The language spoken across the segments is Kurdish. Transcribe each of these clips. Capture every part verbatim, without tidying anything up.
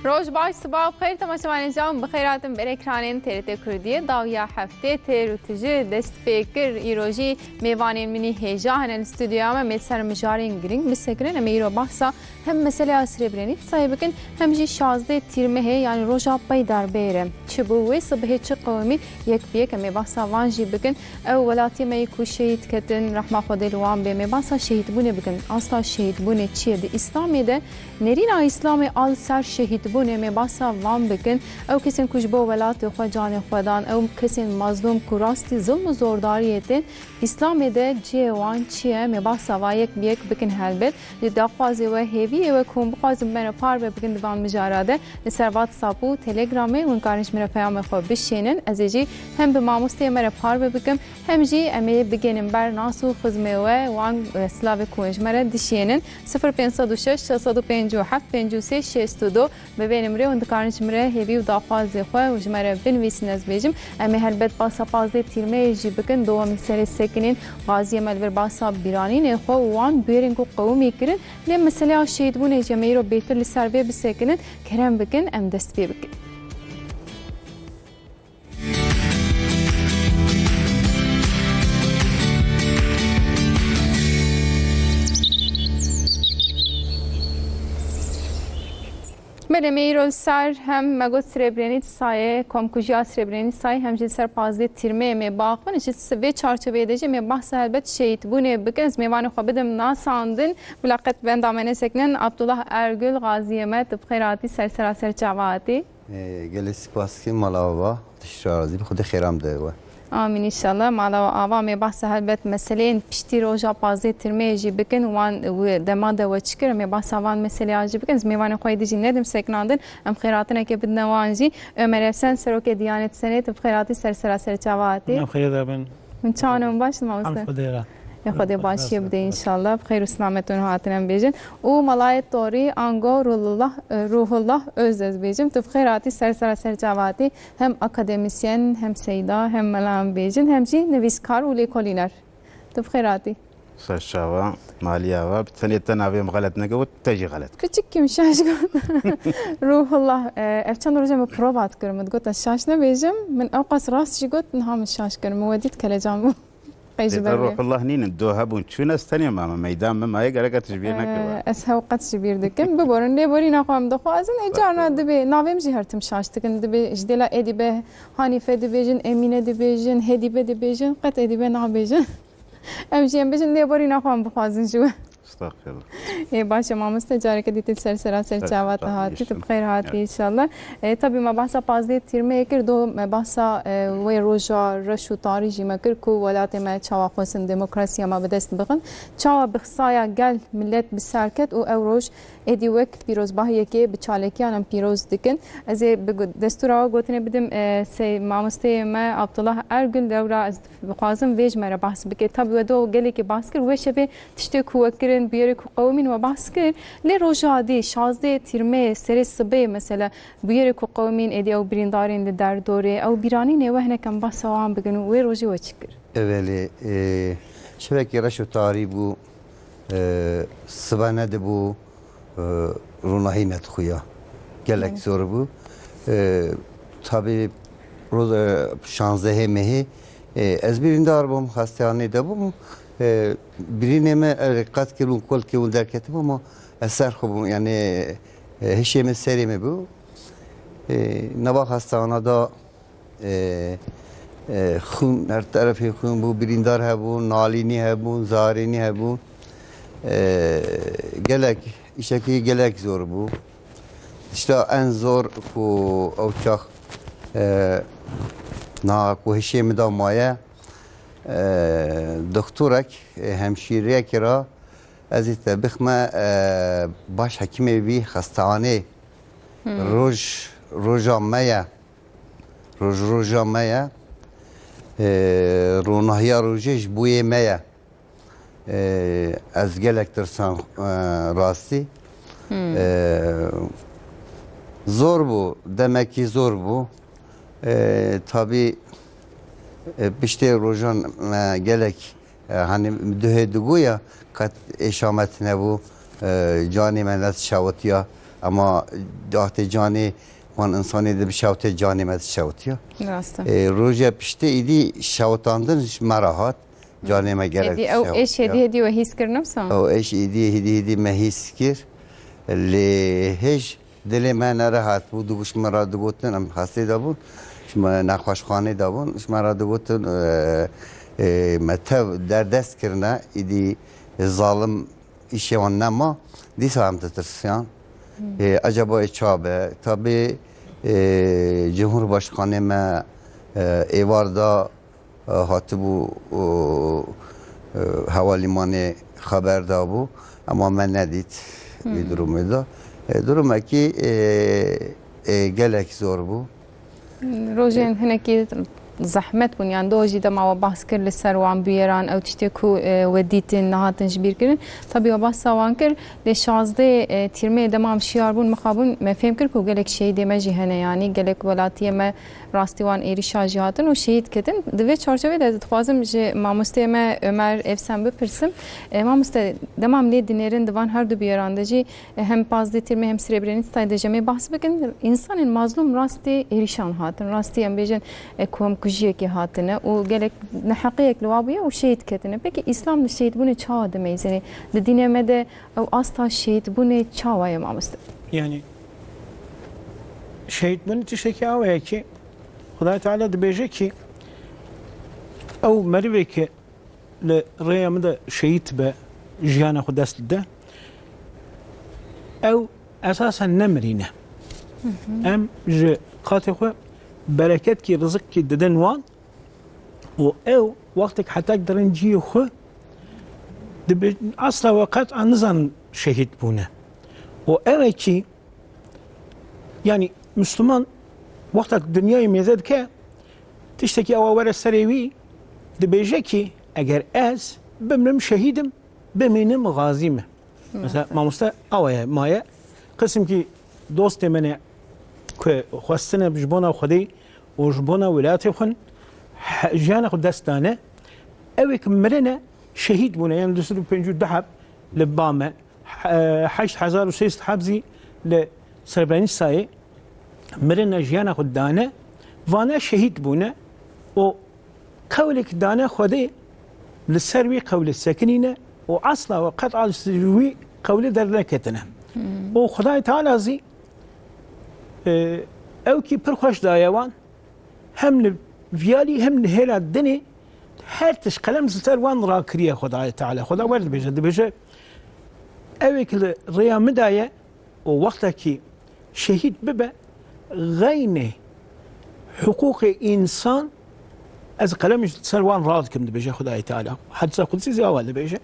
Roj baş, sibav xêr, temaşevanên can, bi xêr hatin ber ekranên T R T Kurdiyê. Dawiya heftê têr û tijî dest pê kir. Îro jî mêvanên min î hêja hene li stûdyoya me, em ê ser mijarên girîng bisekinin. Em ê îro behsa hem meseleya Srêbrenîtsayê bikin, hem jî şazdeh Tîrmehê, yanî roja pey derbeyê re çi bû, wê sibehê çi qewimî, yek bi yek em ê behsa van jî bikin. Ew welatiyê me yê ku şehîd ketin, rehma Xwedê li wan bê, em ê behsa şehîdbûnê bikin. Asla şehîdbûnê çi ye di Îslamê de? Nerîna Îslamê a li ser şehîdbûnê, em ê behsa van bikin. Ew kesên ku ji bo welatê xwe canê xwe dan, ew kesên mazlûm ku rastî zilm û zordariyê tên, Îslamê de cihê wan çi ye? Em ê behsa va yek bi yek bikin helbet. Ji daxwazê we, hêviyê we ku hûn bixwazin me re parve bikin di van mijara de, li ser WhatsApp û Telegramê hûn karin ji min re peyamê xwe bişênin. Ez ê jî hem bi mamosteyê me re parve bikim, hem jî em ê bigihînin ber nas û xizmê we wan, e, silavê ku hûn ji me re dişênin. Sifir pênc sed û şeş, şeş sed û pêncî û heft, pêncî û sê, şêst û du. Bi vê nimrê hûn dikarin ji min re hêvî û daxwazê xwe û ji me re binivîsin, ez bêjim. Em ê helbet behsa pazdeh Tîrmeyê jî bikin. Dowemî serê sekinên, qaziyê me li vir behsa bîranînê xwe û wan bûyerên ku qewimî kirin. Lê meseleya şehîdbûnê jî em ê îro bêtir li ser vê bisekinin. Kerem bikin, em dest pê bikin. Belê, me îro li ser hem me got Srebrenîtsayê, komkujiya Srebrenîtsayê, hem jî li ser pazdeh Tîrmeyê me baxivin. Ji vê çarçoveyê de jî me behsa helbet şehîdbûnê bikin. Ez mêvanê xwe bidim nasandin. Bila qet benda me nesekinin. Abdullah Ergul, gaziyê me, tu bi xêr hatî, ser sera ser çava hatî. Ê, gelek spas dikim, mala ava, tişt razî bi, Xwedê xêra me de we. Amîn înşallah. Mala we ava, me behsa helbet meseleyên piştî roja pazdeh Tirmeyê jî bikin, wan wi dema de we çi kir, me behsa van meseleya jî bikin. Ez mêvanê xwe yê dî jî nedim sekinandin, em xêratinekê bidine wan jî. Ömer Efsen, Serokê Diyanet Senê, tu bi xêr hatî, ser sera ser çava hatî. Em xêr de bin. Hûn çawan in, baş in, mamoste? Em Xwedê re. Ê Xwedê başiyê bide înşallah. Bi xêr û selamet hûn hatin em bêjin. Û Malayê Torî, ango Ruhullah, e, Ruhullah Öz ez bêjim. Tu bi xêr hatî, ser sera ser çava hatî. Hem akademisyen, hem seyda, hem mela em bêjin, hem jî nivîskar û lêkolîner. Tu bi xêr hatî. Ser çava, malî ava, bi tenê te navê min xelet neke, got te jî xelet. Piçik kim şaş got. Ruhullah, e, ev çend roj e min prova dikirin, min digot ez şaş nebêjim. Min ewqas rast jî got, niha min şaş kir. Min we dît kelecan bû. Qey ji Lê ber te vê. Ruhullah nînin, do hebûn çûn, ez tenê mame. Meydan min maye, gerek e tu ji bîr nekiriba. Ee, ez hew qet ji bîr dikim. Biborin, lêborîna xwe em dixwazin. Ê carna dibê, navê min jî her tim şaş dikin. Dibê ji dêla êdî be Hanîfe dibêjin, Emîne dibêjin, Hêdîbe dibêjin, qet êdî be nabêjin. Em jî em bêjin, lêborîna xwe em bixwazin ji we. Estağfirullah. Ê, baş e mamoste, careke dî tu ser sera ser çava te hatî, tu bi xêr hatî înşallah. Ê, tabî me behsa pazdeh Tîrmeyê kir, do me behsa, e, wê roja reş û tarî jî me kir ku welatê me çawa xwestin demokrasiya me bi dest bixin. Çawa bi xisaya gel milet bi ser ket û ew roj êdî wek pîrozbahiyekê bi çalekiyan em pîroz dikin. Ez ê bi gu-, destûra we gotinê bidim, e, sey mamosteyê me Abdullah Ergul, lewra ez dixwazim vê ji me re behs bike. Tabî we do gelekî behs kir, wê şevê tiştê ku we kirin, bûyerê ku qewimîn we behs kir. Lê roja dî, şazdeh Tîrmeyê, serê sibê mesela, bûyerê ku qewimîn êdî ew birîndarên li derdorê, ew bîranînê we hinek em behsa wan bikin û wê rojê we çi kir? Evelê, e, şevekî reş û tarî bû, e, sibe nedibû, e, ronahî nedixuya. Gelek zor bû. E, tabî roz-, e, şanzdehê mehê, e, ez birîndar bûm, xestehanê de bûm. E, birînê me, e, qet kiribûn, kol kiribûn, derketibû, ma ez ser xwe bûm, yanî, e, hişê min serê min bû. E, nava xestehana da, e, e, xûn, her terefê xûn bû, birîndar hebûn, nalînî hebûn, zarînî hebûn. E, gelek, îşekî gelek zor bû. Tişta en zor ku ew çax, e, na ku hişê min da maye, e, doktorek, e, hemşîreyekê ra ez ê te bixme, e, baş hekimê vî xestehanê. Hmm. Roj, roja me ye. Roj, roja me ye. E, ronahiya rojê ji bo yê me ye. E, ez gelek tirsam, e, rastî. Hmm. E, zor bû, demekî zor bû. E, tabî, e, piştê rojan me gelek, e, hani duhê digoya qet êşa me tune bû, e, canê me ne şewitiya. Ema dahtê canê wan insanê de bişewtê canê me dişewtiya. Rast e. E, roja piştê îdî şewtandin ji me re hat. Canê me gelek Êdî ew şewt êş hêdî ya. Hêdî we hîs kir, ne wisa? Ew êş êdî hêdî hêdî me hîs kir. Lê hêj dilê me nerehat bû, dibû ji me re digotin, em hestê de bûn. Ji me nexweşxanê de bûn. Ji me re digotin, e, e, me tev derdest kirine, êdî zalim îşê wan nema. Dîsa em ditirsiyan. Hmm. E, eceba ê çabe? Tabî, e, Cumhurbaşkanê me, e, êvar da e, hatibû, e, e, hevalîmanê xeber dabû, ema me nedît vî Hmm. durumê de. E, durumekî, e, e, gelek zor bû. Rojên hinekî zehmet bûn, yani do jî dema we behs kir li ser wan bûyeran, ew tiştê ku, e, we dîtin, nehatin ji bîr kirin. Tabî we behsa wan kir, lê şazdeh, e, tîrmeyê dema em şiyar bûn, mixabûn, me fêm kir ku gelek şehîdê me jî hene, yani gelek welatiyê me rastî wan êrîşa jî hatin û şehîd ketin. Di vê çarçovê de dixwazim ji mamosteyê me Ömer Evsen bipirsim. E, mamoste, dema em lê dinêrin di van her du bûyeran de jî, e, hem pazdeh tîrmê hem Srebrenicayê de ji em ê behs bikin. Însanên mazlûm rastî êrîşan hatin. Rastî em bêjin, e, komkujiyekê hatine û gelek neheqiyek li wa bûye û şehîd ketine. Pekî Îslam li şehîdbûnê çawa dimeyzêne? Di dînê me de ew asta şehîdbûnê çawa ye, mamoste? Yani, şehîdbûn tiştekî awe ye ki, Xwedayê Teala dibêje ki, ew merivê ki li rêya min de şehîd be, jiyana xwe dest bide, ew esasen ne mirî ne. Hı hı. Em ji qatê xwe bereketkî, rizikî didin wan û ew wextek hetak dirin cihê xwe, dibe-, asla we qet'a nizanin şehîd bûne. Û ew e ki, yani, Müslüman wexta dinyayê mêze dike, tiştekî ewa were serê wî, dibêje ki, eger ez bimrim şehîd im, bimînim gazî me. Mesela, mamoste awa ye, maye, qisimkî dostê me ne ku xwestine ji bona Xwedê û ji bona welatê xwe he-, jiyana xwe dest dane, ew ê ki mirine şehîd bûne, yani du sed û pêncî û du heb li ba me, he-, heşt hezar û sê sed heb zî li Srebrenicayê mirine, jiyana xwe dane, vane şehîd bûne û qewlek dane Xwedê, li ser wî qewlê sekinîne û esla we qet'a ji wî qewlê derneketine. Hmm. Û Xwedayê Teala zî, e, ew kî pir xweş daye wan, hem li viyalî hem li hêla dinê her tişt qelem ji ser wan rakiriye Xwedayê Teala. Xweda wer dibêje, dibêje, ew ê ki li rêya min daye, û wextekî şehîd bibe, xeynê hiqûqê însan ez qelemî ser wan radikim, dibêje Xwedayê Teala. Hedîsa Qudsî zî awa dibêje.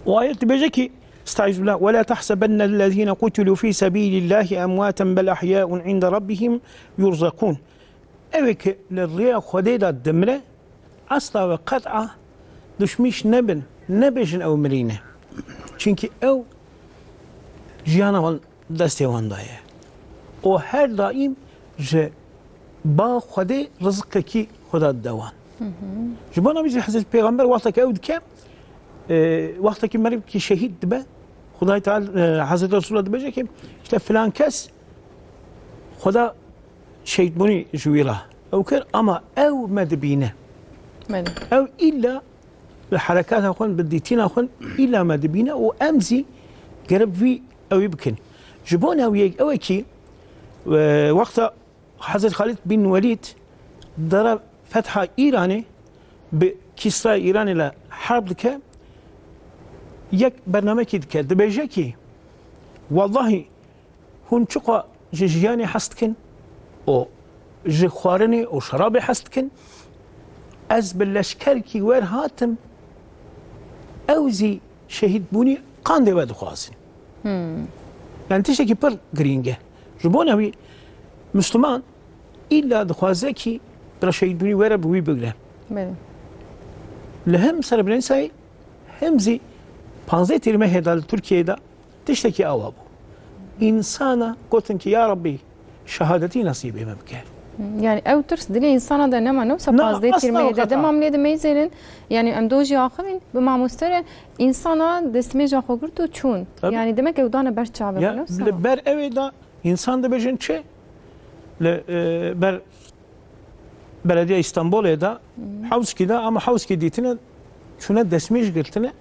Û ayet dibêje ki, Estaizu billah, "Ve la tahsebennellezîne qutilû fî sebîlillâhi emwâten bel ahyâun inde rabbihim yurzekûn." Ew ê ki li rêya Xwedê de dimire, esla ve qet'a duşmîş nebin, nebêjin ew mirî ne. Çimkî ew jiyana wan destê wan de ye. Û her daîm ji ba Xwedê rizikekî Xweda dide wan. Hı hı. Ji bona wî jî Hezretî Pêxember wexteke ew dike, e, wextekî merivkî şehîd dibe, Xwedayê Teala, e, Hezretî Resulullah dibêje ki, işte filan kes Xweda şehîdbûnî ji wî re ew kir, ama ew me dibîne. Belê. Ew îlla bi herekata xwe, bi dîtina xwe îlla me dibîne û em zî gerek vî ewî bikin. Ji bo newiyek ew e ki, e, wexta Hezret Xalid bin Welîd dere fetha Îranê bi Kîsrayê Îranê le herb dike, yek bernamekî dike, dibêje ki, wellahî hûn çiqa ji jiyanê hez dikin û ji xwarinê û şerabê hez dikin, ez bi leşkerkî wer hatim, ew zî şehîdbûnî qandê we dixwazin. Hmm. Yani tiştekî pir girîng e. Ji bona wî Misliman îlla dixwaze kî bira şehîdbûnî were bi wî bigre. Belê. Li hem Srebrenicayê hem zî panzdeh Tîrmehê de li Tirkiyeyê de tiştekî awa bû. Însana gotin ki, "Ya Rabbî, şehadetî nesîbê me bike." Yani ew tirs dilê insana de nema, ne wisa Na, pazdeh asla tîrmehê de wekata. Dema em lê dimeyzênin, yani em dojî axivîn, bi mamoste re insana destmêja xwe girt û çûn. Tabii. Yani demek ew dane ber çavê Ya, xwe, ne wisa? Li ber ewê de insan dibêjin çi? Li, e, ber Belediya Îstanbulê de, Hewskî de, ama Hewskî dîtine, çûne destmêj girtine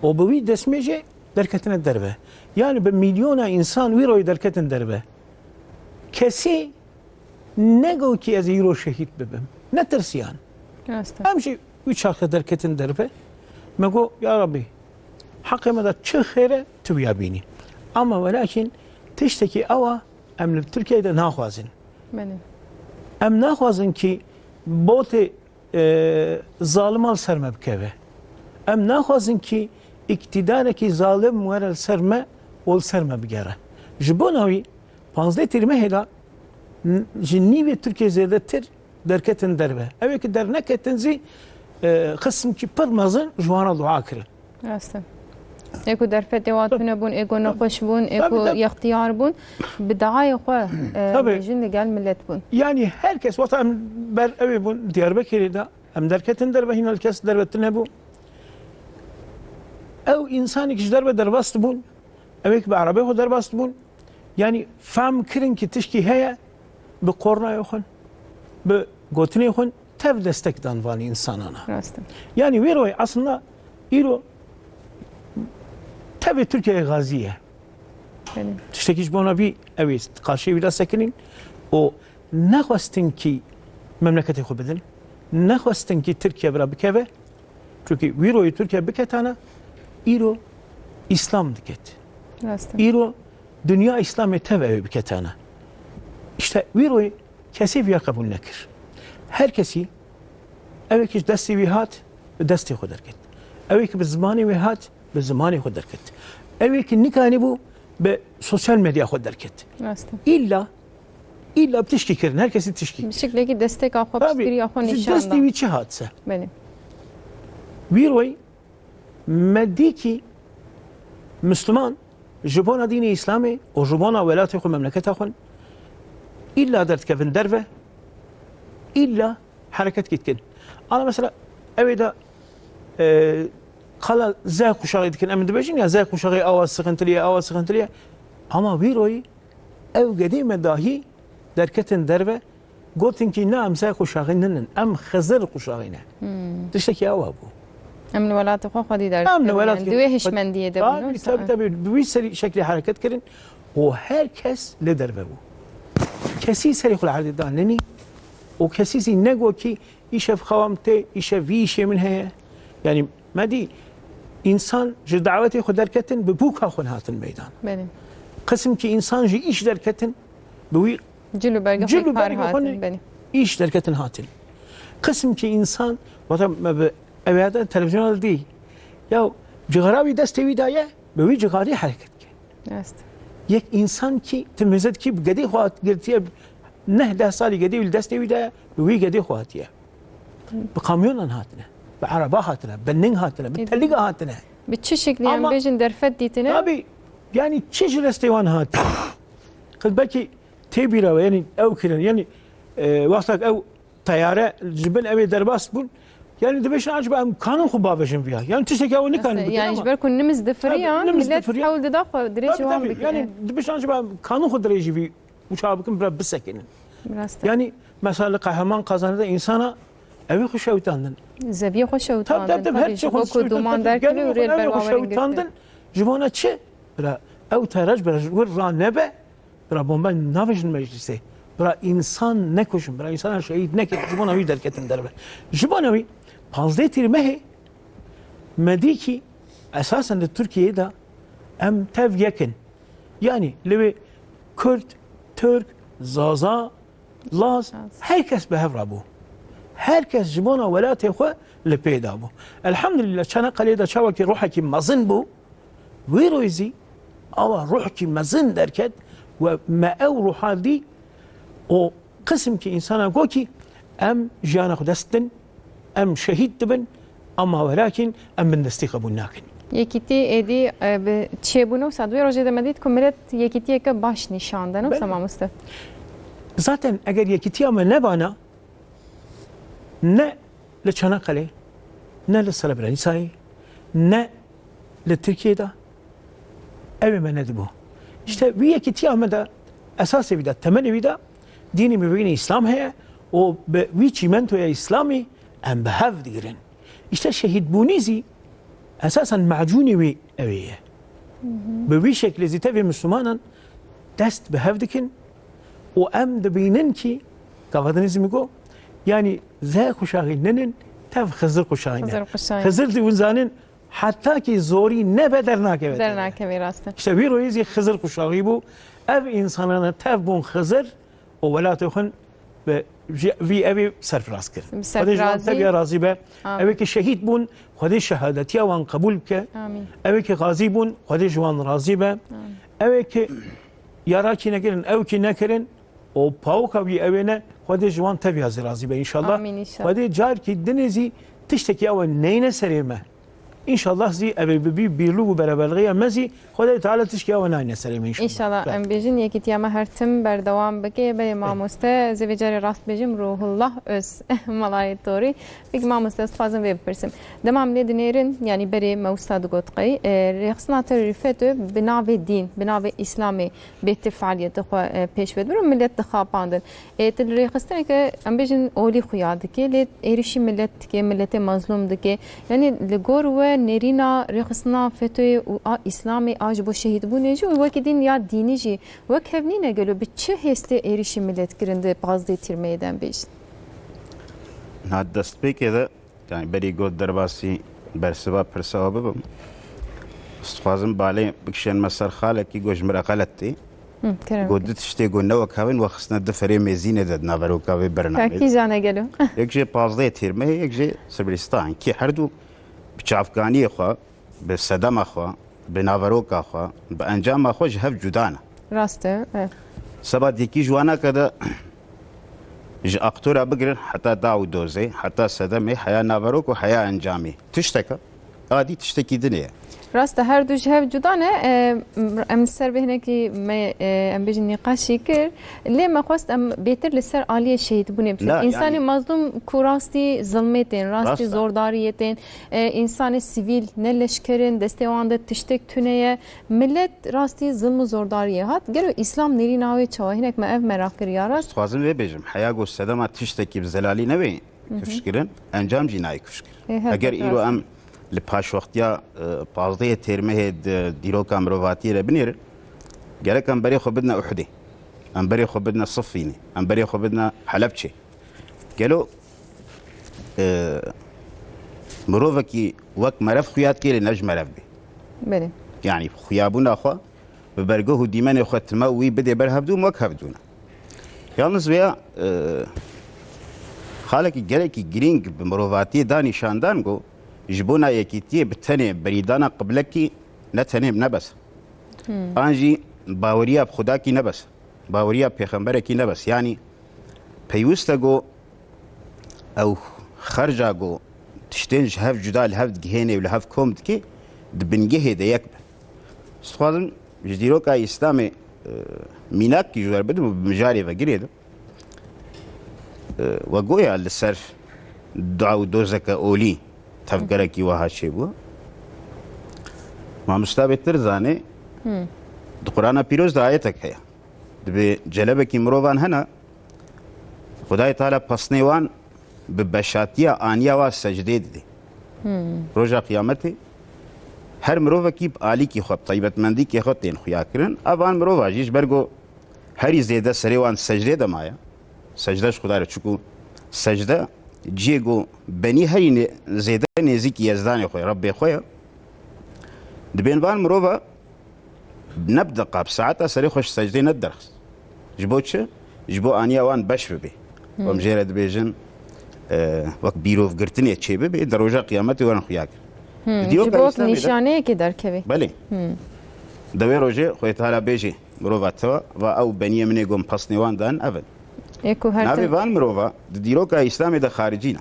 û bi wî destmêjê derketine derve. Yani bi milyona insan wî royê derketin derve. Kesî negot ki ez îro şehîd bibim. Netirsiyan. Rast e. Em jî wî çaxê derketin derve. Me got, ya Rabbî, heqê me de çi xêr e, tu wiya bînî. Ama welakin tiştekî ew a em li Tirkiyeyê de naxwazin. Belê. Em naxwazin ki botê, e, zalima li ser me bikeve. Em naxwazin ki îktidarekî zalim were li ser me û li ser me bigere. Ji bona wî panzdeh tîrmehê de n-, ji nîvê Tirkiyê zêdetir derketin derve. Ew ê ki derneketin zî, e, xisimkî pir mezin ji wan re dua kirin. Rast e. Ê ku derfetê wan tune bûn, ê ku nexweş bûn, ê Tabii, ku tabii. yextiyar bûn, bi dayê xwe, e, Tabii. bêjin li gel milet bûn. Yani her kes, wexta em ber ew ê bûn Diyarbekirê de, em derketin derve, hîna li kes derve tune bû. Ew însanêk ji derve derbas dibûn, ew ê ki bi erebê xwe derbas dibûn. Yani fehm kirin ki tişkî heye, bi kornayê xwe, bi gotinê xwe tev destek dan van însanana. Rast e. Yani wê royê aslında îro tevê Tirkiyeyê gazî ye. Belê. Tiştekî ji bona vî ew ê qarşiyê wî de sekinîn û nexwestin ki memleketê xwe bidin, nexwestin ki Tirkiye vira bikeve. Çunkî wî royê Tirkiye biketana, îro Îslam diket. Rast e. Îro dinya Îslamê tev ew ê biketana. İşte wî royê kesê viya qebûl nekir. Her kesî, ew ê ki ji destê wî hat, bi destê xwe derket. Ew ê ki bi zimanê wî hat, bi zimanê xwe derket. Ew ê ki nikanîbû, bi sosyal medya xwe derket. Rast e. Îlla, îlla bi tişkî kirin, her kesî tişkî. Bi şeklekî desteka xwe, Tabii, piştgiriya xwe ji nîşan destê da. wî çi hat se? Belê. Wî royî me dî kî Misliman ji bona dînê Îslamê û ji bona welatê xwe, memleketa xwe îlla derdikevin derve, îlla hereketî dikin. Ana mesela ew ê de, e, qala Z kuşağı dikin. Em dibêjin ya Z kuşağı awa sıkıntılı ye, awa sıkıntılı ye. Ama wî royî ew gedê me dahî derketin derve, gotin ki na, em Z kuşağı ninin, em Xizir kuşağı ne. Hmm. Tiştekî awa bû. Em li welatê xwe xwedî Em li derdikevin, welatê yani, di wê xwe hişmendiyê de bûn, Tabii, wisa? tabii, tabii. Bi wî serî şeklê hereket kirin û her kes lê derve bû. Kesî serê xwe li erdê dan nenî û kesî zî nego ki îşev xewa min tê, îşev vî îşê min heye. Yani me dî însan ji dawetê xwe derketin, bi bûka xwe hatin meydan. Belê. Qisim ki însan ji îş derketin, bi wî Cil û bergê xwe cil û kar bergê xwe hatin, ne belê. îş derketin hatin. Qisim ki însan, wata me bi ew ya de televizyona dî. Ya cixara wî destê wî daye, bi wî cixarî hereket ke. Rast. Yek însan ki ti mêze dikî bi gedê xwe hat girtiye, neh deh salî gedê wî li destê wî daye, bi wî gedê xwe hatiye. Bi kamyonan hatine, bi ereba hatine, bi ning hatine, bi Ê, teliga hatine. Bi çi şeklî em Ama bêjin derfet dîtine? Tabii, yani çi ji destê wan hat? Qil belkî tê bîra we, yani ew kirin, yani, e, wextak ew teyare ji bin ew ê derbas bûn, yani dibêjin acaba em kanin xwe bavêjin viya. Yani tiştekî ew nikan Rast e, bikin yani ama ji ber ku nimiz difiriya, Tabii, nimiz millet difiriya. hewl dida xwe dirêjî Tabii, wan tabii. bikine. Yani dibêjin acaba em kanin xwe dirêjî vî û çawa bikin bira bisekinin. Rast e. Yani mesela li Qehreman Kazanê de însana ew ê xwe şewitandin. Zeviyê xwe Tabii, şewitandin, tabii, tabii, her ji şey bo xwe ku şewitandin, duman tabii, derkeve gelin û rê li xwe ew ê xwe berwarin şewitandin. girtin. Ji bona çi? Bira ew terac bira ji wir ranebe, bira bombe navêjin meclisê. Bira însan nekujin, bira însana şehîd nekin, ji bona wî derketin derve. Ji bona wî panzdeh tîrmehê me dî kî esasen li Tirkiyeyê de em tev yek in. Yani li wê Kurd, Tirk, Zaza, Laz, her kes bi hev re bû. Her kes ji bona welatê xwe li pê de bû. Elhamdulillah, Çanakkale'yê de çawekî ruhekî mezin bû, wî royî zî awa ruhekî mezin derket û me ew ruha dî û qisimkî însana got kî em jiyana xwe dest din, em şehîd dibin, ama welakîn em bindestî qebûl nakin. Yekîtî êdî, e, bi çêbûne wisa di wê rojê de me dît ku milet yekîtiyeke baş nîşan dane wisa Belê. mamoste. Zaten eger yekîtiya me nebana, ne li Çanakkale, ne li Srebrenicayê, ne li Tirkiyê de, ew ê me nedibû. Îşte wî yekîtiya me de, esasê wî de, temelê wî de dînê mubînê Îslam heye û bi wî çîmentoya Îslamî em bi hev digirin. Îşte şehîdbûnî zî esasen macûnê wî ew ê ye. Bi wî şeklê zî tevî Mislimanan dest bi hev dikin û em dibînin kî gava dinê zî min got, yanî ze quşaxî ninin, tev Xizir quşaxî ne. Xizir quşaxî. Xizir zî hûn zanin, heta kî zorî nebe dernakeve tevê. Dernakeve, rast e. Îşte wî royê zî Xizir quşaxî bû. Ev însanana tev bûn Xizir û welatê xwe bi vî, vî evî serfiraz kirin. Bi Xwedê ji wan serfirazî. Teviya razî be. Amin. Ew ê ki şehîd bûn, Xwedê şehadetiya wan qebûl bike. Amin. Ew ê ki xazî bûn, Xwedê ji wan razî be. Amin. Ew ê ki ya rakî nekirin, ew kî nekirin û pawoka wî ew ê ne, Xwedê ji wan teviya zî razî be înşallah. Amin înşallah. Xwedê carkî dinê zî tiştekî ew neyne serê me. Înşallah zî ev ê bibî bîrlûk û beraberliğiya me zî Xwedê Teala tişkî ew nayne serê me înşallah. Înşallah. Belê. Em bêjin yekîtiya me her tim berdewam bike. Belê mamoste, ez ê vê carê rast bêjim, Ruhullah Öz, Malayê Torî. Peki mamoste, ez dixwazim vê bipirsim. Dema em lê dinêrin, yanî berê me wisa digot qey, e, rêxistina terorî FETÖ bi navê dîn, bi navê Îslamê bêtir fealiyetê xwe, e, pêş ve dibir û millet dixapandin. Ê, tu li rêxistineke, em bêjin, olî xuya dike, lê êrişî millet dike, milletê mezlûm dike. Yanî li gor we nêrîna rêxistina FETÖ'yê û a Îslamê a ji bo şehîdbûnê jî û wekî din ya dînî jî wek hev nîne gelo? Bi çi hêstê êrişî millet kirin di pazdeh Tîrmeyê de, em bêjin? Niha destpêkê de Yani berî got derbasî bersiva pirsa we bibim. Ez dixwazim balê bikişên me ser xalekî got ji min re xelet tê. Hı, kerem Got ke. Di tiştê got ne wek hev in, we xistine di ferê mêzînê de di naveroka vê bernameyê. Ka kîjan e gelo? Yek jê pazdeh Tîrmehê, yek jê Sibirîstan. Kî herdu bi çavkaniyê xwe, bi sedema xwe, bi naveroka xwe, bi encama xwe ji hev cuda ne. Rast e, e. Seba dîkî ji wanake de ji aktora bigirin heta daw û dozê, heta sedemê, heya naverok û heya encamê. Tişteke, a dî tiştekî din e. Rast e, her du ji hev cuda ne. E, em li ser vê hinekî me, e, em bêjin nîqaşî kir. Lê me xwest em bêtir li ser aliyê şehîdbûnê biçin. Na, Însanê yani mezlûm ku rastî zilmê tên, rastî Rast e. zordariyê tên, e, însanê sivîl ne leşker in, destê wan de tiştek tune ye. Millet rastî zilm û zordariyê hat. Gelo Îslam nêrîna wê çawa? Hinek me ev meraq kir ya rast. Dixwazim vê bêjim. Heya ku sedema tiştekî bi zelalî nebe Hı hı. kifş kirin, encam jî nayê kifş kirin. Ê, her Eger rast. îro em li paşwextiya, e, pazdehê Têrmehê di dîroka mirovatiyê de binêrin, gerek em berê xwe bidine Uhudê. Em berê xwe bidine Siffînê. Em berê xwe bidine Helebçê. Gelo, e, mirovekî wek merev xuya dikê lê ne ji merev bê? Belê. Yanî xuyabûna xwe bi bergoh û dîmenê xwe time û wî bidê ber hevdû, wek hevdû ne. Yalnız vêya, e, xalekî gelekî girîng bi mirovatiyê da nîşandan ku ji bona yekîtiyê bi tenê berîdana qiblekî ne tenê ne bes. Hmm. An jî baweriya bi Xwedakî ne bes. Baweriya pêxemberekî ne bes. Yanî peywisto ku ew xerca ku tiştên ji hev cuda li hev digihênê û li hev kom dikê, di bingehê de yek be. Ez dixwazim ji dîroka Îslamê, e, mînakî ji we re bidim û bi mijarê ve girêdim. E, we goya li ser dua û dozeke olî tevgerekî wiha çêbû. Mamosta bêtir zanê, Hmm. di Qur'ana Pîroz de ayetek heye. Dibê celebekî mirovan hene, Xwedayê Teala pesnê wan bi beşatiya aniya wan secdê didê. Hmm. Roja Qiyametê her mirovekî bi alîkî xwe, bi taybetmendîkê xwe tên xuya kirin. Ev van mirova jî ji ber ku herî zêde serê wan secdê de maye. Secde ji Xwedayê re, çiku secde cihê ku benî herî nê-, zêde nêzîkî Yezdanê xwe, Rebbê xwe ye. Dibên van mirova ne bi deqa, bi saeta serê xwe ji secdê nediderxist. Ji bo çi? Ji bo aniya wan beş bibe. Hmm. Em jê re dibêjin, e, wek bîrovgirtinê çê bibe, di roja Qiyametê werin xuya kirin. Hmm, Di ji dîroka bo wek Îslamê de nîşaneyekê derkeve. Belê. Hmm. Di wê rojê Xwedê Teala bêjê, mirova te va ew beniyê min ê ku min pesnê wan dan, ev in. Ê ku her Navê tim- van mirova di dîroka Îslamê de xaricî ne.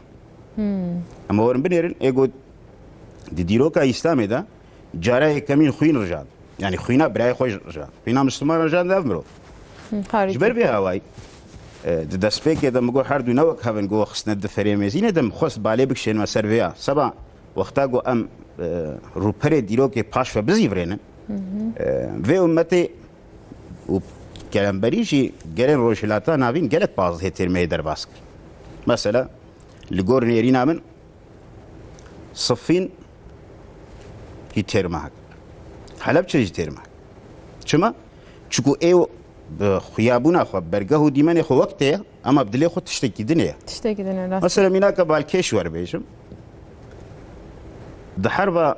Hmm. Em werin binêrin, ê ku di dîroka Îslamê de cara yekemîn xwîn rijand. Yanî xwîna birayê xwe rijand. Xwîna Misliman rijand ev mirov. Hmm, xaricî. Ji ber vê hawayî, E, di destpêkê de min got her du ne wek hev in, got xistine di ferê mêzînê de, min xwest balê bikişênime ser vê ya. Seba wexta ku em, e, rûperê dîrokê paş ve bizîvirênin, e, vê ummetê û gelemberî jî gelên Rojhilata Navîn gelek pazdehê têrmehê derbas kir. Mesela, li gor nêrîna min, Sifîn jî têrmehek, Helebçe jî têrmehek. Çima? Çiku ê bi xuyabûna xwe, bergeh û dîmenê xwe wek tê ye, ama bi dilê xwe tiştekî din e. Tiştekî din e, rast. Mesela, mînaka balkêş werbêjim. Di herba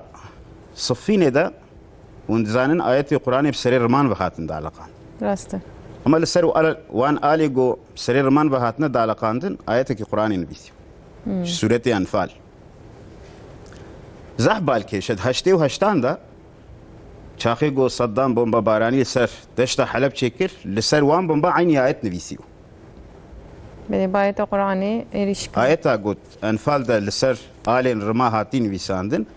Sifînê de hûn dizanin ayetê Qur'anê bi serê riman ve hatin daliqandin. Rast e. Ama li ser wan alê ku bi serê riman ve hatine daliqandin, ayetekî Qur'anê nivîsî. Hmm. Ji Sûretê Enfal. Zehf balkêş e, di heştê û heştan de çaxê ku Saddam bombebaranî li ser deşta Helebçê kir, li ser wan bomba eynî ayet nivîsî bû. Belê, bi ayeta Qur'anê êrîş kir. Ayeta got Enfal de li ser alên rima hatî nivîsandin.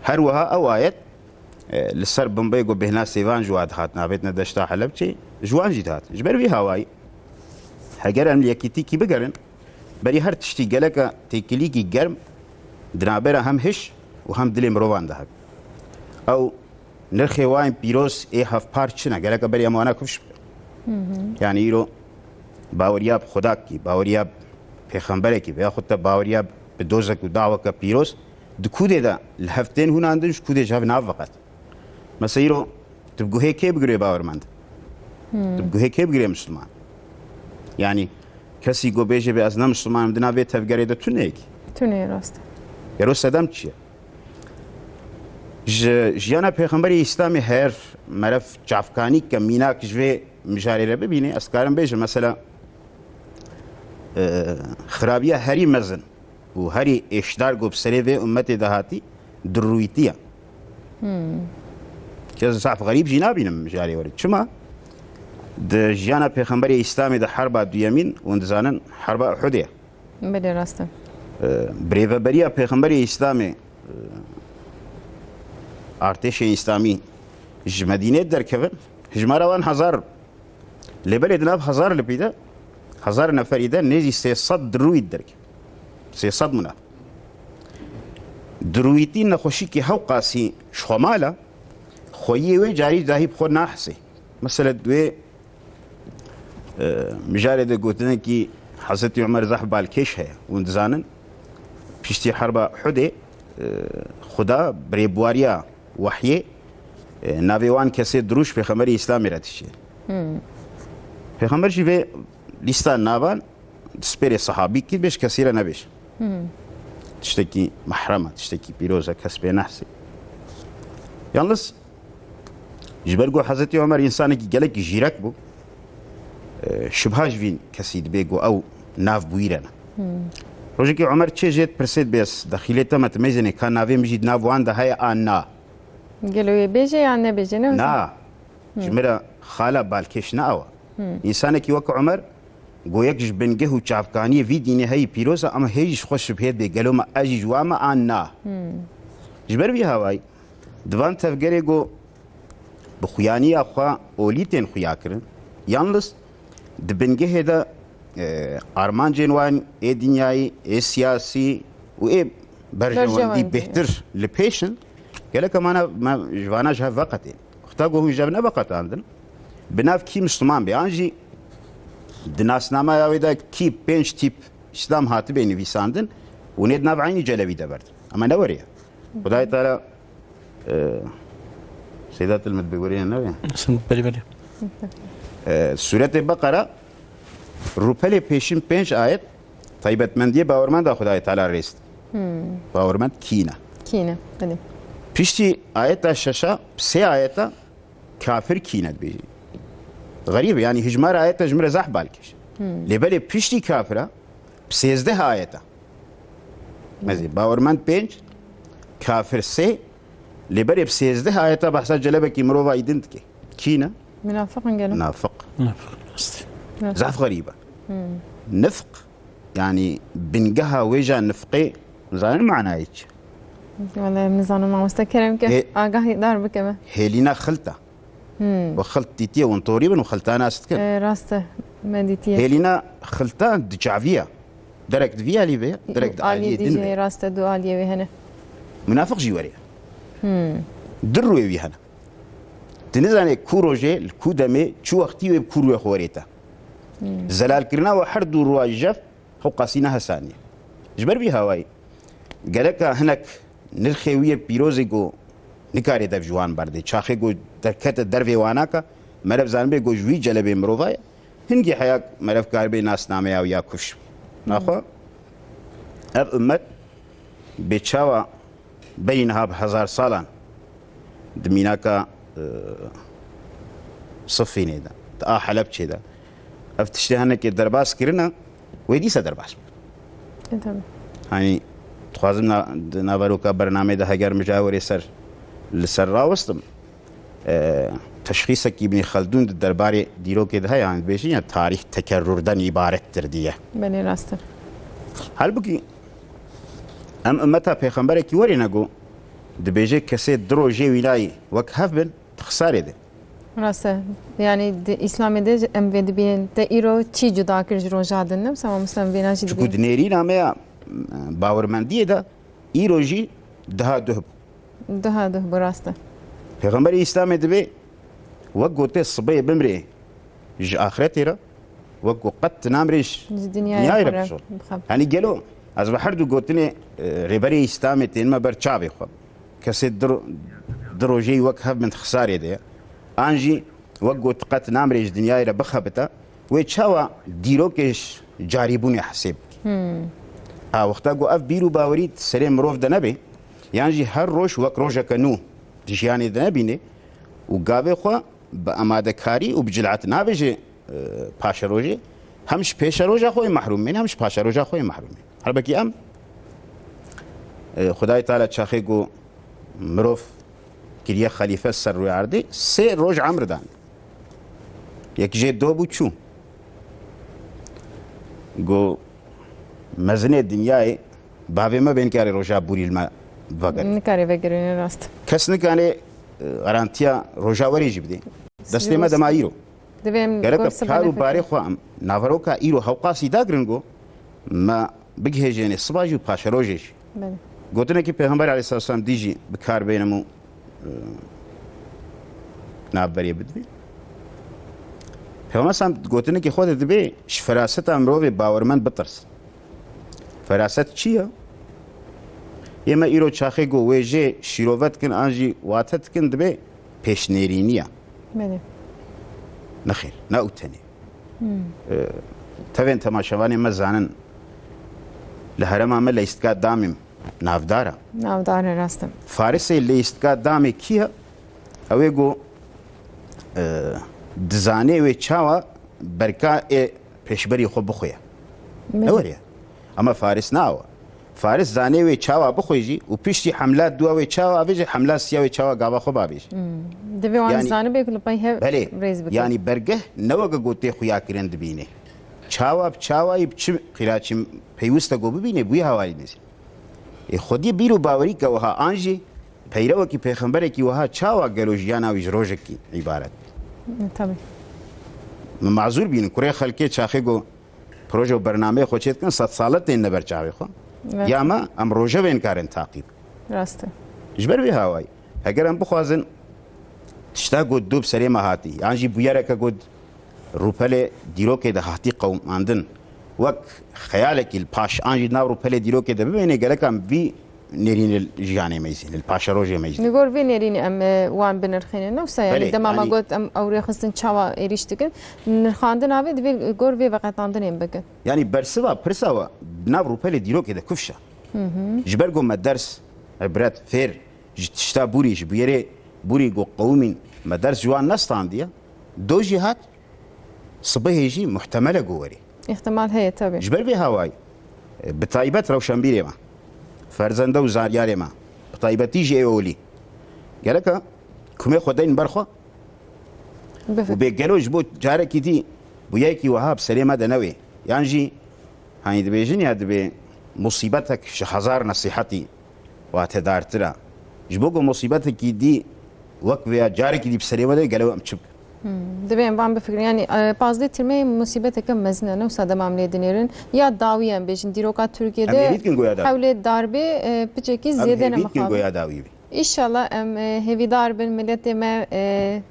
Her wiha ew ayet, e, li ser bombeyê ku bêhna sêvan ji wa dihat navêtine deşta Helebçê, ji wan jî dihat. Ji ber vî hawayî, heger em li yekîtîkî bigerin, berî her tiştî geleke têkilîkî germ di navbera hem hiş û hem dilê mirovan de hebe. Ew nirxê wayên pîroz ê hevpar çi ne? Gereke berî em wana kifş bikin. Hı hı. Yani îro baweriya bi Xwedakî, baweriya bi pêxemberekî veya xwe te baweriya bi dozek û daweke pîroz di kûdê de li hev tên hûnandin, ji kûdê ji hev nav veqet. Mesela îro tu bi guhê kê bigirê bawermend? Hmm. Tu bi guhê kê bigirê Misliman? Yani kesî ku bêje bê ez ne Misliman im, di nav vê tevgerê de tune ye kî. Tune ye, rast e. Gero sedem çi ye? Ji jiyana Pêxemberê Îslamê her meref çavkanî ke mînak ji vê mijarê re bibîne, ez karim bêjim, mesela, e, xirabiya herî mezin û herî êşdar ku bi serê vê ummetê de hatî, dirûyîtiye. Hmm. Kes zaf xerîb jî nabînim mijarê were. Çima? Di jiyana Pêxemberê Îslamê de herba duyemîn, hûn dizanin, herba Uhudê ye. Belê, rast e. E, birêveberiya Pêxemberê Îslamê, e, artêşên Îslamî ji Medînê derkevin, hijmara wan hezar. Lê belê di nav hezar lipî de, hezar neferî de nêzî sê sed dirûyît derkevin. Sê sed muna. Dirûyîtî nexweşîkî hewqasî ji xwe mal e, xweyiyê wê carî dahî bi xwe nahisê. Mesela, di wê E, mijarê de gotinekî Hezretî Umer zehf balkêş heye. Hûn dizanin, piştî herba Uhudê, e, Xuda bi rêbwariya wehyê, e, navê wan kesê dirûş Pêxemberê Îslamê re dişê. Hmm. Pêxember jî vê lîsta navan dispêrê sehabî kir, bêj kesî re nebêj. Hmm. Tiştekî mehrem e, tiştekî pîroz e, kes pê nehsê. Yalnız, Ji ber ku Hezretî Omer însanekî gelekî jîrek bû, e, şibha ji vî kesî dibê ku ew nav bûyî re ne. Hmm. Rojekî Omer çê jê dipirsê dibê, ez dexîlê te me, tu mêzênê ka navê min jî di nav wan de heye an na? Gelo wê bêje yan nebêje, ne wisa? Na. Hmm. Ji min re xala balkêş ne ew e. Hmm. Însanekî wek Omer, ku yek ji bingeh û çavkaniyê vî dînê heyî pîroz e, ama hê jî ji xwe şibhê dibê, gelo me ez jî ji wan me an na? Hmm. Ji ber vî hawayî, Di van tevgerê ku bi xuyaniya xwe olî tên xuya kirin, yalnız di bingehê de, e, armancên wan ê dinyayî, ê siyasî û ê berjewendî, berjewendî, bêhtir li pêş in, gelek em ana, me ji vana ji hev veqetên. Wexta ku hûn ji hev neveqetandin, bi nav kî Misliman bê, an jî di nasnameya wê de kî pênc tîp Îslam hatibê nivîsandin, hûn ê di nav eynî celewî de berdin. Ema ne were ye. Xwedayê Teala, e, Seyda Tilmid bi gorî ne be? Belê, belê. E, Sûretê Beqera, rûpelê pêşîn pênc ayet taybetmendiyê bawermenda Xwedayê Teala rêst. Hmm. Bawermend kî ne? Kî ne, belê. Piştî ayeta şeşa, sê ayeta kafir kî ne dibêjî. Xerîb e, yanî hijmara ayeta ji min re zehf balkêş. Hmm. Lê belê piştî kafira, bi sêzdeh ayeta. Mezî, bawermend pênc, kafir sê, lê berê bi sêzdeh ayeta behsa celebekî mirova îdin dike. Kî ne? Minafiq in gelo. Nafiq. Nafiq, rast. Nafiq. Zaf xerîb e. Hmm. Nifq, yanî bingeha wêja nifqê, zanin manayê çi? Wele em nizanin, mamoste kerem ke, Hê- agahîdar bike me. Hêlîna xilta. Hmm. Û xilt dîtiye wintorî bin û xilta nas dikin. E, rast e, me dîtiye. Hêlîna xiltan di çaviya. Derek di vî alî vê, derek di aliyê din vê. Rast e, du aliyê wê hene. Munafiq jî were. Hmm. Di rûyê wî hene. Tu nizanê ku rojê, li ku demê, çi wextî wê bi ku rûyê xwe werê te. Hmm. Zelalkirina we her du rûwa jev, Hewqasî ne hesanî. Ji ber vî hawayî, gereka hinek nirxê wî yê pîrozê ku nikarê dev ji wan berdê. Çaxê ku derkete dervê wanaka, merev zanibê ku ji wî celebê mirova ye. Hingî heya merev karibê nasnameya wî ya kufş. Naxwe, ev ummet bê çawa berî niha bi hezar salan di mînaka, e, Sifînê de, di a Helebçê de, ev tiştê hinekê derbas kirine, wê dîsa derbas bike. E, tabii. Hani, dixwazim na-, di naveroka bernamê de heger mijawirê ser, li ser rawestim. E, teşxîsekî Îbnî Xeldûn di derbarê dîrokê de heye, hani dibêjin ya, tarîh tekerrurden îbarettir diye. Belê, rast e. Halbukî em ummeta pêxemberekî werê ne ku dibêje kesê di rojê wî nayî wek hev bin, di xisarê de. Rast e. Yani di Îslamê de em vê dibînin. Te îro çi cuda kir ji roja din, ne? Sema, mesela, vêna jî dibînin. Çiku di nêrîna me ya, e, bawermendiyê de îro jî daha duh bû. Daha duh bû, rast e. Pêxemberê Îslamê dibê wek gote sibê bimrê ji axretê re, wek ku qet namrê ji dinyayê re bişo. Hani gelo, ez bi her du gotinê, e, rêberê Îslamê tên me ber çavê xwe. Kesê di ro-, di rojê wek hev bin xisarê de ye. An jî wek got qet namrê ji dinyayê re bixebita, wê çawa dîrokê ji carîbûnê hesê bike? Hmm. A wexta ku ev bîr û bawerî serê mirov de nebe, yan jî her roj wek rojeke nû di jiyanê de nebîne û gavê xwe bi amadekarî û bi cilat nabêje, e, paşerojê, hem ji pêşeroja xwe yê mehrûm bên, hem ji paşeroja xwe yê mehrûm bên. Halbekî em, e, Xwedayê Teala çaxê ku mirov kiriye xelîfe ser rûyê erdê, sê roj emr dan. Yek jê do bû çû. Got, mezinê dinyayê, bavê me bên kare roja bûrî li me vegerî. Nikare vegerîne, rast. Kes nikane, e, garantiya roja werê jî bidê. Destê me dema îro. Gerek kar û barê xwe em naveroka îro hewqasî da giringo, me bigihêjêne siba jî û paşerojê jî. Belê. Gotinekî Pêxember aleyhisselam dî jî bi kar bênim û, e, navberê bidibî. Pêxember aleyhisselam gotinekî xwe de dibê, ji feraseta mirovê bawermend bitirsin. Feraset çi ye? Yê me îro çaxê ku wê jê şîrove dikin an jî wate dikin, dibê pêşnêrîniye. Belê. Nexêr, ne û tenê. Hmm. E, tevên temaşevanê me zanin, li herêma me leyîstka Damê navdar e. Navdar e, rast e. Farisê leyîstka Damê kî ye? Ew ê ku, e, dizanê wê çawa berka ê pêşberî xwe bixwe ye. Belê. Ew ye. Ama Faris ne awa. Faris zanê wê çawa bixwe jî û piştî hemla dua wê çawa avêje, hemla siya wê çawa gava xwe bavêje. Hmm. Divê wan zanibe ku li pey hev rêz bike. Belê. Yani bergeh ne weke ku tê xuya kirin dibîne. Çawa bi çawayî bi çi qîraçî pêwîst e ku bibîne, bi wî hawayî nêzî. Ê xwedî bîr û bawerî ke wiha an jî peyrewekî pêxemberekî wiha çawa gelo jiyana wî ji rojekî îbaret be? Tabii. Min mazûr bînin, kurê xelkê çaxê ku proje û bernameyê xwe çêdikin, sed sale tên ne ber çavê xwe. Evet. Ya me em rojevên karin taqîb. Rast e. Ji ber vê hawayî, heger em bixwazin tişta ku du bi serê me hatî, yan jî bûyereke ku rûpelê dîrokê de hatî qewimandin, wek xeyalekî li paş an jî di nav rûpelê dîrokê de bimêne, gerek em vî nêrînê li jiyanê me jî, li paşerojê me jî. Li gor vê nêrînê em, e, wan binirxînin. Ne wisa, yani, belê, dema me got em ew rêxistin çawa êrîş dikin, nirxandina vê divê li gor vê veqetandinê em bikin. Yani bersiva pirsa we di nav rûpelê dîrokê de kufş e. Hı hı. Ji ber ku me ders, ibret, fêr ji tişta bûrî, ji bûyerê bûrî ku qewimîn, me ders ji wan nestandiye, do jî hat, sibehê jî muhtemel e ku werê. Îhtimal heye, tabii. Ji ber vê hawayî, e, bi taybet rewşenbîrê me, ferzende û zaryarê me, bi taybetî jî ê olî, gereka kumê xwe deyn ber xwe. Bifik- û bê gelo ji bo carekî dî bûyekî wiha bi serê me de newê. Yan jî, hani dibêjin ya, dibê musîbetek ji hezar nesîhetî watedartir e. Ji bo ku musîbetekî dî Wek vêya carekî dî bi serê me de gelo em çi bikin? Hmm, divê em van bifikirin. Yanî, e, pazdeh Tîrmeyê musîbeteke mezin e, ne wisa dema em lê dinêrin. Ya dawî em bêjin, dîroka Tirkiyê Em ê de hît kin goya dawî. Hewlê darbê, e, piçekî Em zêde hêvî dikin nemixabin. Goya dawî bî. Înşallah em, e, hêvîdar bin, miletê me, e,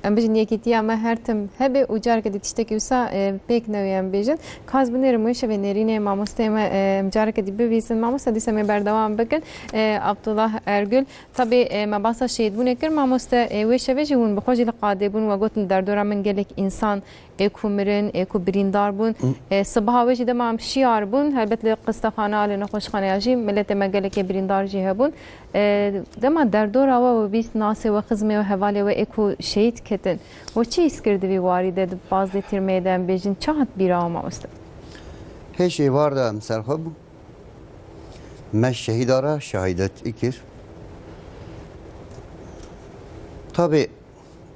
em bijin yekîtiya me her tim hebe û careke dî tiştekî wisa, e, pêk newê em bêjin. Ka ez binêrim wê şevê nêrînê mamosteyê me, e, em careke dî bibîsin. Mamoste dîsa em ê berdewam bikin. E, Abdullah Ergül, tabî, e, me basa şehîdbûnê kir, mamoste, e, wê şevê jî hûn bi xwe jî li qadê bûn, we gotin derdora min gelek însan ê ku mirin, ê ku birîndar bûn. Hı. E, sibaha wê jî dema em şiyar bûn, helbet li qistexana, li nexweşxaneya jî miletê me gelekê birîndar jî hebûn. E, dema derdora we, we bîst nasê we, xizmê we, hevalê we ê ku şehîd ketin, we çi hîs kir di vî warî de, di pazdeh Tîrmeyê de em bêjin, çi hat bîra we mamoste? Pêş êvar de em ser xwe bû. Me şehîda re şehîdet kir. Tabî,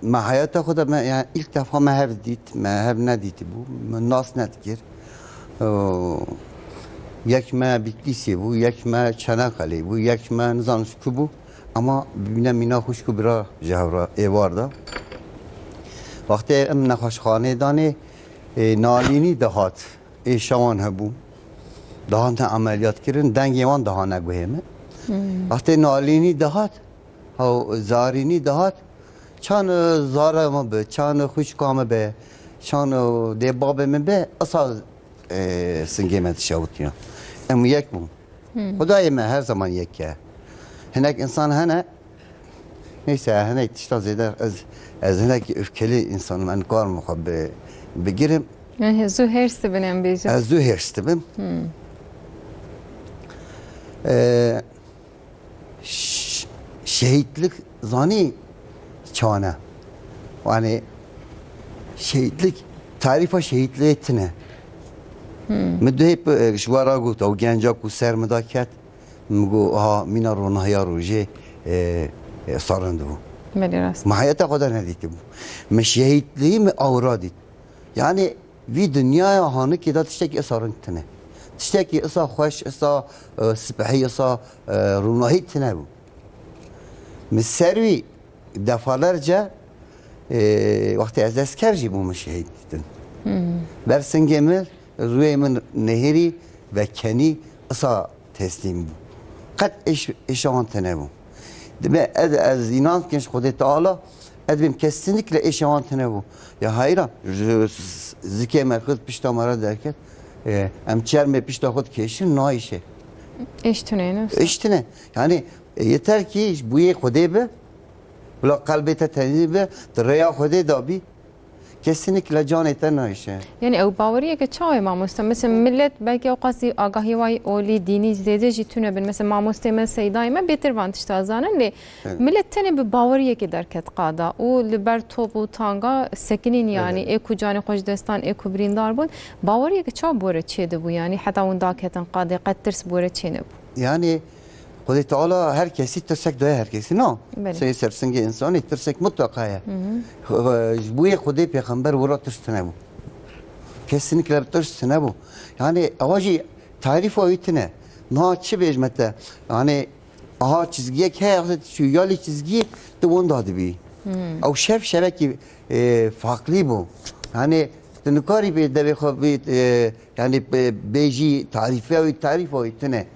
me heyata xwe de me, yani, ilk defa me hev dît, me hev nedîtibû, me nas nedikir. Ew, yek me Bitlîsê bû, yek me Çanakkale bû, yek me nizanim ji ku bû. Ama bîne mîna xwişk û bira ji hev re êvar de. Wextê em nexweşxanê danê, ê, nalînî dihat, êşa wan hebû. Dihate emeliyat kirin, dengê wan dihane guhê min. Hmm. Wextê nalînî dihat, ew zarînî dihat, çan, e, zara min bi, çan, e, xwişka min bi, çan, e, dê babê min bi, esa, e, singê me dişewitiya. Em yek bûn. Hmm. Xwedayê me her zaman yek e. Hinek insan hene, neyse, hinek tişta zêde ez, ez hinek öfkeli insanim, em karim xwe bi, bigirim. Yani zû hêrs dibin em bêjin. Ez zû hêrs dibim. Hmm. E, Ş-, şehîtlik zanî çane. Yani şehîtlik, tarifa şehîtliyê tine. Hmm. Min duhê p-, ji we re got, ew genca ku ser min de ket, min got, ha, mîna ronahiya rojê, e, e, sarind bû. Belê rast. Min heyata xwe de nedîtibû. Min şehîtliyî min awra dît. Yani vî dinyaya hanikê de tiştekî isa rind tine. Tiştekî isa xweş, isa, e, sipehî, isa, e, rûnahî tine bû. Min ser wî defalerce, e, wextê ez esker jî bûm, min şehîd dîtin. Hmm. Ber singê min, rûyê min nehêrî ve kenî isa teslîm bû. Qet êş-, êşa wan tine bû. Dibe ez, ez înan dikim ji Xwedê Teala, ez dibêm kesinlikle êşa wan tine bû. Ya heyran, ji z-, zikê me xist pişta me re derket, e, em çermê pişta xwe dikêşin, nayêşe. Êş tune ne wisa? Êş tine. Yani, e, yeter ki ji bûyê Xwedê be, bila qelbê te tenî be, di rêya Xwedê de bî, kesinlikle canê te nayêşe. Yani ew baweriyeke çawa ye mamoste? Mesela millet belkî ewqasî agahî way olî dînî zêde jî tune bin. Mesela mamostê me, seydayê me bêtir van tişta zanin lê Evet. millet tenê bi baweriyekê derket qada û li ber top û tanga sekinîn yani Evet. ê ku canê xwe ji destan ê ku birîndar bûn. Baweriyeke çawa bi we re çêdibû yani heta hûn daketin qadê qet tirs bi we re çênebû? Yani Xwedê Teala her kesî tirsek daye her kesî, na? Belê. Sê ser singê insanê tirsek mutlaka ye. Hı hı. Xwe-, ji bo yê Xwedê pêxember wira tirs tine bû. Kesinlikle tirs tine bû. Yani ewa jî tarîfa wî tine. Niha çi bêjme te? Yani aha çizgiyek heye, wextê tu çû yalî çizgiyê, tu winda dibî. Hmm. Ew şev şevekî, e, farklî bû. Yani tu nikarî bê devê xwe bî, e, yani bê-, bêjî tarîfeya wî, tarîfa wî tine.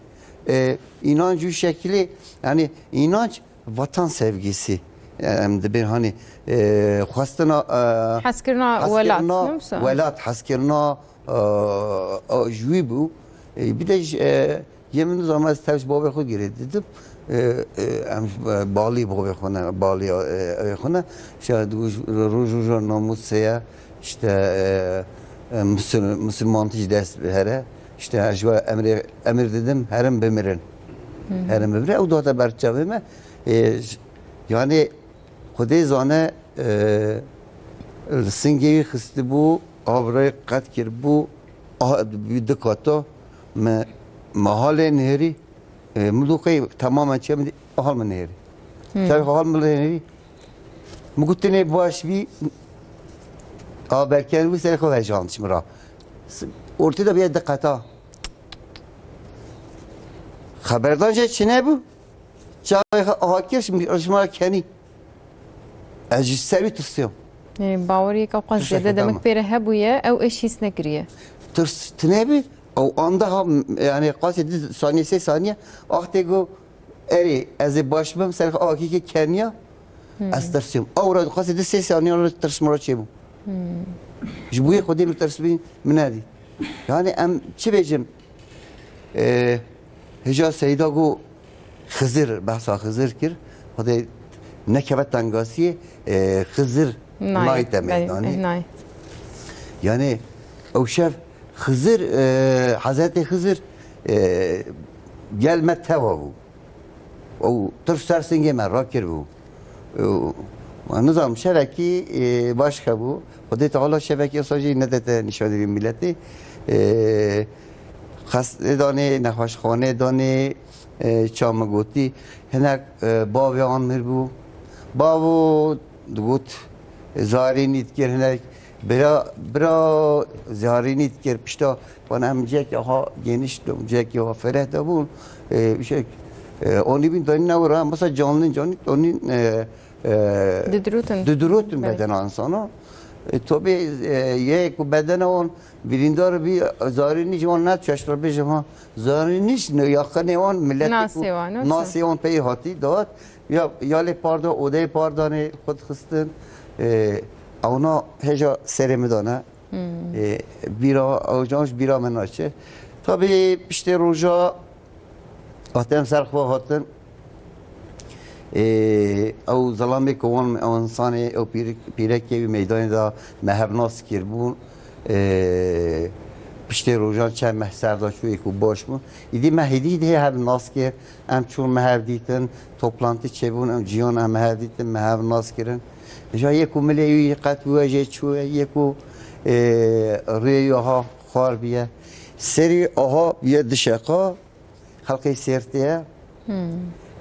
E, înanc û şekilê, yani înanc vatan sevgisi, e, em dibên hani, e, xwestina, e, Hezkirina welat, hezkirina ne wisa? welat, hezkirina, e, e, ji wî bû. E, bir de j-, e, yê min zama ez tev ji bavê xwe girê didim. E, e, em, e, balî bavê xwe ne, balî, e, evê xwe ne. Şaye digo roj roja namûsê ye, işte, e, e, musul-, musulmantî ji dest here. İşte ji we emrê, emir didim, herin bimirin. Hı hı. Herin bimirin. Ew dihate ber çavê me. E, j-, yani Xwedê zane, e, li singê wî xistibû, abrayê qet kiribû, ah, bi du kata me, me halê nihêrî, e, min dû qey temamen çiye min dî, hal min nihêrî. Hı. Çavê xwe hal min nihêrî. Min got, "Tenê baş bî, a berken wî serê xwe vejand ji min re." S-, ortê de bûye diqeta. Xeberdan jê çi nebû? Çavê xwe aha kir, ji min, ji min re kenî. Ez ji ser wî tirsiyam. Ê, baweriyek ew qas zêde demik pê re hebûye, ew êş hîs nekiriye. Tirs tune bî, ew anda ha, yani qasê du saniye, sê saniye, axtê got, erê, ez ê baş bim, ser xwe akîkê keniya, ez tirsiyam. Ew re qasê du sê saniye re tirs min re çêbû. Ji bo yê Xwedê min tirs bî, min nedî. Yani em çi bêjim? Ê, hêja Seyda got, Xizir, behsa Xizir kir. Xwedê nekeve tengasiyê, e, Xizir nayê te meydanê. Nayê. Yani ew şev Xizir, e, Hezretê Xizir, e, gel me teva bû. Ew tirs ser singê me rakir bû. Ew, ma nizam şevekî, e, baş hebû. Xwedê Teala şevekî wisa jî nedete nîşanî vî miletî. E, xestê danê, nexweşxanê danê, e, ça min gotî, hinek, e, bavê an mir bû. Bavo digot, e, zarînî dikir hinek, bira, bira zarînî dikir pişta, wan em cihekî ha geniş de, cihekî ha fereh de bûn. E, şey, e, onî bîn danî ne wira, mesela canlî, canlî, onî, e, e, didirotin, didirotin bedena insana. E, tabi, e, yê ku bedena wan birîndar bî, zarînî ji wan ne çeşre bêjim ha. Zarînîş ne, yaqinê wan, miletê ku nasê wan, nasê wan pey hatî, dat, ya, ya lê par da, odeyê par danê xwe dixistin. E, ewna hêja serê min dane. E, bîra, ew can ji bîra min naçe. Tabi piştê roja hatin ser xwe hatin. Ê, ew zilamê ku wan, ew insanê, ew pîrek-, pîrekê wî meydanê de me hev nas kirbûn. Ê, piştê rojan çend meh ser de çûyê ku baş bûn. Îdî me hêdî hêdî hev nas kir. Em çûn me hev dîtin. Toplantî çêbûn. Ew ciyan em me hev dîtin. Me hev nas kirin. Îja yê ku milê wî qet wê jê çûye, yê ku, ê, rê wî aha xwar biye. Serî aha biye dişeqa. Xelkê Sêrtê ye.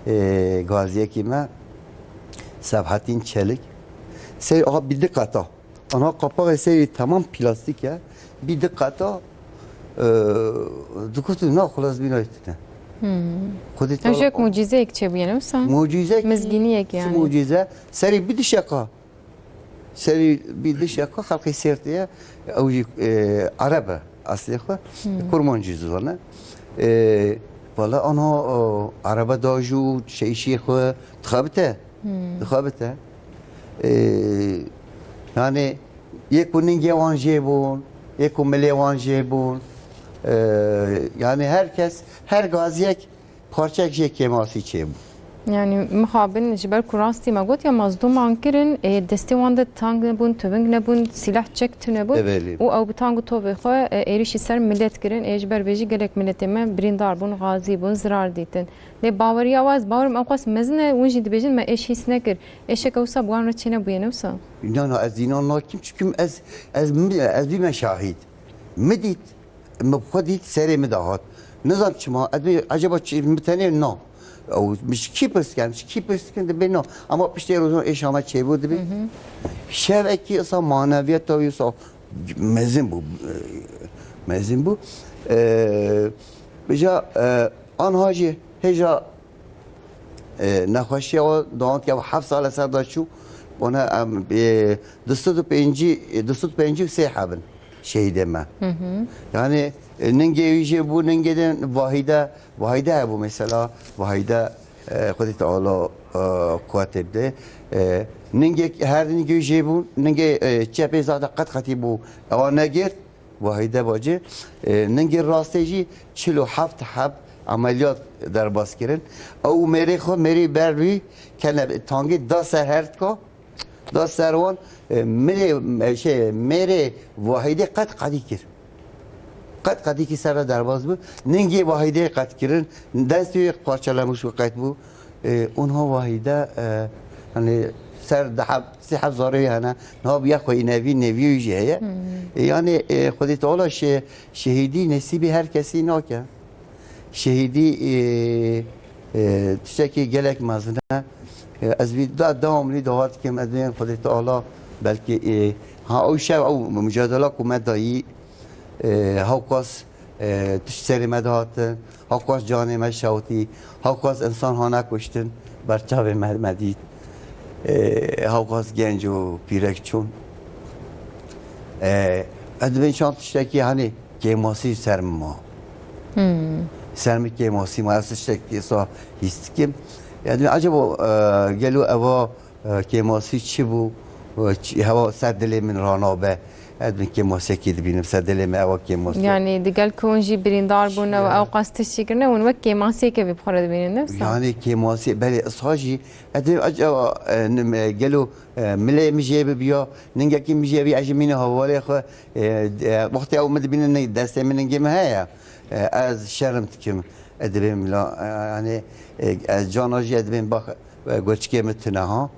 Ê, gaziyekî me, Sebhetîn Çelik. Sey aha bî di qeta. Ana qapaxê sey tamam plastîk e. Bî di qeta, e, dikutin na xulas bînaytine. Xwedê Ev jek mucîzeyek çêbûye, ne wisa? Mucîzek. Mizgîniyek yani. Mucîze. Serî bî dişeqa. Serî bî dişeqa xelkê Sêrtê ye, ew jî, e, Ereb e eslê xwe, Kurmancî zû ne. E, valla ana, o, Erebe da jû şeyşiyê xwe dixebite. Dixebite. E, yani yê ku ningê wan jê bûn, yê ku milê wan jê bûn. E, yani her kes, her gaziyek Parçek jê kêmasî çêbû. Yani mixabin ji ber ku rastî me got ya mazlûman kirin, ê, destê wan de tang nebûn, tiving nebûn, sîleh çek tune bûn. Belê. Û ew bi tang û tovê xwe, e, êrîşî ser milet kirin. Ê, ji ber vê jî gelek miletê me birîndar bûn, xazî bûn, zirar dîtin. Lê baweriya we ez bawerim ew qas mezin e, hûn jî dibêjin me êş hîs nekir. Êşeke wisa bi wan re çênebûye, ne wisa? Na, na, ez înan nakim, çikim ez, ez, ez bîme şahîd. Min dît. Min bi xwe dît serê min de hat. Nizam çima, ez bê, eceba çi, min tenê na. Ew, min ji kî pirs dikin, ji kî pirs dikin, dibê na. Ama piştê rojan êşa me çêbû dibê. Şevekî isa maneviyeta wî isa mezin bû. Mezin bû. Ee, bija, e, anha jî hêja E, nexweşiya wan dewam dike, heft sal e ser de çû. Ona em, e, du sed û pêncî, e, du sed û pêncî û sê hebin şehîdê me. Yani, e, ningê wî jê bû, ningê din Vahîde, Vahîde hebû mesela, Vahîde, e, Xwedê Teala, e, quwetê bide. E, ningê, her ningê wî jê bû, ningê, e, çepê zaten qet qetî bû, ewa negirt. Vahîde bacê, e, ningê rastê jî çil û heft heb emeliyat derbas kirin. Ew û mêrê xwe, mêrê ber wî kene tangê da ser her tika, da ser wan, e, milê, e, şey, mêrê Vahîdê qet qedî kir. Qet qedî kî ser re derbas bû. Ningê Vahîdê qet kirin, destê wî parçelemiş û qet bû. E, onha Vahîde, e, hani ser di heb, sê heb zarê wî hene. Niha bûye xweyî nevî, nevî wî jî heye. E, yani, e, Xwedê Teala şe-, şehîdî nesîbî her kesî nake. Şehîdî, e, e, tiştekî gelek mezin e. E, ez vî da, dewamlî dawa dikim, ez dibêm Xwedê Teala belkî, e, ha ew şev ew mucadela ku me dayî, e, hewkas, e, tişt serê me dihatin, hewkas canê me şewitî, hewkas insan hane kuştin, ber çavê me, me dît. E, hewqas genc û pîrek çûn. E, ez dibên çand tiştekî, hani, kêmasî ser min ma. Hmm. Ser min kêmasî ma, ez tiştekî sa hîs dikim. Ez dibên, acaba, e, gelo eva, e, kêmasî çi bû? E, çi, hewa ser dilê min ranabe. Ez dibên kêmasiyekê dibînim ser dilê min, ewa kêmasî. Yani, digel ku hûn jî birîndar bûne û Ya. ew qas tişt jî kirine, hûn wek kêmasiyeke vê bi xwe re dibînin, ne wisa? Yani, kêmasî, belê, isa jî, ez dibên, acaba, e, nim-, e, gelo, e, milê min jê bibiya, ningekî min jê bî, ez jî mîne hevalê xwe, e, e, wextê ew min dibîne, ning-, destê min ningê min heye. E, ez şerm dikim. Ez dibêm la, e, yani, e, ez cana jî ez dibêm bak, e, goçikê min tune ha.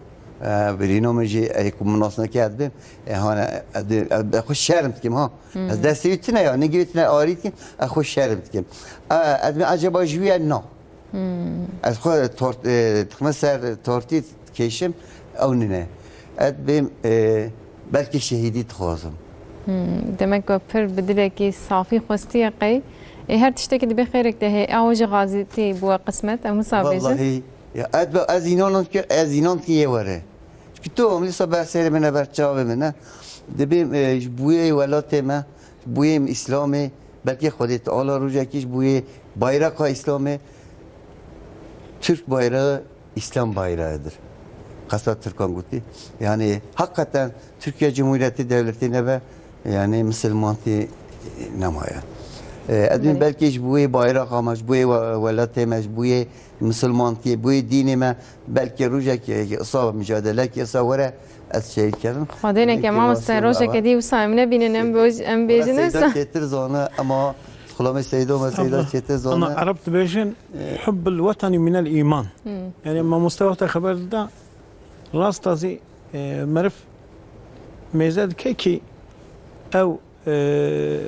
E, birîno min jî, e, ku min nas neke ez dibêm, e, hane, ez dibêm, e, xwe şerm dikim ha. Hmm. Ez destê wî tune ya, ningê wî tune arî dikim, ez xwe şerm dikim. E, ez dibêm acaba ji wî ye? Na. Hmm. Ez xwe tort-, e, dixime ser tortî dikêşim, ew nîne. Ez dibêm, e, belkî şehîdî dixwazim. Hmm. Demek ku pir bi dilekî safî xwestiye qey. Ê, her tiştekî dibê xêrek de hê. Ew jî xazîtî bûye qismet. Em wisa bêjin. Wellahî, ya, ez, ez înan dikim, ez înan dikim yê were. Çikî tu em lîsa ber serê min e, ber çavê min e. Dibêm, e, ji bo yê welatê me, ji bo yê Îslamê, belkî Xwedê Teala rojekî ji bo yê bayraqa Îslamê, Türk bayrağı İslam bayrağıdır. Qesa Tirkan gotî. Yani, hakikaten Türkiye Cumhuriyeti devletine ve, yani, Müslümanlığı nemaye. E, ez dibêm Belê. belkî ji bo yê bayraqa me, ji bo yê we-, welatê me, ji bo yê Misilmantiyê, bo yê dînê me, belkî rojekê, îsa, micadelekê îsa were, ez şehîd kerim. Xwedê neke, Belkî mamoste, rojeke dî wisa em nebînin, em boj-, em bêjin Seyda wisa. Çêtir zane, ama xulamê Seyda me, Seyda Estağfurullah. Çêtir zane. Ama Arap dibêjin, E, "Hubbul vatani minel iman." Hmm. Yani mamoste wexta xeber dida, rasta zî, e, meriv mêze dike ki ew e,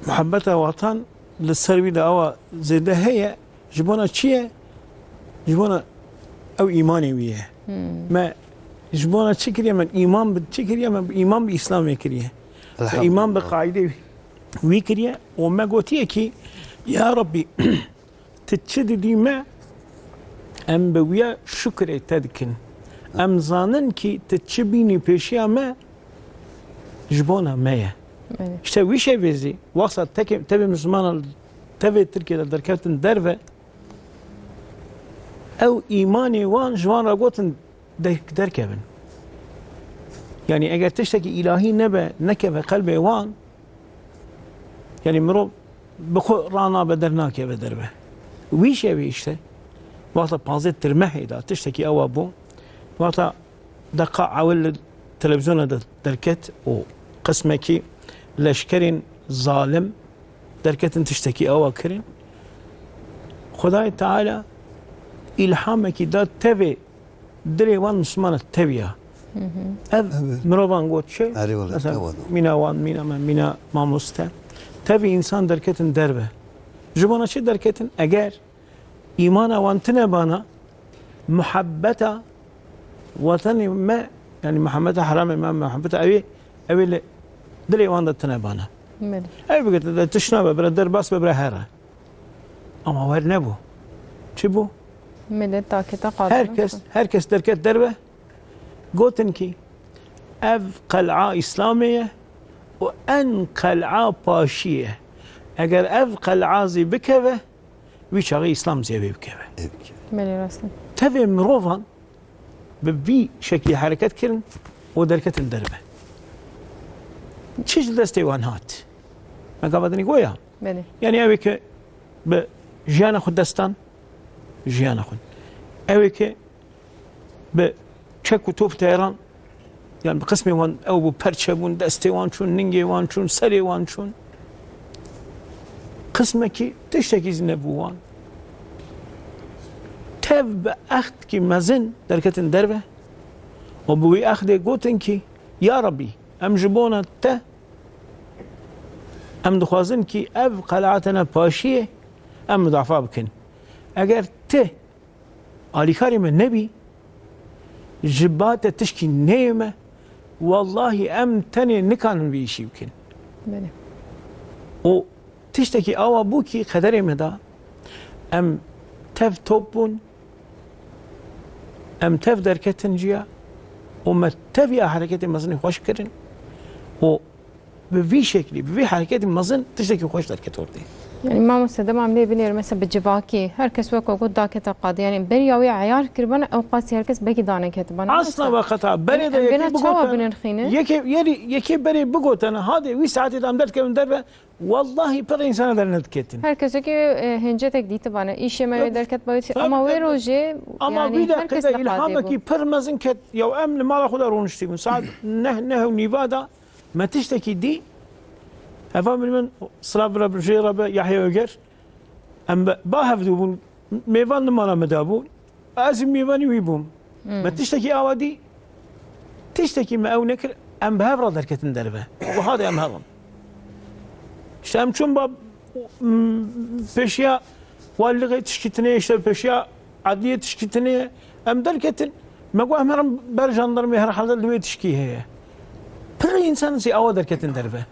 muhebbeta watan li ser wî de awa zêde heye. Ji bona çi ye? Ji bona ew îmanê wî ye. Hmm. Me ji bona çi kiriye? Me îman bi çi kiriye? Me îman bi Îslamê kiriye. Me îman bi Elhamdülillah. qaîdê wî kiriye û me gotiye ki, Ya Rabbî, Tu çi didî me, em bi wîya şukrê te dikin. Em zanin kî tu çi bînî pêşiya me, ji bona me ye. Belê. Îşte wî şevê zî, wexta teke-, tevê Mislimana, tevê Tirkiyê de derketin derve, ew îmanê wan ji wan re gotin, de-, derkevin. Yanî eger tiştekî îlahî nebe, nekeve qelbê wan, yanî mirov bi xwe ranabe, dernakeve derve. Wî şevê îşte, wexta panzdeh Tirmehê de tiştekî ewa bû. Wexta deqa ewil li televîzyona de derket û qismekî leşkerên zalim derketin tiştekî ewa kirin. Xwedayê Teala îlhamekî da tevê dilê wan Mislimana teviya. Hı hı. Ev Evet. mirovan got çi? Erê wele, Mesela, ewa da. mîna wan, mîna me, mîna mamoste. Tevî însan derketin derve. Ji bona çi derketin? Eger îmana wan tine bana, muhebbeta wetenê me, yani muhebbeta heramê me, muhebbeta ewê, ewê li dilê wan de tine bana. Belê. Ew bigirte de tişt nabe, bira derbas be, bira here. Ama wer nebû. Çi bû? Millet takete kaldı. Herkes, herkes derket derve. Gotin ki, ev qel'a Îslamê ye û en qel'a paşî ye. Eger ev qel'a zî bikeve, wî çaxê Îslam zî ewê bikeve. Ê bikeve. Belê, rast e. Tevê mirovan bi vî şeklî hereket kirin û derketin derve. Çi ji destê wan hat? Me gava dinî goya. Belê. Yani ew ê ke bi jiyana xwe destan, jiyana xwe. Ew ê ke bi çek û top teyeran, yani bi qismê wan ew bû, perçe bûn, destê wan çûn, ningê wan çûn, serê wan çûn. Qismekî tiştekî zî nebû wan. Tev bi exdkî mezin derketin derve û bi wî exdê gotin ki, Ya Rabbî, em ji bona te, em dixwazin ki ev qel'a te ne paşiyê, em mudafa bikin. Eger ti alîkarê me nebî, ji ba te tişkî neyê me, wellahî em tenê nikarin vî îşî bikin. Belê. Û tiştekî awa bû kî qederê me da, em tev top bûn, Em tev derketin ciya û me tevî a hereketê mezinê xweş kirin û bi vî şeklî, bi vî hereketî mezin tiştekî xweş derket ortê. Yanî mamoste, dema em lê binêrin, mesela bi civakî, her kes wek got dakete qadê. Yanî beriya wê eyar kiribana, ew qasî her kes belkî daneketibana. Asla ve qeta. Berê de Em bêna yekê çawa bigotana, binirxîne? Yekê, yerî, yekê berê bigotana, hadê wî saetê de em derdikevin derve, wellahî pir însana dernediketin. Her kesekî, e, hêncetek dîtibane. Îşê me wê derket bayê, ama wê rojê, ama yanî wî her kes deqeyde îlhamekî pir mezin ket, ya em li mala xwe de rûniştîbûn. Saet neh, neh û nîva de me tiştekî dî. Heva min, min silav bira bi jê re be, Yahya Öger. Em be, ba hevdû bûn. Mêvan li mala me de bû. Ez jî mêvanî wî bûm. Hmm. Me tiştekî awa dî, tiştekî me ew nekir, em bi hev re derketin derve. Wiha de em hev in. İşte em çûn ba, m, pêşiya walîlixê tişkîtinê, işte pêşiya edliyê tişkîtinê, em derketin. Me got, em herin ber jandarmê, herhalde li wê tişkî heye. Pir însan zî awa derketin derve.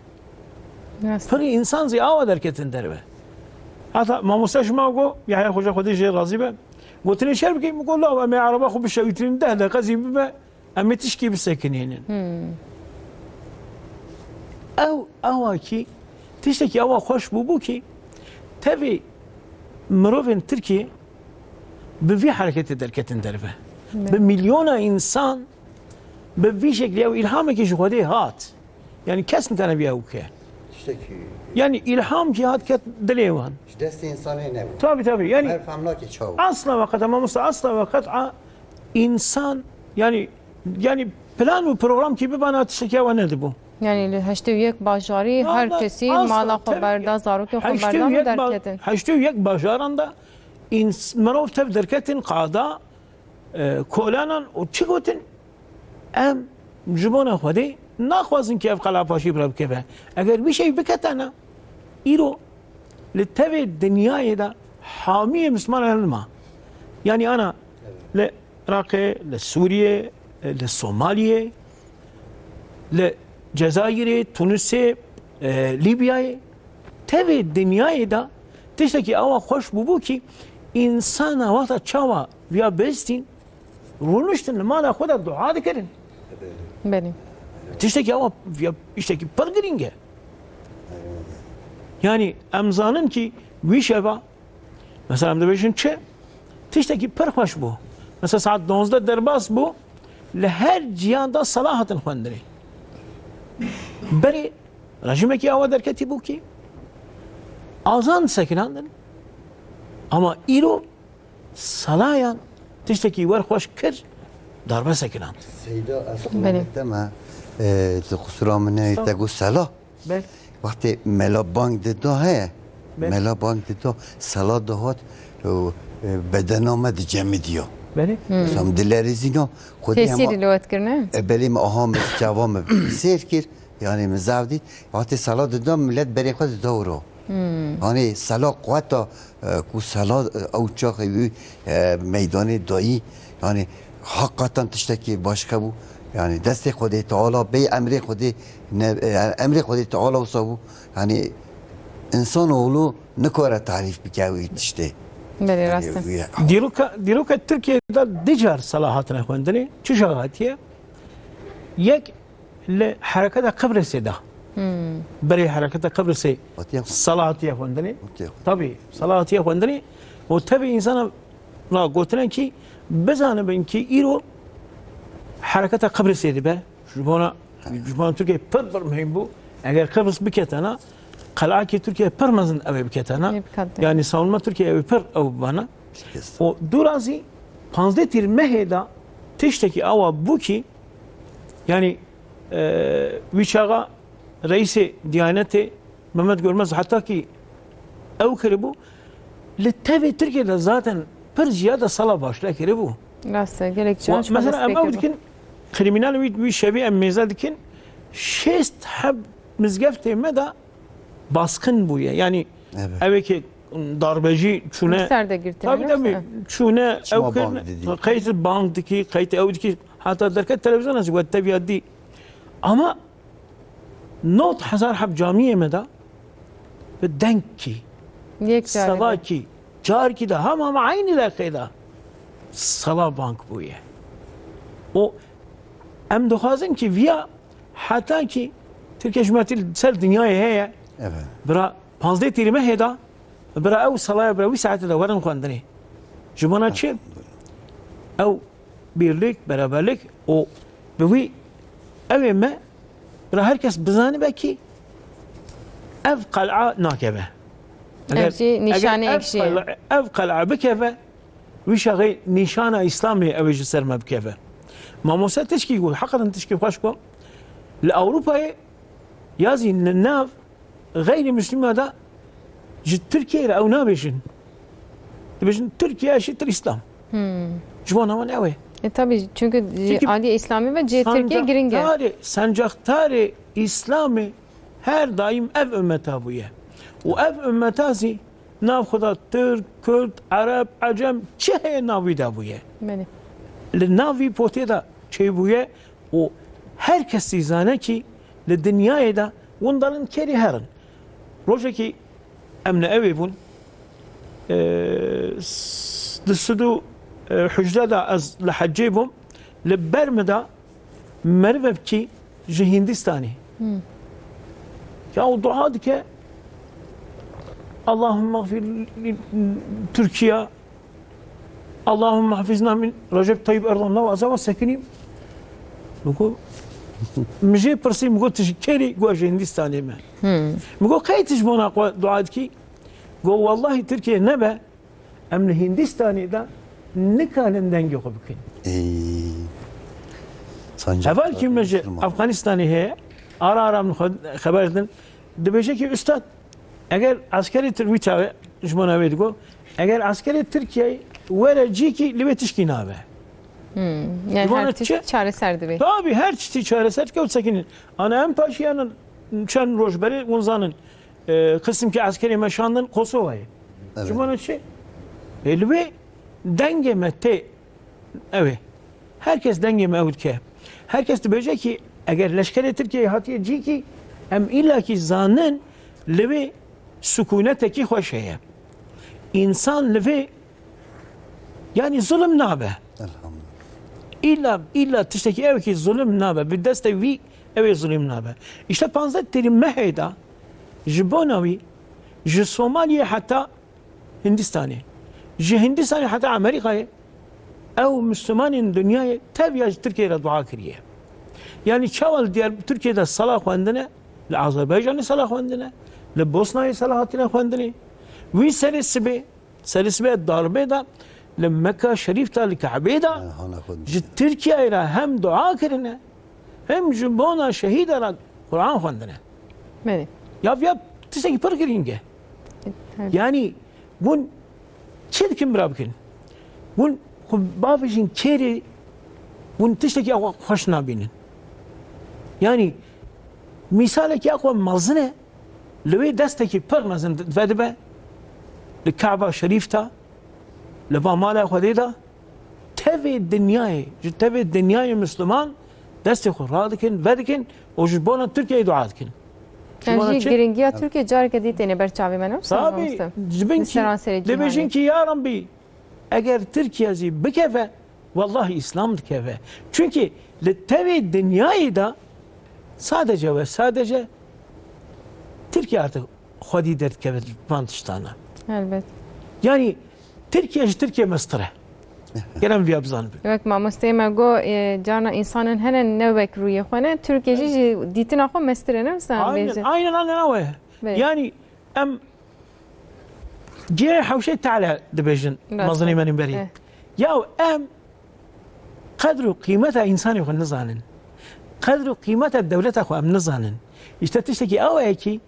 Rast. Pir însan zî awa derketin derve. Heta mamoste ji me got, Yahya Xoca, Xwedê jê razî be, gotinê şer bikî, min got, law, em ê ereba xwe bişewîtînin, deh deqe zî bibe, em ê tişkî bisekinînin. Hmm. Ew, ewa kî, tiştekî ewa xweş bûbû kî, tevî mirovên Tirkiyê bi vî hereketê derketin derve. Evet. Bi milyona însan bi vî şeklî ew îlhamekî ji Xwedê hat. Yanî kes nikanebiya ew bike. Tiştekî Yanî îlham kî hat ket dilê wan. Ji destê însanê nebû. Tabii, tabii. Yanî Mer fem nake çawa. Asla ve qeta, mamoste, asla ve qeta însan, yanî, yanî plan û program kî bibana tiştekî ewa nedibû. Yanî li heştê û yek bajarî her kesî mala xwe berda, zarokê xwe berdan û derketin. Heştê û yek bajaran da ins-, mirov tev derketin qada, e, kolanan û çi gotin? Em ji bona Xwedê naxwazin ki ev qala paşî bi re bikeve. Eger wî şey biketana, îro li tevê dinyayê de hamiyê Mislimanan nima. Yanî ana li Iraqê, li Sûriyê, li Somaliyê, li Cezayirê, Tunisê, e, Lîbyayê, tevê dinyayê de tiştekî awa xweş bûbû ki însana wexta çawa viya bistîn, rûniştin li mala xwe de dua dikirin. Belê. Tiştekî awa viya, tiştekî pir girîng e. Yanî em zanin ki wî şeva Mesela em dibêjin çi? Tiştekî pir xweş bû. Mesela saet duwazdeh derbas bû, li her ciyan de sela hatin xwendinê. Berê rejîmekî awa derketî bû ki azan sekinandin. Ama îro selayan tiştekî wer xweş kir, darbe sekinand. Seyda, ez Belê. Te me, e, di qusura min e, Sağ ol. Te got sela. Belê. Wextê mela bang dida heye. Belê. Mela bang dida, sela dihat, û, e, bedena me dicemidiya. Belê. Hmm. Mesela em dilerîzîna, xwedî Tesîrî hema li we dikirine? E, belê, me aha me çava me sêr kir, yanî me zaf dît. Wextê sela dida, millet berê xwe dida wira. Hmm. Yanî sela quweta, e, ku sela, e, ew çaxê wî, e, meydanê dayî, yanî heqeten tiştekî başka bû. Yanî destê Xwedê Teala bê emrê Xwedê ne, e, emrê Xwedê Teala wisa bû. Yanî insanoğlu nikare tarîf bike wî tiştê. Belê, yanî rast e. Wî Dîroka, dîroka Tirkiyê de dicar sela hatine xwendinê. Çi çax hatiye? Yek li hereketa Qibrisê de. Hmm. Berê hereketa Qibrisê Hatiye xwendin. Sala hatiye xwendinê. Hatiye xwendin. Tabii, sala hatiye xwendinê. Û tevî însana ra gotine ki bizanibin ki îro hereketa Qibrisê dibe. Ji bona, ji bona Tirkiye pir, pir muhîm bû. Eger Qibris biketena, qelakê Tirkiye pir mezin ew ê biketena. Ê biketena. Yanî savunma Tirkiye ew ê pir ew bibana. Şikest. Û dûra zî panzdeh tîr mehê de tiştekî awa bû ki, yanî, e, wî çaxa reîsê Diyanetê Mehmet Görmez heta ki ew kiribû, li tevê Tirkiye de zaten pir ziyade sala başle kiribû. Rast e, gelek Wa-, cihan ji xwe mesela em destpê ew kiribû. Dikin, krîminal wî, wî şevî em mêze dikin, şêst heb mizgeftê me de baskın bûye. Yanî Evet. Ew ê ki darbecî çûne. Ser de girtin, Tabii, yoksa? Tabii. Çûne, Çima ew bang kirine, didî? Qeyd bang dikî, qeyd ew dikî. Heta derket televîzyona zî we teviya dî. Ama nod hezar heb camiyê me de bi dengkî, Yek carê de. Sevakî, carkî de, hema me eynî deqê de sela bang bûye. û em dixwazin ki viya heta ki Tirkiye cumhuriyetî li ser dinyayê heye, Evet. bira panzdeh tîrî mehê de, bira ew salaya, bira wî saetê de werin xwendinê. Ji bona çi? Ew birlik, beraberlik û bi wî ew ê me, bira her kes bizanibe ki ev qel'a nakeve. Ev jî nîşaneyek jî ye. Ev qel'a, ev qel'a bikeve, wî şaxê nîşana Îslamê ew ê ji ser me bikeve. Mamoste tişkî got, heqeten tişkî xweş got. Li Ewropayê ya zî li nav xeyrî Mislima de ji Tirkiyeyê re ew nabêjin. Dibêjin Tirkiye eşîtir Îslam. Hmm. Ji bona wan ew e. E, tabii, çünkü, e, Çünkü aliyê Îslamê ve cihê Tirkiye giring e. Sancaktarê, sancaktarê Îslamê her daîm ev ummeta bûye. Û ev ummeta zî nav xwe de Tirk, Kurd, Ereb, Ecem, çi heye nav wî de bûye. Belê. Li nav vî potê de çêbûye û her kes zî zane kî li dinyayê de winda li kerî herin. Rojekî em li ewê bûn, e, s-, di sed û, e, hejde de ez li hecê bûm, li ber min de merivekî ji Hindistanê. Hmm. Ya û dua dike, Allahümme gfir li Türkiye, Allahümme hafizna min Recep Tayyip Erdoğan. Na ez ava sekinîm. Min got, min jê pirsî, min got, tu ji kerî? Got, ji Hindistanê me. Hmm. Min got, qey tu ji bona xwe dua dikî? Got, wallahî Tirkiye nebe, em li Hindistanê de nikarin dengê xwe bikin. Ey. Sancak Hevalkî me ji Afganistanê heye, ara ara min xwe xeber din. Dibêje ki, ustad, eger eskerê Tir-, wî çaxê ji bo navê digo, eger eskerê Tirkiyeyê were cîkî, li wê tişkî nabe. Hmm. Yani her tişt çareser dibe. Tabii, her tiştî çareser dike û sekinîn. Ana em paşiyanin çend roj berê, hûn zanin. E, qismkî eskerê me şandin Kosovayê. Evet. Ji bona çi? E, li wê dengê me tê ew ê. Her kes dengê me ew dike. Her kes dibêje ki eger leşkerê Tirkiyeyê hatiye cîkî, em îlla kî zanin li wê sukûnetekî xweş heye. Însan li vê Yani zulüm nabe. Elhamdülillah. Îlla, îlla tiştekî ew ki zulüm nabe. Bi destê wî ew ê zulüm nabe. İşte panzdeh têrî mehê de ji bona wî ji Somaliyê heta Hindistanê, ji Hindistanê heta Amerîkayê ew Müslümanên dinyayê tev ya ji Tirkiyeyê re dua kiriye. Yani çawa li Diyar-, Tirkiyê de sala xwendine, li Azerbaycanê sala xwendine, li Bosnayê sala hatine xwendinê. Wî serê sibê Serê sibê darbê de li Mekka Şerîf de, li Kebê de, Ha, hana xwe ji Tirkiyeyê re hem dua kirine, hem ji bona şehîda re Quran xwendine. Belê. Ya, ya tiştekî pir girîng e. Evet. Yani hûn çi dikin bira bikin? Hûn xwe bavêjin kêrê, hûn tiştekî xweş nabînin. Yani mîsalekî xwe mezin e. Li wê destekî pir mezin vedibe, li Kaba Şerîf de, li va mala Xwedê de, tevê dinyayê, ji tevê dinyayê Misliman destê xwe radikin, vedikin û ji bona Tirkiyeyê dua dikin. Ji Ev bona jî çi? Giringiya Tirkiye careke dî têne ber çavê me, ne wisa Tabii, mamoste? Ji bin Li ki, seranserê cîhanê. Dibêjin ki, ya Rabbî, eger Tirkiye zî bikeve, Wallahî Îslam dikeve. Çünkü li tevê dinyayê de sadece ve sadece Tirkiye artık xwedî derdikeve van tiştana. Elbet. Yani Tirkiye ji Tirkiye mestir e. Gerek viya bizanibin. Wek mamosteyê me got, e, carna însanin hene ne wek rûyê xwe ne, Tirkiye jî ji dîtina xwe mestir e, ne wisa em Aynen, bêjin? Aynen, aynen, awe. Belê. Yani em Cihê hewşê teala dibêjin Rast mezinê e. Menî berî. Eh. Ya em qedr û qîmeta însanê xwe nizanin. Qedr û qîmeta dewleta xwe em nizanin. Îşte tiştekî ew e ki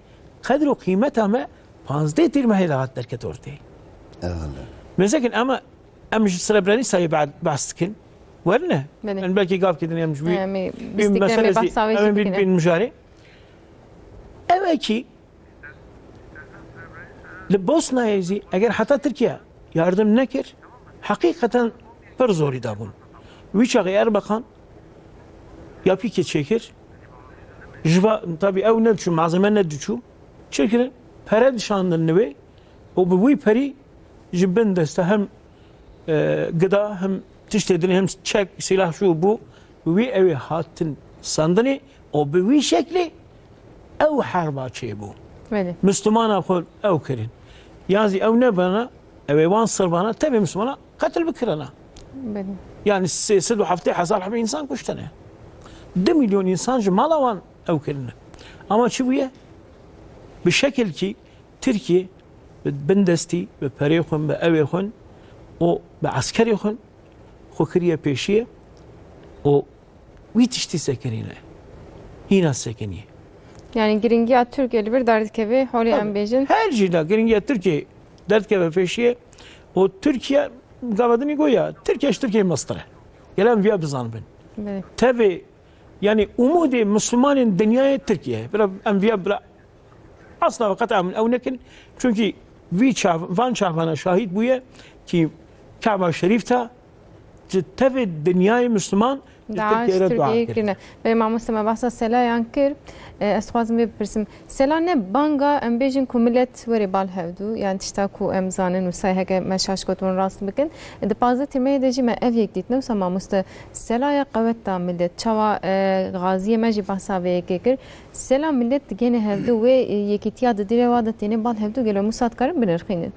qedr û qîmeta me panzdeh tîrmehê de hat derket ortê. Evet. Mezekin ama em ji Srebrenicayê behs dikin. Werine? Belê. Em belkî gavkê din em ji wî, Em ê wî bîstikê em ê meselesî, behsa wê em jî ê bî-, bikine. Bîn mijarê. Ew e ki Li Bosnayê zî eger heta Tirkiye yardim nekir, heqîqeten pir zorî dabûn. Wî çaxê Erbekan ya pîkê çêkir, ji va, tabî ew nediçû, malzeme nediçû, çêkirin, pere dişandin li wê û bi wî perî ji bin deste hem, e, gida hem tiştê din hem çek, sîlah şu bû, wî ew ê hatin sandinê û bi wî şeklê ew herba çêbû. Belê. Mislimana xwe ew kirin. Yan zî ew nebana, ew ê wan sirbana, tevê Mislimana qetil bikirana. Belê. Yani sê sed û heftê hezar hebê însan kuştene. Du milyon însan ji mala wan ew kirine. Ama çi bûye? Bi şekilkî Tirkiye bi bindestî, bi perê xwe, bi ewê xwe û bi eskerê xwe xwe kiriye pêşiyê û wî tiştî sekinîne. Hîna sekinî. Yani giringiya Tirkiye li vir derdikeve holê em Tabii. bêjin. Her jî de giringiya Tirkiye derdikeve pêşiyê û Tirkiye gava dinî goya Tirkiye ji Tirkiye mestir e. Gel em viya bizanibin. Belê. Tevê, yani umudê Müslümanên dinyayê Tirkiye. Bira em viya bira Asla ve qet'a min ew nekin. Çünkü vî çav-, van çavana şahîd bûye ki Kaba Şerîf ta ji tevê dinyayê Müslüman ji Daiş Tirkiye re dua Tirkiyeyê kirine. kirine. Belê mamoste me behsa selayan kir. E, ez dixwazim vê bipirsim. Sela ne banga em bêjin ku millet were bal hevdû, yani tişta ku em zanin û say heke me şaş got hûn rast bikin. E, di pazdeh tîrmehê de jî me ev yek dît. Ne wisa mamoste selaya qewet da millet. Çawa, e, gaziyê me jî behsa vê yekê kir. Sela millet digihêne hevdû wê, e, yekîtiya di dilê wa de têne bal hevdû gelo Musa dikarin binirxînin?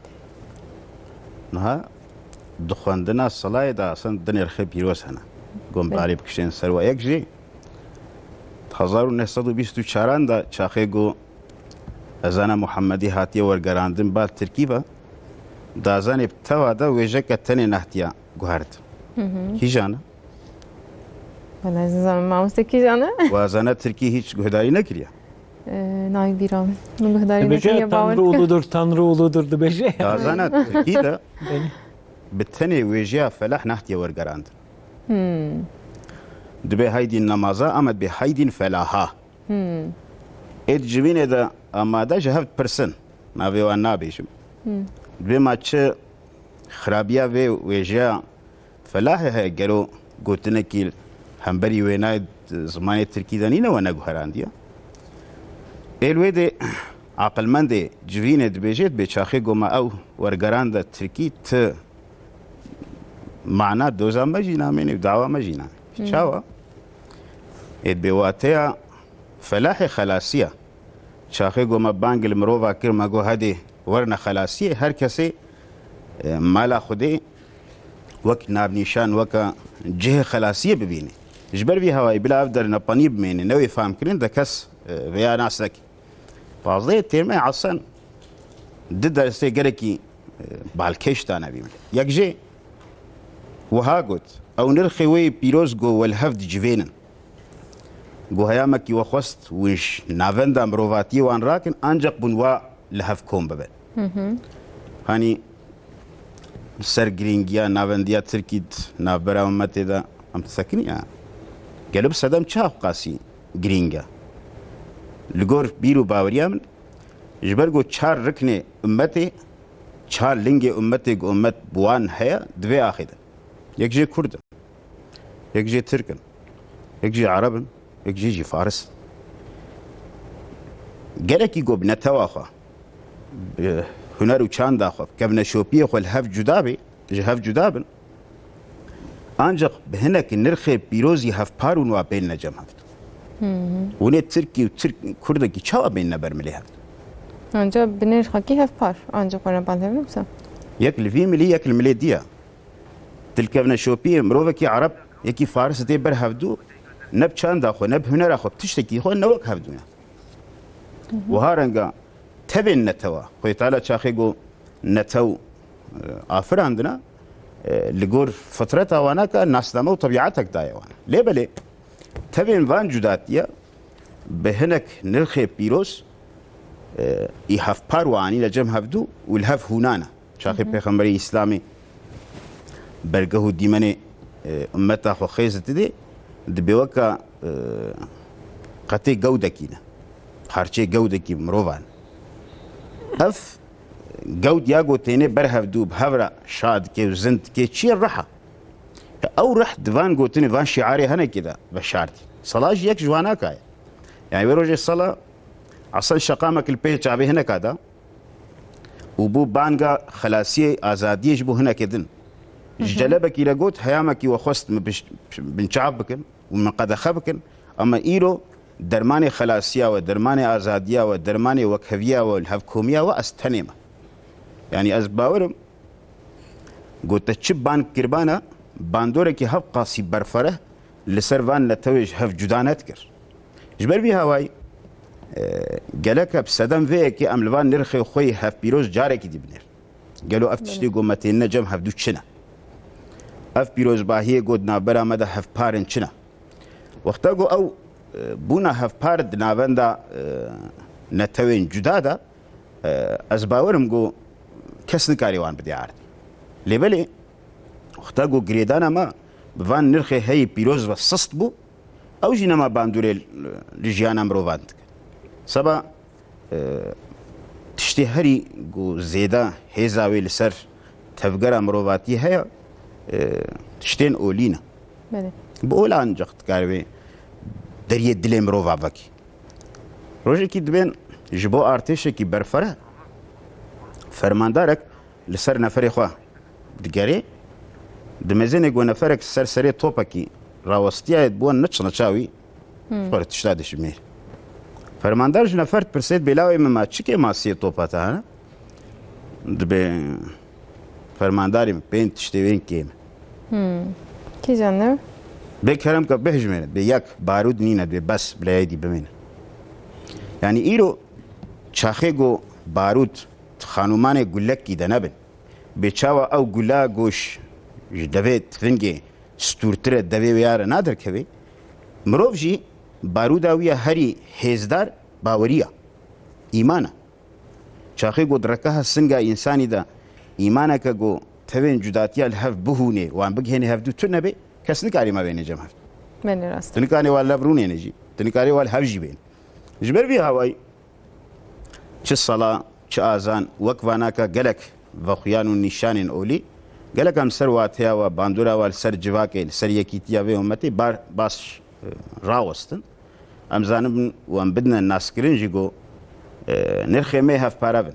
Niha di xwendina selayê de aslında di nirxê pîroz hene. Gom Belê. barê bikişên ser we yek jî. Hezar û neh sed û bîst û çaran de çaxê ku ezana Muhammedî hatiye wergerandin bal Tirkî ve, dazanê bi teva de wêjeke tenê nehtiya guhert. Hı hı. Kîjan e? Wala ez nizanim mamoste kîjan e? Wazana Tirkî hiç guhdarî nekiriye. Ee, nayê bîra min. Min guhdarî nekiriye, bawer Tanrı uludur, Tanrı uludur dibêje. Wazana Tirkî de Belê. bi tenê wêjeya felah nehtiye wergerandin. Hmm. Dibê haydîn nemaza, ama dibê haydîn felaha. Hmm. Ê di civînê de amade ji hev dipirsin. Navê wan nabêjim. Hmm. Dibê ma çi xirabiya vê wêjeya felahê heye, gelo gotinekî hemberî wênayê zimanê tirkî de nîne we neguherandiye? Ê li wê de aqilmendê civînê dibêje, dibê çaxê goma ew wergeran de tirkî ti mana doza me jî namêne, dawa me jî name. Hmm. Çawa? Ê dibê wateya felahê xelasiya. Çaxê ku me bang li mirova kir, me got, "Hedê, werne xelasiyê." Her kesê, e, mala Xwedê wek navnîşan, weke cihê xelasiyê bibîne. Ji ber vî hawayî bila ev dernepanî bimêne, newê fam kirin de kes, e, vêya nas neke. Pazdehê têrmehê Esen di dersê gelekî, e, balkêş dane vî milê. Yek jê wiha got, ew nirxê wê yê pîroz ku we li hev dicivênin. Ku heyamekî we xwest hûn ji navenda mirovatiyê wan rakin, ancaq bûn wa li hev kom bibin. Hı hı. Hanî ser girîngiya navendiya Tirkî di navbera ummetê de em disekiniya. Gelo bi sedem çi hevqasî girîng e? Li gor bîr û baweriya min, ji ber ku çar riknê ummetê, çar lingê ummetê ku ummet bi wan heye, di vê axê de. Yek jê Kurd in. Yek jê Tirk in. Yek jê Ereb in. Yek jê jî Faris in. Gelekî ku bi netewa xwe, bi huner û çanda xwe, bi kevneşopiyê xwe li hev cuda bê, ji hev cuda bin, ancaq bi hinek nirxê pîrozî hevpar û wa bênine cem hev. Hı hı. Hûn ê Tirkî û Tirk, Kurdekî çawa bênine ber milê hev? Ancaq bi nirxekî hevpar, ancaq wana bal hev nimsa. Yek li vî milî, yek li milê diya. Dilkevneşopiyê mirovekî Ereb, yekî Faris dê ber hevdû, ne bi çanda xwe, ne bi hunera xwe, bi tiştekî xwe ne wek hevdû ne. Wiha renga tevên netewa, Xwedê Teala çaxê got netew, e, afirandina, e, li gor fitreta wana ka nasname û tebîetek daye wana. Lê belê, tevên van cudatiya bi hinek nirxê pîroz, e, î hevpar û anîne cem hevdû û li hev hûnane. Çaxê Hı hı. Pêxemberê Îslamê bergeh û dîmenê, e, ummeta xwe xêz didê, dibê weka, e, qetê gewdekî ne. Parçeyê gewdekî mirovan. Ev gewd ya ku têne ber hevdû, bi hev re şa dike û zind dike, çi ye? Rih e. Ew rih di van gotinê, van şiarê hinekî de veşartî. Sala jî yek ji wana ka ye. Yani wê rojê sala Esen şeqamek li pêş çavê hineka da û bû banga xelasiyê, azadiyê ji bo hinekê din. Ji celebekî re got, heyamekî we xwest min biş-, binçav bikin û min qedexe bikin, ama îro dermanê xelasiya we, dermanê azadiya we, dermanê wekheviya we, hevkomiya we ez tenê me. Yanî ez bawerim, got te çi bang kiribana, bandorekî hevqasî berfereh li ser van netewê ji hev cuda nedikir. Ji ber vî hawayî, e, gelek e bi sedem vê yekê em li van nirxê xwe yê hevpîroz carekî dî binêrin. Gelo ev tiştê ku me tênine cem hevdû çi ne? Ev pîrozbahiyê ku di navbera me de hevpar in çi ne? Wexta ku ew, e, bûna hevpar di navenda, e, netewên cuda de, e, ez bawerim ku kes nikare wan bidê erdê. Lê belê, wexta ku girêdana me bi van nirxê heyî pîroz ve sist bû, ew jî nema bandorê li jiyana mirovan dike. Seba, e, tiştê herî ku zêde hêza wê li ser tevgera mirovatî heye, e, tiştên olî ne. Belê. Bi ola ancaq dikare wê deriyê dilê mirova vekî. Rojekî dibên ji bo artêşekî berfireh fermandarek li ser neferê xwe digerê, di mezenê ku neferek ser serê topekî rawestiyaye, bi wan neçine çawî, Hmm. xwe tişta dişimêr. Fermandar ji nefer dipirsê, dibê lawê min ma çikê ma sê topa te hene? Dibê fermandarê min pên tiştê wên kêm e. Hmm. Kîjan ne? Bê kerem ke bihijmêre, bê yek barûd nîne, dibê bes, bila yê dî bimêne. Yanî îro çaxê ku barûd xanûmanê gulekî de nebin, bê çawa ew gula goş ji devê tivingê stûrtir e, devê wê ya re naderkevê? Mirov jî barûda wî ya herî hêzdar bawerî ya, îman e. Çaxê ku di rekeha singa însanî de îmaneke ku tevên cudatiya li hev bihûnê, wan bigihênê hevdû tune bê, kes nikarî me bêne cem hev. Belê rast. Tu nikarê wan lev rûnêne jî. Tu nikarê wan hev jî bêne. Ji ber vî hawayî çi sala, çi azan, wek vanaka gelek vexuyan û nîşanên olî, gelek em ser wateya we, bandora we li ser civakê, li ser yekîtiya vê ummetê bar, bas, e, rawestin. Em zanibin û em bidine naskirin jî ku, e, nirxê me hevpare bin.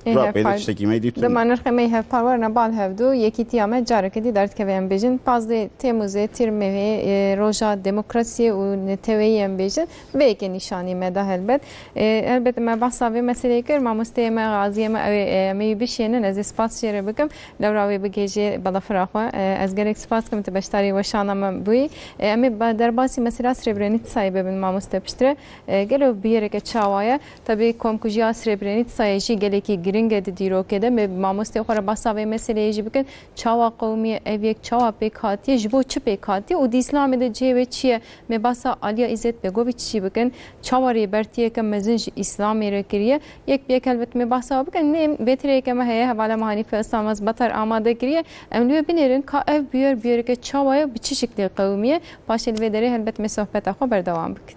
Ê Cevap peyda hevpar-, tiştekî me dîtin. Dema nirxê me hevpar werine bal hevdû, yekîtiya me careke dî derdikeve em bêjin. Pazdeh Temmuzê, Tîrmehê, e, roja demokrasiyê û neteweyî em bêjin. Vê yekê nîşanî me da helbet. E, helbet me behsa vê meseleyê kir, mamosteyê me, gaziyê me, ew ê, e, em ê wî bişênin, ez ê spas jê re bikim. Lewra wê bigihêjê balafira xwe. E, ez gelek spas dikim tu beşdarî weşana me bûyî. E, em ê ba-, derbasî mesela Srebrenicayê bibin mamoste piştre. E, gelo bûyereke çawa ye? Tabi komkujiya Srebrenicayê jî gelekî giring e di dîrokê de. Me mamostê xwe re behsa vê meseleyê jî bikin. Çawa qewimiye ev yek, çawa pêk hatiye, ji bo çi pêk hatiye û di Îslamê de cihê wê çi ye? Me behsa Aliya Îzzet Begoviç jî bikin. Çawa rêbertiyeke mezin ji Îslamê re kiriye? Yek bi yek helbet me behsa bikin. Nêm vê tirêke me heye, hevala me Hanife Islamaz Batar amade kiriye. Em li wê binêrin ka ev bûyer, bûyereke çawa ye, bi çi şiklê qewimiye? Paşê li vê derê helbet me sohbeta xwe berdewam bikin.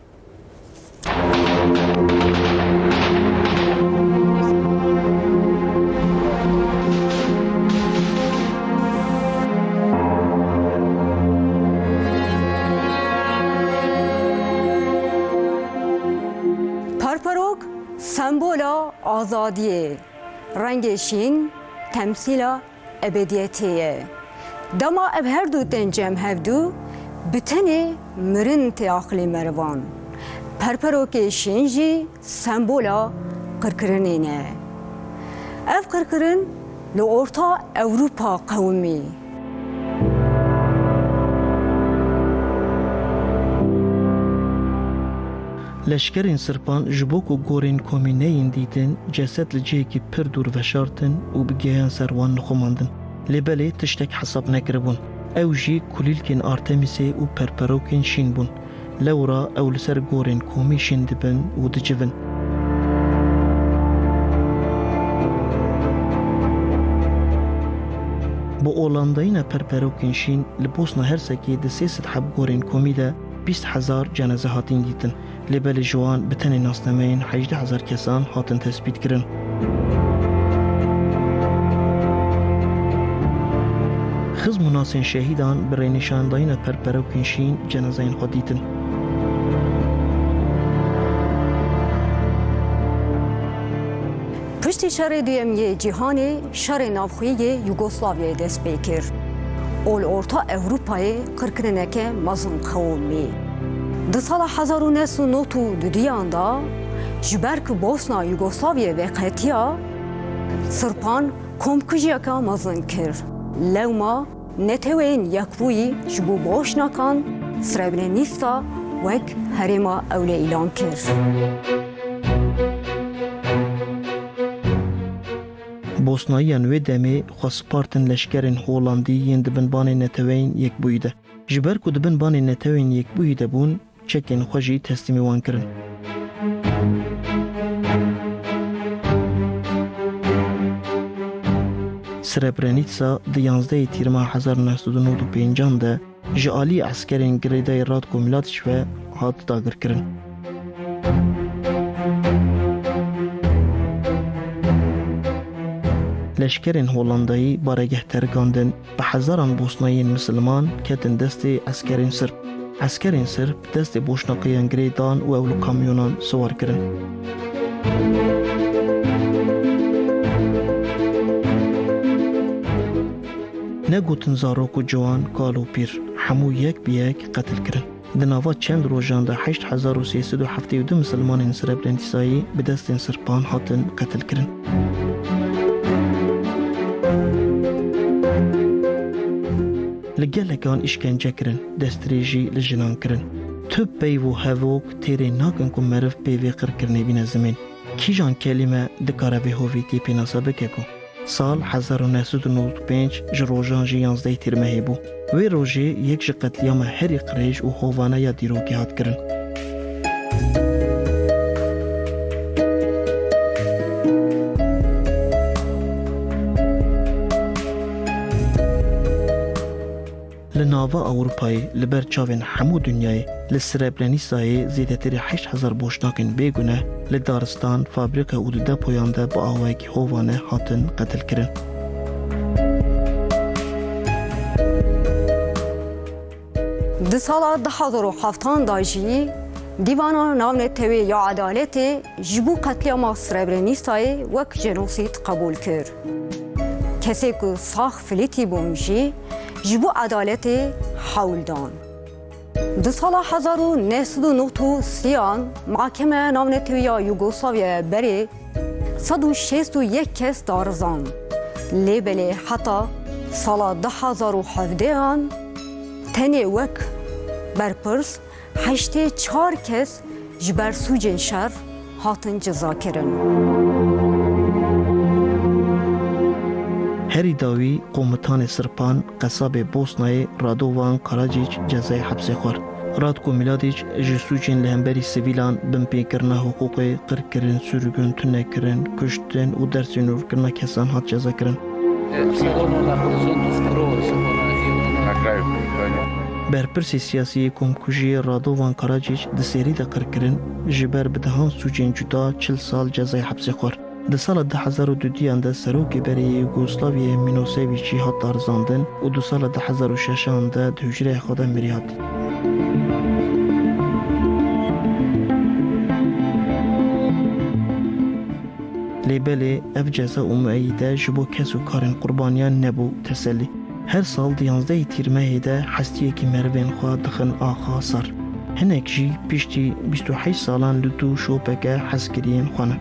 Perperok sembola azadiyê, rengê şîn temsîla ebediyetê ye. Dema ev her du tên cem hevdû, bi tenê mirin tê aqilê merivan. Perperokê şîn jî sembola qirkirinê ne. Ev qirkirin li Orta Ewropa qewimî. Leşkerên sirpan ji bo ku gorên komî neyên dîtin, ceset li cihekî pir dûr veşartin û bi geyan ser wan nixumandin. Lê belê tiştek hesab nekiribûn. Ew jî kulîlkên Artemîsê û perperokên şîn bûn. Lewra ew li ser gorên komî şîn dibin û dicivin. Bi olandayîna perperokên şîn li Bosna Hersekê di sê sed heb gorên komî de bîst hezar ceneze hatin dîtin. Lê belê ji wan bi tenê nasnameyên hejdeh hezar kesan hatin tespîtkirin. Xizm û nasên şehîdan bi rênîşandayîna perperokên şîn cenazeyên xwe dîtin. Piştî Şerê Duyem yê Cîhanê, Şerê Navxweyî yê Yugoslavyayê dest pê kir. Ol Orta Ewropayê qirkirineke mezin qewimî. Di sala hezar û neh sed û nod û duduyan de, ji ber ku Bosna Yugoslavya veqetiya, Sirpan komkujiyeke mezin kir. Lewma Neteweyên Yekbûyî ji bo Boşnakan Srebrenica wek herêma ewle îlan kir. Bosnayiyên wê demê xwe spartin leşkerên Holandî yên di bin banê Neteweyên Yekbûyî de. Ji ber ku di bin banê Neteweyên Yekbûyî de bûn, çekên xwe jî teslîmê wan kirin. Srebrenica di yanzdehê Tîrmeha hezar û neh sed û nod û pêncan de ji alî eskerên girêdayî Ratko Mladiç ve hat dagirkirin. Leşkerên Holandayî baregeh terikandin, bi hezaran Bosnayiyên misilman ketin destê eskerên Sirb. Eskerên Sirb destê Boşnaqiyan girê dan û ew li kamyonan siwar kirin. Negotin zarok û ciwan, kal û pîr, hemû yek bi yek qetil kirin. Di nava çend rojan de heşt hezar û sê sed û heftê û du misilmanên Srebrenicayê bi destên Sirpan hatin qetilkirin. Li gelekan îşkence kirin, destdirêjî li jinan kirin. Tu peyv û hevok têrê nakin ku meriv pê vê qirkirinê bîne zimên. Kîjan kelîme dikare vê hovîtiyê pênase bike ku sal hezar û neh sed û nod û pênc ji rojan jî yanzdehê Tîrmehê bû. Wê rojê yek ji qetlîyama herî qirêj û hovane ya dîrokê hat kirin. Li nava Ewropayê, li ber çavên hemû dinyayê, li Srebrenicayê zêdetirî heşt hezar boşnakên bêguneh li daristan, fabrîke û di depoyan de bi awayekî hovane hatin qetilkirin. Di sala du hezar û heftan de jî Dîvana Navnetewî ya Edaletê ji bo qetlîama Srebrenicayê wek jenosîd qebûl kir. Kesê ku sax filîtî bûn jî ji bo edaletê hewl dan. Di sala hezar û neh sed û nod û sêyan Mahkemeya Navnetewî ya Yugoslavyaya berê sed û şêst û yek kes darizand. Lê belê heta sala du hezar û hevdehan tenê wek berpirs heştê çar kes ji ber sûcên şer hatin cezakirin. Herî dawî qomutanê Sirpan, qesabê Bosnayê Radovan Karacic cezayê hepsê xwar. Ratko Mladic ji sûcên li hemberî sivîlan, binpêkirina hiqûqê, qirkirin, sürgün, tunekirin, kuştin û dersînorkirina kesan hat cezakirin. Berpirsê siyasî yê komkujiyê Radovan Karacic di serî de qirkirin, ji ber bi dehan sûcên cuda çil sal cezayê hepsê xwar. Di sala du hezar û duduyan de serokê berê yê Yugoslavyayê Milosevic jî hat darizandin û di sala du hezar û şeşan de di hûcreyê xwe de mirî hat. Lê belê ev ceza û mueyîde ji bo kes û karên qurbaniyan nebû tesellî. Her sal di yanzdehê Tîrmehê de hestiyekî merivên xwe dixin axa sar. Hinek jî piştî bîst û heşt salan li dû şopeke hezkiriyên xwe ne.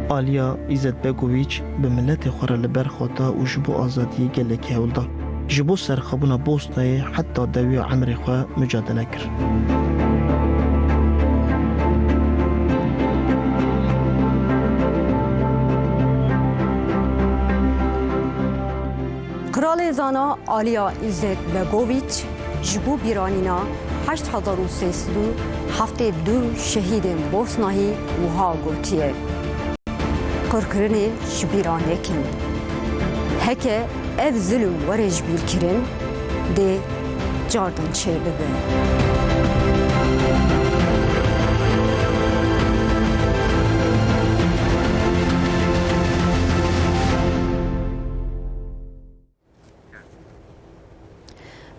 Aliya Îzzetbegoviç bi miletê xwe re li ber xwe da û ji bo azadiyê gelekî hewl da. Ji bo serxwebûna Bosnayê heta dewiya emrê xwe mucadele kir. Qralê zana Aliya Îzzet Begoviç ji bo bîranîna heşt hezar û sê sed û heftê û du şehîdên Bosnahî wiha gotiye: Qirkirinê ji bîra nekin. Heke ev zilm were ji bîr kirin, dê cardin çêbibin.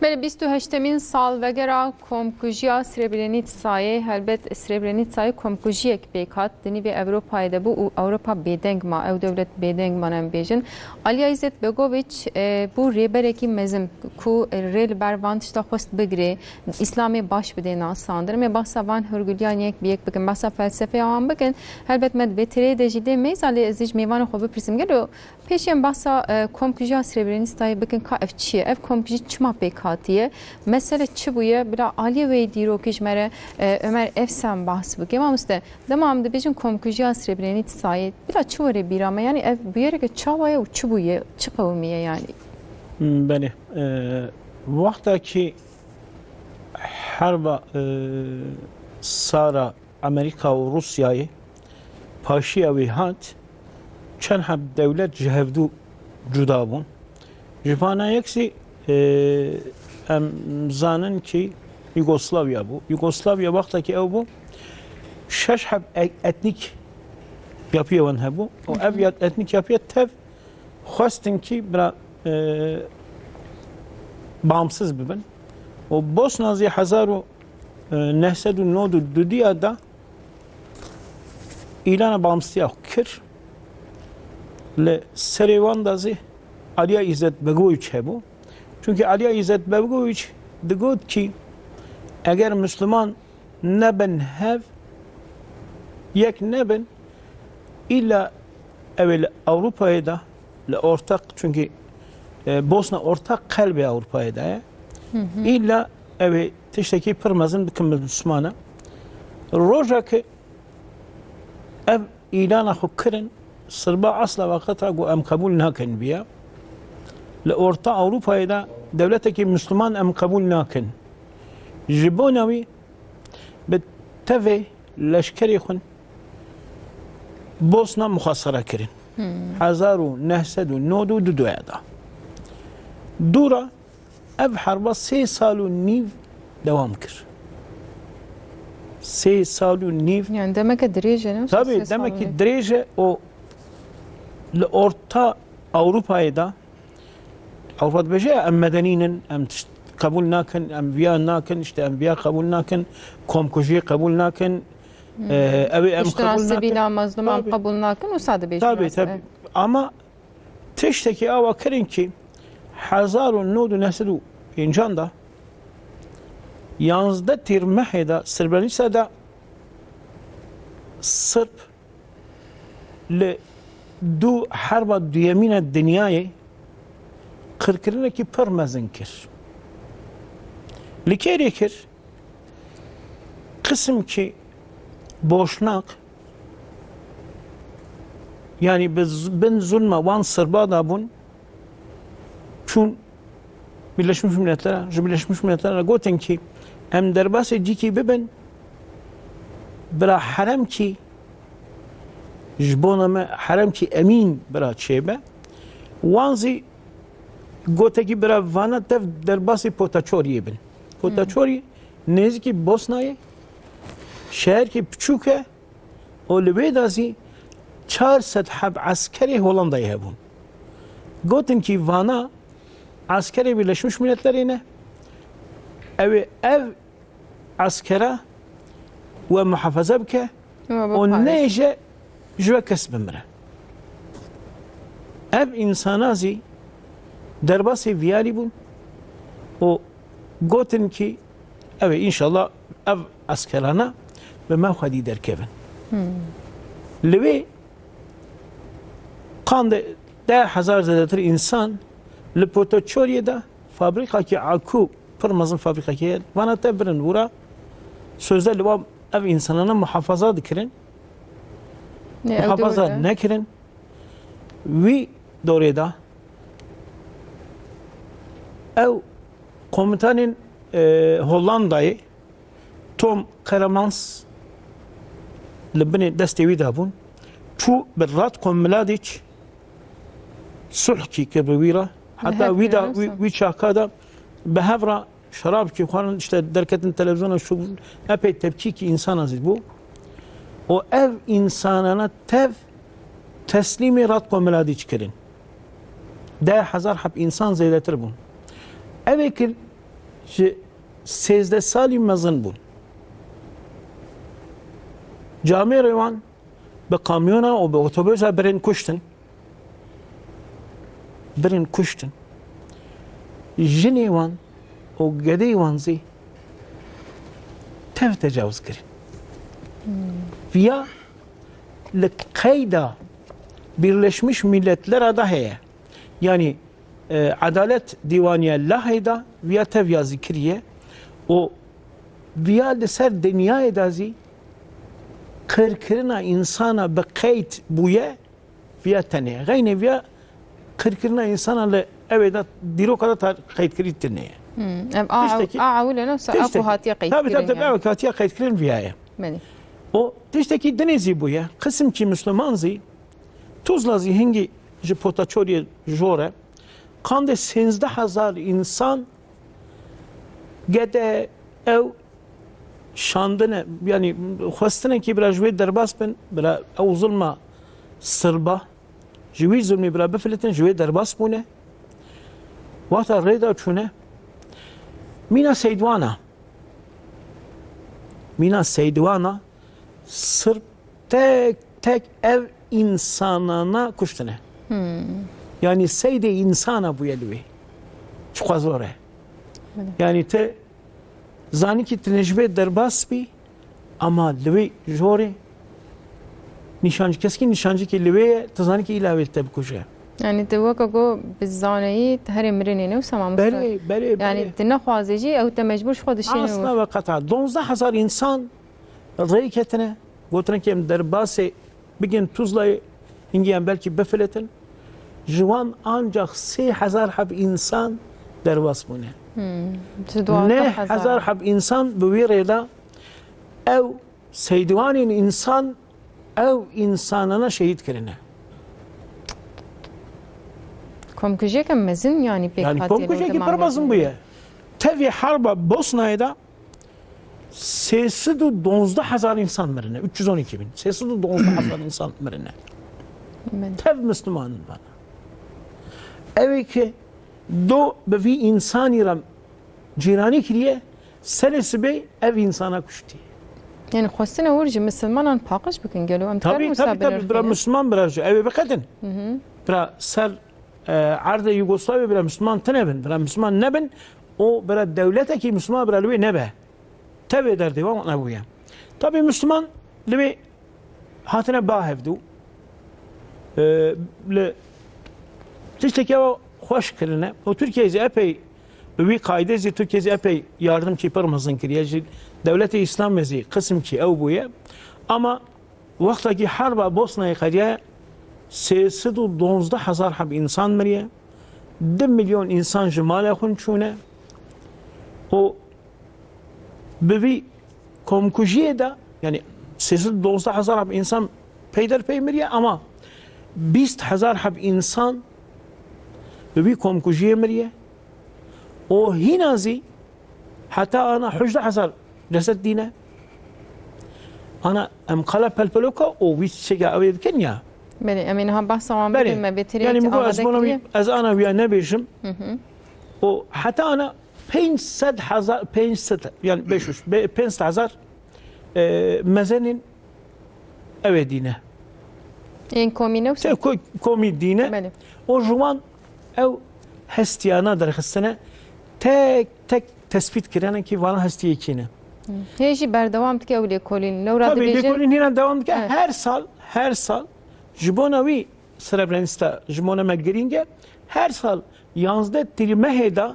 Belê, bîst û heştemîn salvegera komkujiya Srebrenicayê, helbet Srebrenicayê komkujiyek pêk hat. Di nîvê Ewropayê de bû û Ewropa bêdeng ma, ew dewlet bêdeng man em bêjin. Alîya Îzzet Begoviç, e, bû rêberekî mezin ku rê li ber van tişta xwest bigirê, Îslamê baş bidê nasandin. Em ê behsa van hûrguliyên yek bi yek bikin, behsa felsefeya wan bikin. Helbet me di vê tirê de jî dê meyza, lê ez ê ji mêvanê xwe bipirsim, gelo Pêşî em behsa, e, komkujiya Srebrenicayê bikin, ka ev çi ye? Ev komkujî çima pêk hatiye? Mesele çi bûye? Bila aliyê wê dîrokî ji me re, e, Ömer Evsen behs bike. Mamoste, dema em dibêjin komkujiya Srebrenicayê, bila çi were bîra me? Yanî ev bûyereke çawa ye û çi bûye? Çi qewimî ye yanî? Hmm, belê. E, wexta ki herba, e, sara Amerîka û Rûsyayê, paşiya wê hat, çend heb dewlet ji hevdû cuda bûn. Ji vana yek jî, e, em zanin ki Yugoslavya bû. Yugoslavya wextekî ew bû, şeş heb e-, etnîk yapiyê wan hebû. Û ev ya-, etnîk yapiye tev xwestin ki bira, e, bağımsız bibin. Û Bosna zî hezar û neh sed û nod û dudiya de îlana bağımsıztiya xwe kir. Li serê wan de zî Aliya Îzzet Begoviç hebû. Çunkî Aliya Îzzet Begoviç digot ki eger Misliman nebin hev, yek nebin, îlla ew ê li Ewropayê de, li ortak, çunkî, e, Bosna ortak qelbê Ewropayê de ye. Îlla ew ê tiştekî pir mezin bikin bi Mislimana. Roja ki ev îlana xwe kirin, Sirba asla wexta ku em qebûl nakin viya. Li orta Ewropayê de dewletekî Misliman em qebûl nakin. Ji bona wî bi tevê leşkerê xwe Bosna muxasere kirin. Hezar û neh sed û nod û du de. Dûra ev herba sê sal û nîv dewam kir. Sê sal û nîv. Yani demeke dirêj e, ne? Tabii, sê sal demekî û nîv. Dirêj e û li orta Ewropayê de Ewropa dibêje, em medenî nin, em tişt qebûl nakin, em viya nakin, işte em viya qebûl nakin, komkujiyê qebûl nakin, e, ew ê em Tiştuna qebûl nakin. Sivîla mezlûm em Tabii. Qebûl nakin, wisa dibêjin Tabii, aslında. Tabii. Ama tiştekî awa kirin ki hezar û nod û neh sed û pêncan de, yanzdeh Tîrmehê de, Srebrenica de Sirb li du herba duyemîn a dinyayê qirkirinekî pir mezin kir. Li kê rê kir? Qisimkî Boşnak, yani bi z-, bin zulma wan Sirba de bûn, çûn Birleşmiş Milletler, ji Birleşmiş Milletler re gotin ki em derbasê cîkî bibin, bira herem kî ji bona me herem kî emîn bira çêbe. Wan zî gotekî bira vana tev derbasê Potaçoriyê bin. Potaçorî nêzîkî Bosnayê, şeherkî piçûk e, û li wê de zî çar sed heb eskerê Holandayê hebûn. Gotin kî vana eskerê Birleşmiş Milletlerê ne, ew ê ev eskera we muhafaza bike û nêje ji we kes bimire. Ev însana zî derbasê viyarî bûn û gotin kî ew ê înşallah ev eskerana bi me xwedî derkevin. Li wê qandê deh hezar zêdetir însan li Potoçoriyê de fabrîkakî akû, pir mezin fabrîkakî heye. Vana te birin wira, sözde li wan ev însanana muhafaza dikirin. Lê ew Muhafaza dor de. Nekirin. Wî dorê de ew komutanên, e, Hollandayê Tom Keremans li binê destê wî de bûn. Çû bi Ratko Mladic sulh kî kir bi wî re. Heta wî de, wî, wî çaka de bi hev re şerab kî xwarin, işte derketin televizyona, şu epey tepkî kî însana zî bû. Û ev însanana tev teslîmê Ratko Mladic kirin. Deh hezar heb însan zêdetir bûn. Ev ê kir Ji sêzdeh salî mezin bûn. Camêrê wan bi kamyona û bi otobûsa birin kuştin. Birin kuştin. Jinê wan û gedê wan zî tev tecawuz kirin. Viya li qeyda Birleşmiş Milletlera de heye. Yani, e, Edalet Dîwaniya Lahey de viya tev yazî kiriye û viya li ser dinyayê de zî qirkirina însana bi qeyd bûye, viya tenê. Xeynê viya qirkirina însana li ewê de dîroka de tar-, qeydkirî tune ye. Hmm. Ev a, Tiştekî, a ewile ne, wisa a ku tiştekî. Hatiye Tabii, tabii, tabii, qeydkirin yani. Ew hatiye qeydkirin viya ye. Belê. O tiştekî dinê zî bûye. Qisimkî Müslüman zî, Tuzla zî hingî ji Potaçoriyê jor e. Qandê sêzdeh hezar însan gede ew şandine, yani xwestine ki bira ji wê derbas bin, bira ew zulma sirba, ji wî zulmî bira bifilitin, ji wê derbas bûne. Wata rê de çûne. Mîna Seydwana. Mîna Seydwana sirb tek tek ev insanana kuştine. Hmm. Yani seydê insana bûye li wê. Çiqas zor e. Belê. Yani te zanî ki tu ji vê derbas bî, ama li wê jorê nîşancî, keskî nîşancîkî li wê ye, tu zanî ki îla wê te bikuje. Yani tu weke ku bi zaneyî tu herê mirinê ne wisa mamoste. Belê, belê, Yani belê. Tu nexwazê jî ew te mecbûr ji xwe dişîne Asla û ve qeta. Donzdeh hezar insan rê ketine, gotine ki em derbasê bigên Tuzlayê, hingî em belkî bifilitin. Ji wan ancak sê hezar heb insan derbas bûne. Hmm. Ji duwazdeh hezar. Neh hezar heb insan bi wî rê de ew seydiwanên insan, ew insanana şehîd kirine. Komkujiyeke mezin yani pêk Yani hatiye komkujiyekî pir mezin bûye. Tevî herba Bosnayê de sê sed û donzdeh hezar insan mirine. Üç yüz on iki bin. Sê sed û donzdeh hezar insan mirine. Belê. Tev Müslümanın bana. Ew ê ki do bi vî insanî re cîranî kiriye, serê sibê ev insana kuştî. Yani xwestine wir ji misilmanan paqij bikin gelo. Em Tabii, tabii, tabii. Bira Müslüman bira ji ew ê biqedin. Hı hı. Bira ser, e, erdê Yugoslavya bira Müslüman tine bin. Bira Müslüman nebin. O bira dewletekî Müslüman bira li wê nebe. Tevê derdê wan nebûye. Tabii Müslüman li wê hatine ba hevdû. Ee, li tiştekî ew xweş kirine. Û Tirkiye zî epey bi wî qaydê zî Tirkiye zî epey yardimkî pir mezin kiriye. Ji dewletê Îslamê zî qisimkî ew bûye. Ama wextekî herba Bosnayê qediye sê sed û donzdeh hezar heb însan miriye. Du milyon însan ji malê xwe çûne. Û Bi vî komkujiyê de, yani sê sed û dozdeh hezar heb însan peyderpey miriye, ama bîst hezar heb însan bi vî komkujiyê miriye. Û hîna zî heta ana hejdeh hezar ceset dîne. Ana em qala pelpeloka û wî çêka ew ê dikin ya. Belê, em ê niha behsa wan Belê. Bikin, me bêtirê Yani bu amadekirî. Ez bona wî, ez ana wîya nebêjim. Hı hı. Û heta ana pênc sed hezar, pênc sed, yani beş yüz, be-, pênc sed hezar, e, mezenên ew ê dîne. Ên komî ne wisa? Te ko-, komî dîne. Belê. O ji wan ew hestiyana derxistine tek tek tespît kirine ki vana hestiyê kî ne. Hı. Hê jî berdewam dike ew lêkolîn. Lewra Tabii, dibêjin lêkolîn hîna dewam dike. Evet. Her sal, her sal ji bona wî Srebrenica ji bona me girîng e. Her sal yanzdeh tîrmehê de,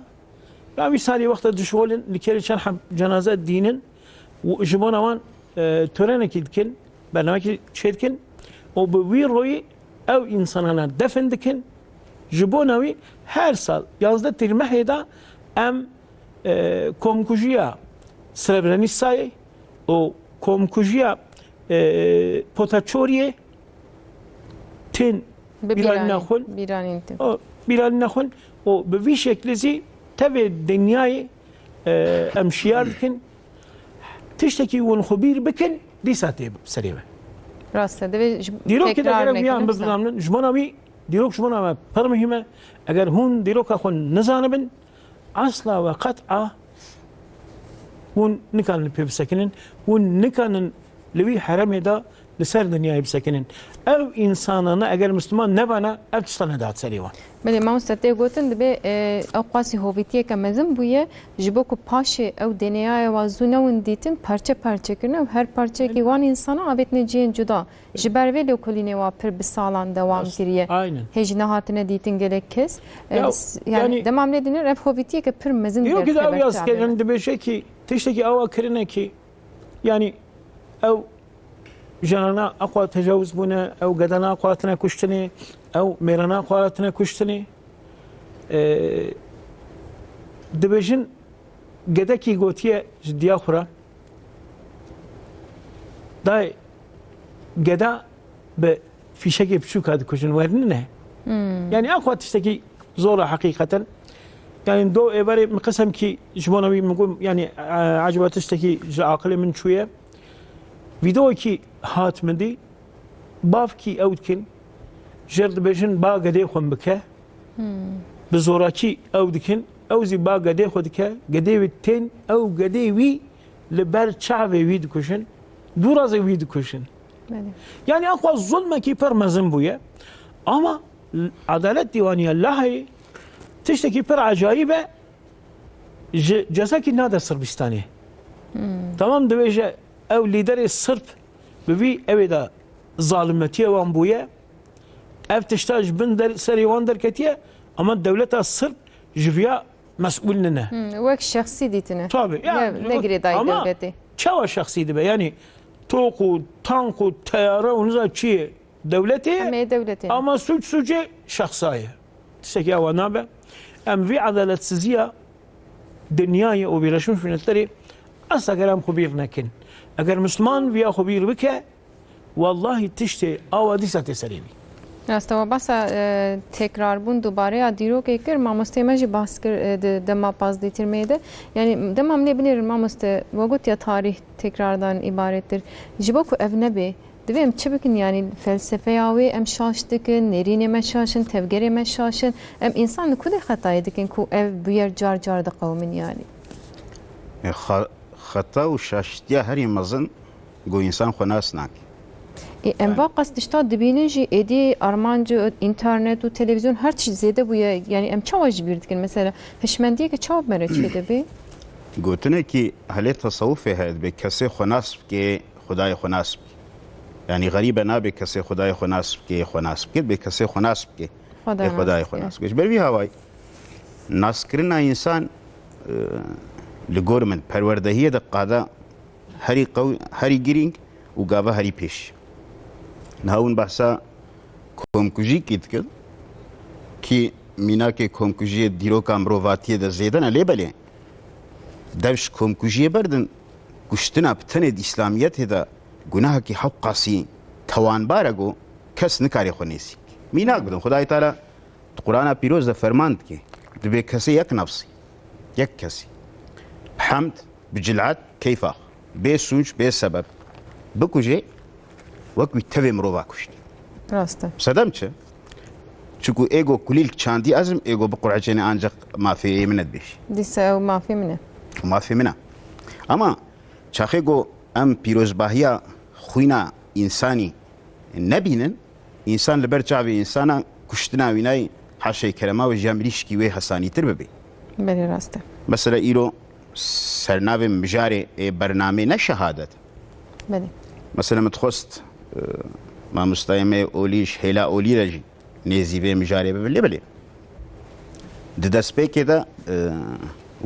ya wî salî wexta dişolin, li kerê çend heb cenaze dînin û ji bona wan, e, törenekî dikin, bernamekî çêdikin û bi wî royî ew însanana defin dikin. Ji bona wî her sal yanzdeh tîrmehê de em, e, komkujiya Srebrenicayê û komkujiya, e, Potaçoriyê tên Bi bîranîna bîranîn, xwe, bîranîn tên. O, bîranîna xwe û bi vî şeklî zî tevê dinyayê, e, em şiyar dikin. Tiştekî hûn xwe bîr bikin, dîsa tê serê we. Rast e, divê ji Dîrokê de tekrar gerek nekin, yan wisa. Bizanînin, ji bona wî, dîrok ji bona me pir muhîm e. Eger hûn dîroka xwe nizanibin, asla ve qet'a Hûn nikanin li pê bisekinin, hûn nikanin li wî heremê de li ser dinyayê bisekinin. Ew însanane eger Misliman nebana, ev tişta nedat serê wan. Belê, mamoste, tê gotin, dibê, e, ew qasî hovîtiyeke mezin bûye, ji bo ku paşê ew D N A'ya wa zû newin dîtin, parçe parçe kirin û her parçeyekî wan însana avêtine cihên cuda. Ji ber vê lêkolînê wa pir bi salan dewam kiriye. Aynen. Hê jî nehatine dîtin gelek kes. E, Ya, s-, yani, yani, dema em lê dinêr, ev hovîtiyeke pir mezin Yok, derkever ew yaz çavê me. Dibêje ki, tiştekî awa kirine ki, yani, ew jenana aqwa tecawuz bûne, ew gedana aqwa hatine kuştinê, ew mêrana aqwa hatine kuştinê. E, dibêjin, gedekî gotiye ji diya xwe re, dayê geda bi fîşekê biçûka dikujin, wernine. Hmm. Yani, aqwa tiştekî zor e heqîqeten. Yani, do êvarê min qisem ki ji bona wî min got, yani, e, ecaba tiştekî ji aqilê min çûye. Vîdeoyekî hat min dî, bavkî ew dikin, jêr dibêjin, ba gedê xwe min bike. Hmm. Bi zorakî ew dikin, ew zî ba gedê xwe dike, gedê wî tên, ew gedê wî li ber çavê wî dikujin, dû razê wî dikujin. Belê. Yani, aqwa zulmekî pir mezin bûye. Ama adalet dîwaniya Laheyê tiştekî pir ecayîb e, ji cezakî nade Sirbistanê. Hmm. Tamam, dibêje ew lîderê Sirb bi vî ewê de zalimetiye wan bûye. Ev tişta ji bin der-, serê wan derketiye, ama dewleta Sirb ji viya mesûl nine. Hmm, wek şexsî dîtine. Tabii, yani, Ne, ne girêdayî ama dewletê. Çawa şexsî dibe? Yani, top û tank û teyare û niza çi ye? Dewletê ye, Em ê dewletê ne. Ama suç sucê şexsa ye. Tiştekî awa nabe. Em vî edaletsizîya dinyayê û Birleşmiş Milletlerê asla ger em xwe bîr nekin. Eger Misliman viya xwe bîr bike, wallahî tiştê awa dîsa tê serê wî. Rast e, we behsa, e, tekrarbûn, dubareya dîrokê kir, mamosteyê me jî behs kir, e, di dema pazdehtirmeyê de. Yani, dema em lê binêrin, mamoste, we got ya tarîh tekrardan îbarettir. Ji bo ku ev nebe, Divê em çi bikin, yanî felsefeya wê em şaş dikin, nêrînê me şaş in, tevgerê me şaş in. Em însan li ku de xetayê dikin ku ev bûyer car car diqewimin yanî? E, xa-, xeta û şaştiya herî mezin ku însan xwe nas nake. Ê, em Yani va qas tişta dibînin jî êdî armanc û înternet û televîzyon her çi zêde bûye. Yanî em çawa ji bîr dikin? Mesela hişmendiyeke çawa bi me re çêdibe? Gotinekî helê tesewufê heye, dibê kesê xwe nas bike, Xwedayê xwe nas bike. Yanî xerîbe nabe kesê Xwedayê xwe nas bike, xwe nas bike, dibê kesê xwe nas bike, Xwedayê ê Xwedayê xwe nas bike. Nas bike. Ji ber vî hawayî, naskirina însan, e, li gor min, perwerdehiyê de qada herî qew-, herî girîng û gava herî pêş. Niha hûn behsa komkujîkî dikin, kî mînakê komkujiyê dîroka mirovatiyê de zêde ne, lê belê dev ji komkujiyê berdin, kuştina bi tenê di Îslamiyetê de gunahekî hewqasî tewanbar e ku kes nikare xwe nêzîk. Mînak bidin, Xwedayê Teala di Qur'ana Pîroz de ferman dike, dibê kesê yek nefsî, yek kesî, bi hemd, bi cil'et, keyfa xwe, bê sûc, bê sebeb bikujê, wek wî tevê mirova kuşt. Rast e. Sedem çi? Çiku ê go kulîlk çandî ez im, ê go biqur'eçêne ancaq mafê ê min e dibêjî. Dîsa ew mafê min e. Mafê min e. Ama çaxê go em pîrozbahiya xwîna însanî nebînin, însan li ber çavê însana kuştina wî nayê, haşey kerema wê ji ya mirîşkî wê hesanîtir bibe. Belê rast e. Mesela îro sernavê mijarê ê bernamê ne şehadet. Belê. Mesela min dixwest, e, mamostayê me yê olî ji hêla olî re jî nêzî vê mijarê bibin. Lê belê di destpêkê de, e,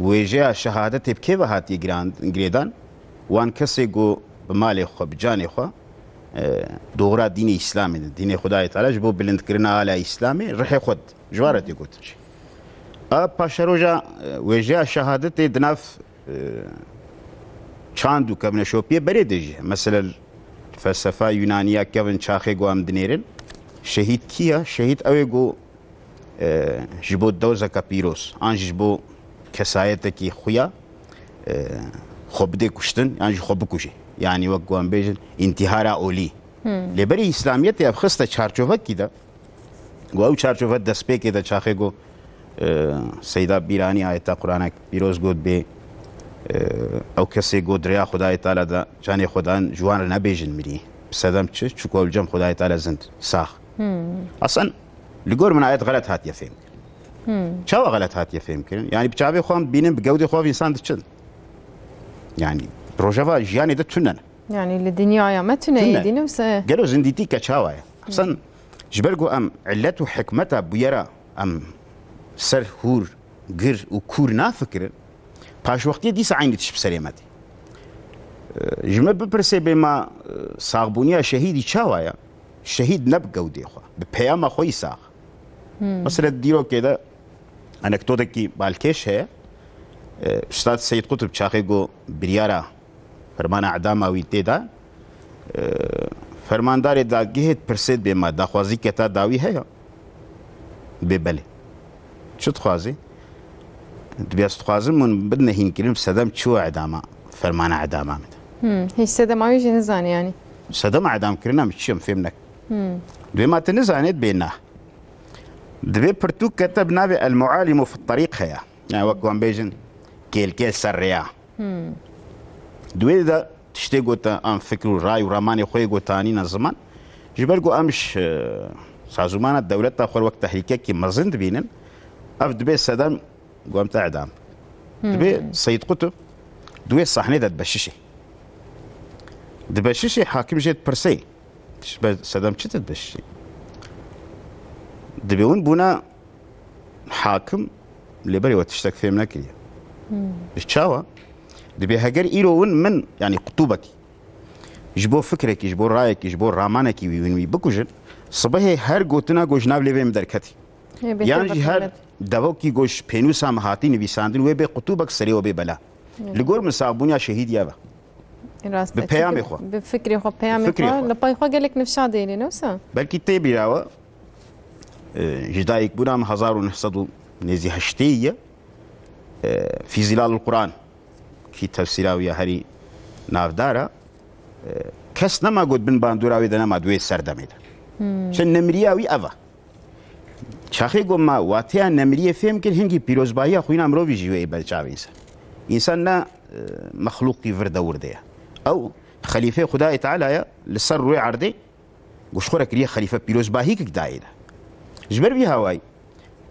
wêjeya şehadetê bi kê ve hatiye giran-, girêdan? Wan kesê ku bi malê xwe, bi canê xwe, e, doxra dînê Îslamê din, dînê Xwedayê Teala ji bo bilindkirina ala Îslamê rihê xwe did. Ji wan re tê gotin jî. A paşeroja, e, wêjeya şehadetê di nav, e, çand û kevneşopiyê berê de jî. Mesela, felsefa Yunaniya kevin çaxê ku em dinêrin, şehîd kî ya? Şehîd ew ê ku e, ji bo dewzeke pîroz, an jî ji bo kesayetekî xuya, e, xwe bidê kuştin, yan jî xwe bikujê. Yanî wek ku em bêjin, întîhara olî. Hmm. Lê berî Îslamiyetê ev xiste çarçovekî de, ku ew çarçove destpêkê de çaxê ku, e, Seyda Bîranî ayeta Qur'anek pîroz got bê, Ee, ew kesê got rêya Xwedayê Teala de canê xwe dan ji wan re nebêjin mirî. Bi sedem çi? Çuko ew li cem Xwedayê Teala zind, sax. Asen li gor min ayet xelet hatiye fêhm kirin. Çawa xelet hatiye fêhm kirin? Yani bi çavê xwe em dibînin, bi gewdê xwe ev însan diçin. Yani rojeva jiyanê de tune ne. Yani li dinyaya me tune Tune. Yê dîn wisa ye. Gelo zindîtî ke çawa ye? Asen ji ber ku em illet û hikmeta bûyera em ser hûr, gir û kûr nafikirin, paşwextiyê dîsa eynî tişt bi serê me tê. Ee, ji me bipirsê bê ma, e, saxbûniya şehîdî çawa ye? Şehîd ne bi gewdê xwe, bi peyama xwe yî sax. Mesela dîrokê de anekdotekî balkêş heye. Ee, Ustad Seyîd Qutb çaxê ku biryara fermana edama wî tê da, e, fermandarê dadgehê dipirsê dibê ma daxwazî keta dawî heye? Dibê belê. Çi dixwazî? Dibê ez dixwazim hûn bidine hînkirin, sedem çi yo edama, fermana edama min de. Hmm, hiç sedema wî jî nizanî yani. Sedema edamkirina min çi ye, min fêm nekin. Hmm. Dibê ma tu nizanê, dibê na. Dibê pirtûk kete bi navê El Mualimu fi Terîq heye. Yani wek wan bêjin kêlkê ser rêya. Di wê de tiştê gote, an fikr û ray û ramanê xwe yê gotanîne ziman. Ji ber ku em ji, e, sazûmana dewleta xwe wek tehlîkekî mezin dibînin, ev dibê sedem ku em te edam. Dibê Seyîd Qutb di wê sahnê de dibeşişê. Dibeşişê hakim jê dipirsê. Ji ber sedem çi dibeşişê? Dibê hûn bûna hakim lê berê we tiştek fêm nekiriye. Ji çawa? Dibê heger îro win min, yani qutûbekî, ji bo fikrekî, ji bo rayekî, ji bo ramanekî wî win wî bikujin, sibehê her gotina ku ji nav lêvê min derketî. Yan jî her devokî ku ji pênûsa min hatî nivîsandin wê bê qutûbek serê we bê bela. Li gor min saxbûniya şehîdî ev e. Rast e. Bi peyamê xwe. Bi fikrê xwe, peyamê xwe. Li pay xwe gelek nifşa dêlê, ne wisa? Belkî tê bîra we, e, ji dayikbûna min hezar û neh sed û nêzî heştê ye. E, Fî Zîlalil Quran kî tefsîra wî ya herî navdar e. E, kes nema got bin bandora wê de nema di wê serdemê de. Çi nemiriya wî ev e. Çaxê ku me wateya nemiriyê fêm kir, hingî pîrozbahiya xwîna mirovî jî wê ber çavê însan. Însan ne, e, mexlûqî vir dewir de ye. Ew xelîfê Xwedayê Teala ye li ser rûyê erdê, ku ji xwe re kiriye xelîfe, pîrozbahîkek dayê de. Ji ber vî hawayî,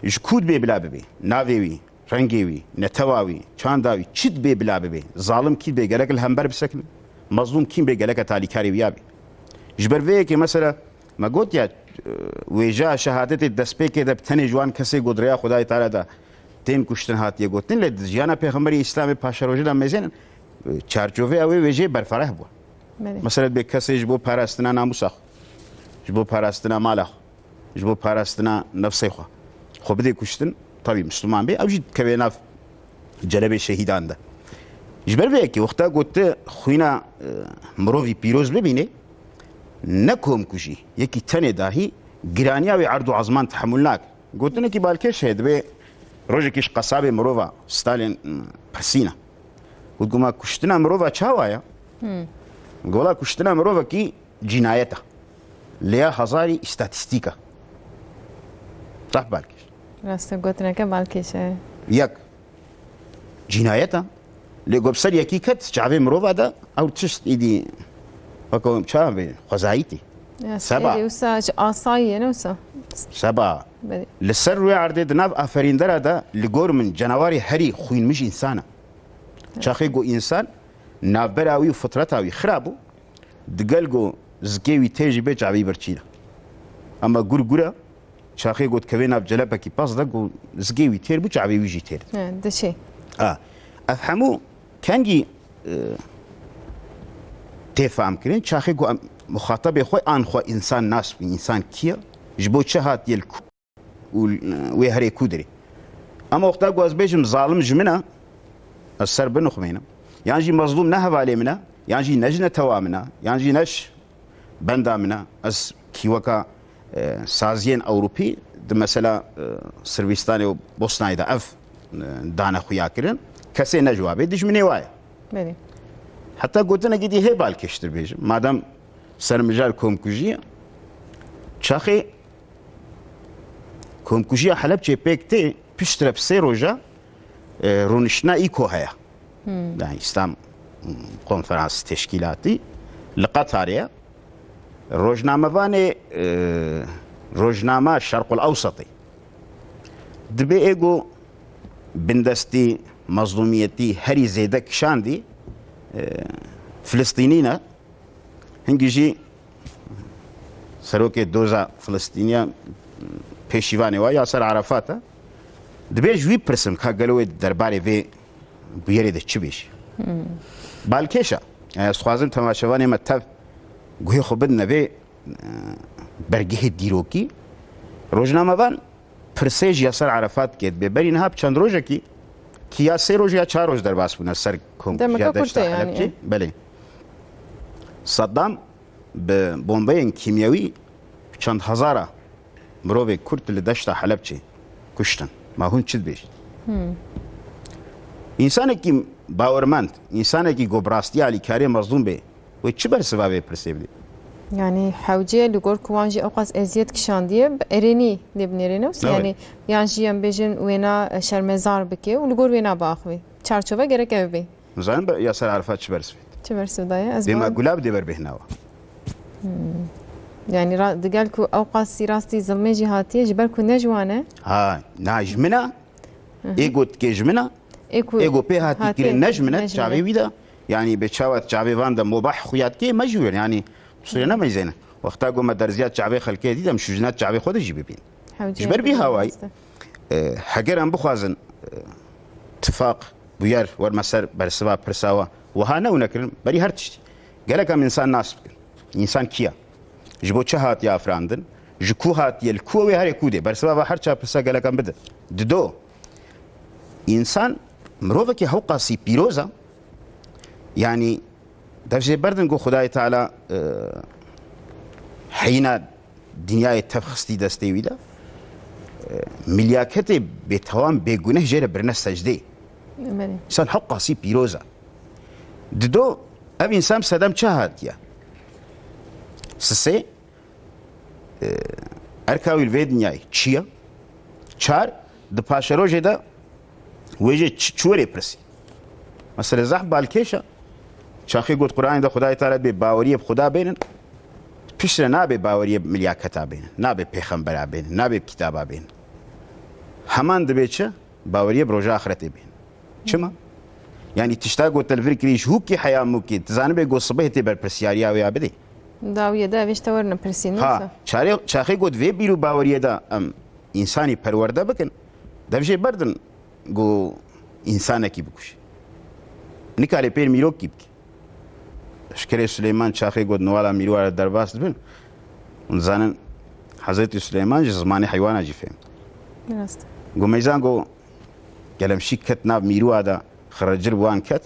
ji kû dibê bila bibê, navê wî, rengê wî, netewa wî, çanda wî, çi dibê bila bibê, zalim kî dibê gerek li hember bisekine, mezlûm kî bê gereke talîkarê wî ya bê. Ji ber vê yekê mesela me got ya, e, wêjeya şehadetê destpêkê de bi tenê ji wan kesê ku di rêya Xwedayê Teala de tên kuştin hatiye gotin, lê di jiyana Pêxemberê Îslamê paşeroja de mêzênin, e, çarçoveya wê wêjeyê berfereh bû. Belê. Mesela dibê kesê ji bo parastina namûsa xwe, ji bo parastina mala xwe, ji bo parastina nefsê xwe, xwe bidê kuştin, tabî Misliman bê, ew jî dikeve nav celebê şehîdan de. Ji ber vê yekê wexta ku tu xwîna, e, mirovî pîroz bibînê, ne komkujî, yekî tenê dahî giraniya wê erd û ezman tehemûl nake. Gotinekî balkêş heye, dibê rojekî ji qesabê mirova Stalin, m, pirsîne. Got, guma kuştina mirova çawa ye? Got, wela kuştina mirovekî cînayet e. Lêya hezarî îstatîstîk e. Zaf balkêş. Rast e, gotineke balkêş e. Yek. Cînayet e. Lê ku bi ser yekî ket, çavê mirova de ew tişt îdî weke çawa bê, xwezayî tê. Ya, Seba. Seba. Wisa ji asayî ye, ne wisa? Seba. Belê. Li ser rûyê erdê di nav aferîndera de li gor min cenawarê herî xwînmij însan e. Çaxê ku însan navbera wî û fitreta wî xira bû, digel ku zikê wî tê jî bê çavê wî birçî ne. Ema gur gur e, çaxê ku dikevê nav celepekî pez de ku zikê wî têr bû, çavê wî jî têr. He, dişê. A, ev hemû kengî, e, tê fam kirin, çaxê ku em muxatabê xwe an xwe însan nas bûn, însan kî ye, ji bo çi hatiye li ku û wê herê kû dirê. Ema wexta ku ez bêjim zalim ji min e, ez ser binixmênim. Yan jî mezlûm ne hevalê min e, yan jî ne ji netewa min e, yan jî ne ji benda min e. Ez kî weka, e, saziyên Ewropî di mesela, e, Sirbistanê û Bosnayê de ev, e, dane xuya kirin. Kesê ne ji wa bê, dijminê wa ye. Belê. Heta gotinekî dî hê balkêştir bêjim. Madem ser mijal komkujî ye, çaxê Komkujiya Helebçê pêk tê, piştre bi sê roja, e, rûniştina îko heye. Hmm. Yani İslam, hmm, Konferansı Teşkilatı li Qatarê ye. Rojnamevanê, e, rojnama Şerqul Ewsetê. Dibê ê ku bindestî, mezlûmiyetî herî zêde kişandî, e, Filistînî ne. Hingî jî serokê doza Filistîniya pêşîvanê wa Yaser Arafat e. Dibê ji wî pirsim ka gelo wê derbarê vê bûyerê de çi bêjî? Hmm. Balkêş e. Yani ez dixwazim temaşevanê me tev guhê xwe bidine vê, e, bergehê dîrokî. Rojnamevan pirsê ji Yaser Arafat dike. Dibê berî niha bi çend rojekî, ki ya sê roj ya çar roj derbas bûne ser kom-, Demeke ya kurt e deşta yani, Helebçê. e. Belê. Saddam bi bombeyên kîmyewî çend hezara mirovê Kurd li deşta Helebçê kuştin. Ma hûn çi dibêjin? Hmm. Însanekî bawermend, însanekî ku bi rastiya alîkarê mezlûm bê, wê çi bersiva vê pirsê bidê? Yani hewce li gor ku wan jî ewqas eziyet kişandiye, bi erênî lê binêrîne wisa. Evet. Yani yan jî em bêjin wêna, e, şermezar bike û li gor wêna biaxivê. Çarçove gerek ev bê. Nizanim be Yaser Arafat çi bersiv dê. Çi bersiv daye? Ez Dê me bawer gula bidê ber bêhna wa. Hmm. Yani ra-, digel ku ewqasî rastî zilmê jî hatiye, ji ber ku ne ji wan e. Ha, na ji min a. Hı hı. Ê got ke ji min a. Ê ku Ê got pê hatî hatiye kirin ne ji min e, ne ji min e. Çavê wî de. Yani be çawa çavê van de mubah xuya dikê me jî wê. Yani qusûrê ne meyzêne. Wexta ku me derziya çavê xelkê dî de em şûjina çavê xwe de jî bibîn. Hewce Ji ber vî hawayî, rast e. e, heger em bixwazin, e, tifaq, bûyer, werme ser bersiva pirsa we, wiha ne û nekirin, berî her tiştî. Gelek em însan nas bikin. Însan kî ye? Ji bo çi hatiye afirandin? Ji ku hatiye? Li ku wê herê ku dê? Bersiva ve her çar pirsa gelek em bidin. Dido, însan mirovekî hewqasî pîroz e, yanî Dev jê berdin ku Xwedayê Teala, e, heyîna dinyayê tev xistî destê wî de, e, milyaketê bêtewam bêguneh jê re birine secdê. Belê. Însan hewqasî pîroz e. Dido, ev însan bi sedem çi hatiye? Sisê, e, erka wî li vê dinyayê çi ye? Çar, di paşerojê de wê jê çi, çi were pirsî? Mesele zehf balkêş e. Çaxê got Qur'anê de Xwedayê Teala dibê baweriyê bi Xuda bênin. Piştre nabe baweriyê bi milyaketa bênin. Nabe pêxembera bênin. Nabe bi kitaba bênin. Heman dibê çi? Baweriyê bi roja axiretê bênin. Çima? Yani tişta ku te li vir kirî ji hûkî heya mûkî, tu zanibê ku sibehê tê berpirsiyariya wê ya bidê. Dawiyê de ev işte werine pirsîn, Ha, wisa. çarê, çaxê ku di vê bîr û baweriyê de em însanî perwerde bikin, dev jê berdin ku însanekî bikuşî. Nikarê pêr mîrokî bikî. Ji kerê Suleyman çaxê got newala mîrû re derbas dibin. Hûn dizanin Hezretî Suleyman ji zimanê heywana jî fêm. Rast. Got meyzan got gelemşî ket nav mîrûa de xirrecir bi wan ket.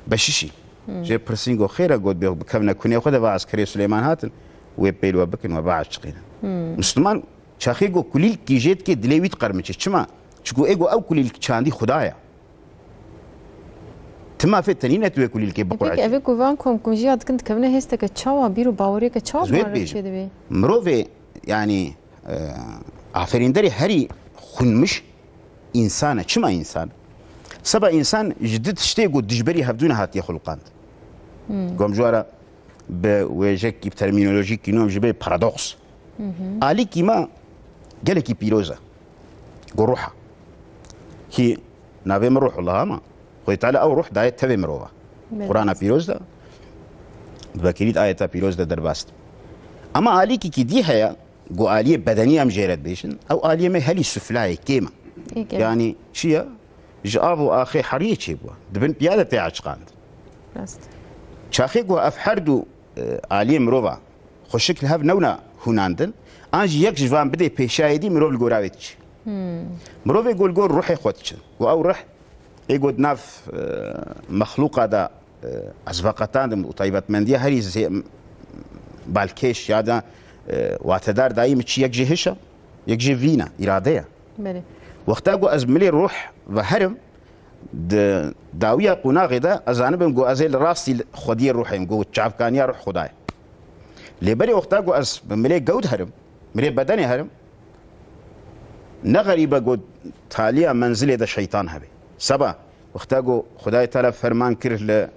Beşişî. Hmm. Jê pirsîn got xêr e got bê bikevne kunê xwe de va ez kerê Suleyman hatin. Wê pêl we bikin we biaşiqînin. Hmm. Musliman çaxê got kulîlkî jê dike dilê wî diqermiçe. Çima? Çiku ê got ew kulîlk çandî Xuda ye. Ti mafê tenî ne tu wê kulîlkê biqurete. Peki evê ku van komkunjiya dikin dikevine hêsteke çawa bîr û baweriyeke çawa Ez wê bi wan re dibêjim. çêdibê? Mirovê, yani, e, aferînderê herî xwinmiş însan e. Çima însan? Seba însan ji di tiştê ku dijberî hevdû ne hatiye xulqand. Hmm. Gom ji wara bi wêjekî, bi termînolojîkî nû em jê bê paradoks. Hı hı. Alîkî me gelekî pîroz e. Ku ruh e. Kî navê min Ruhullah e, ama Xwedê Teala ew ruh daye tevê mirova. Belê. Qur'ana pîroz de, bi vekirî di ayeta pîroz de derbas dibe. Ama alîkî kî dî heye, ku aliyê bedenî em jê re dibêjin, ew aliyê me helî suflayê kêm e. Ê kêm. Yani çi ye? Ji av û axê heriyê çêbûye. Di bin piya de tê aciqand. Rast. Çaxê ku ev her du, e, aliyê mirova xweşik li hev newna hûnandin, an jî yek ji van bidê pêşayê dî mirov li gora wê diçe. Hmm. Mirovê ku li gor ruhê xwe diçin. Û ew ruh ê ku di nav, e, mexlûqa de, e, ez veqetandim û taybetmendiya herî zê-, balkêş ya da, e, watedar dayî min çi yek jê hiş e, yek jê vîn e, îrade ye. Belê. Wexta ku ez milê ruh ve herim, di dawiya qonaxê de ez zanibim ku ez ê li rastî xwediyê ruhê yim, ku çavkaniya ruh Xuda ye. Lê berê wexta ku ez bi milê gewt herim, milê bedenê herim, ne xerîb e ku taliya menzilê de şeytan hebe. Seba Wexta ku Xwedayê Teala ferman kir li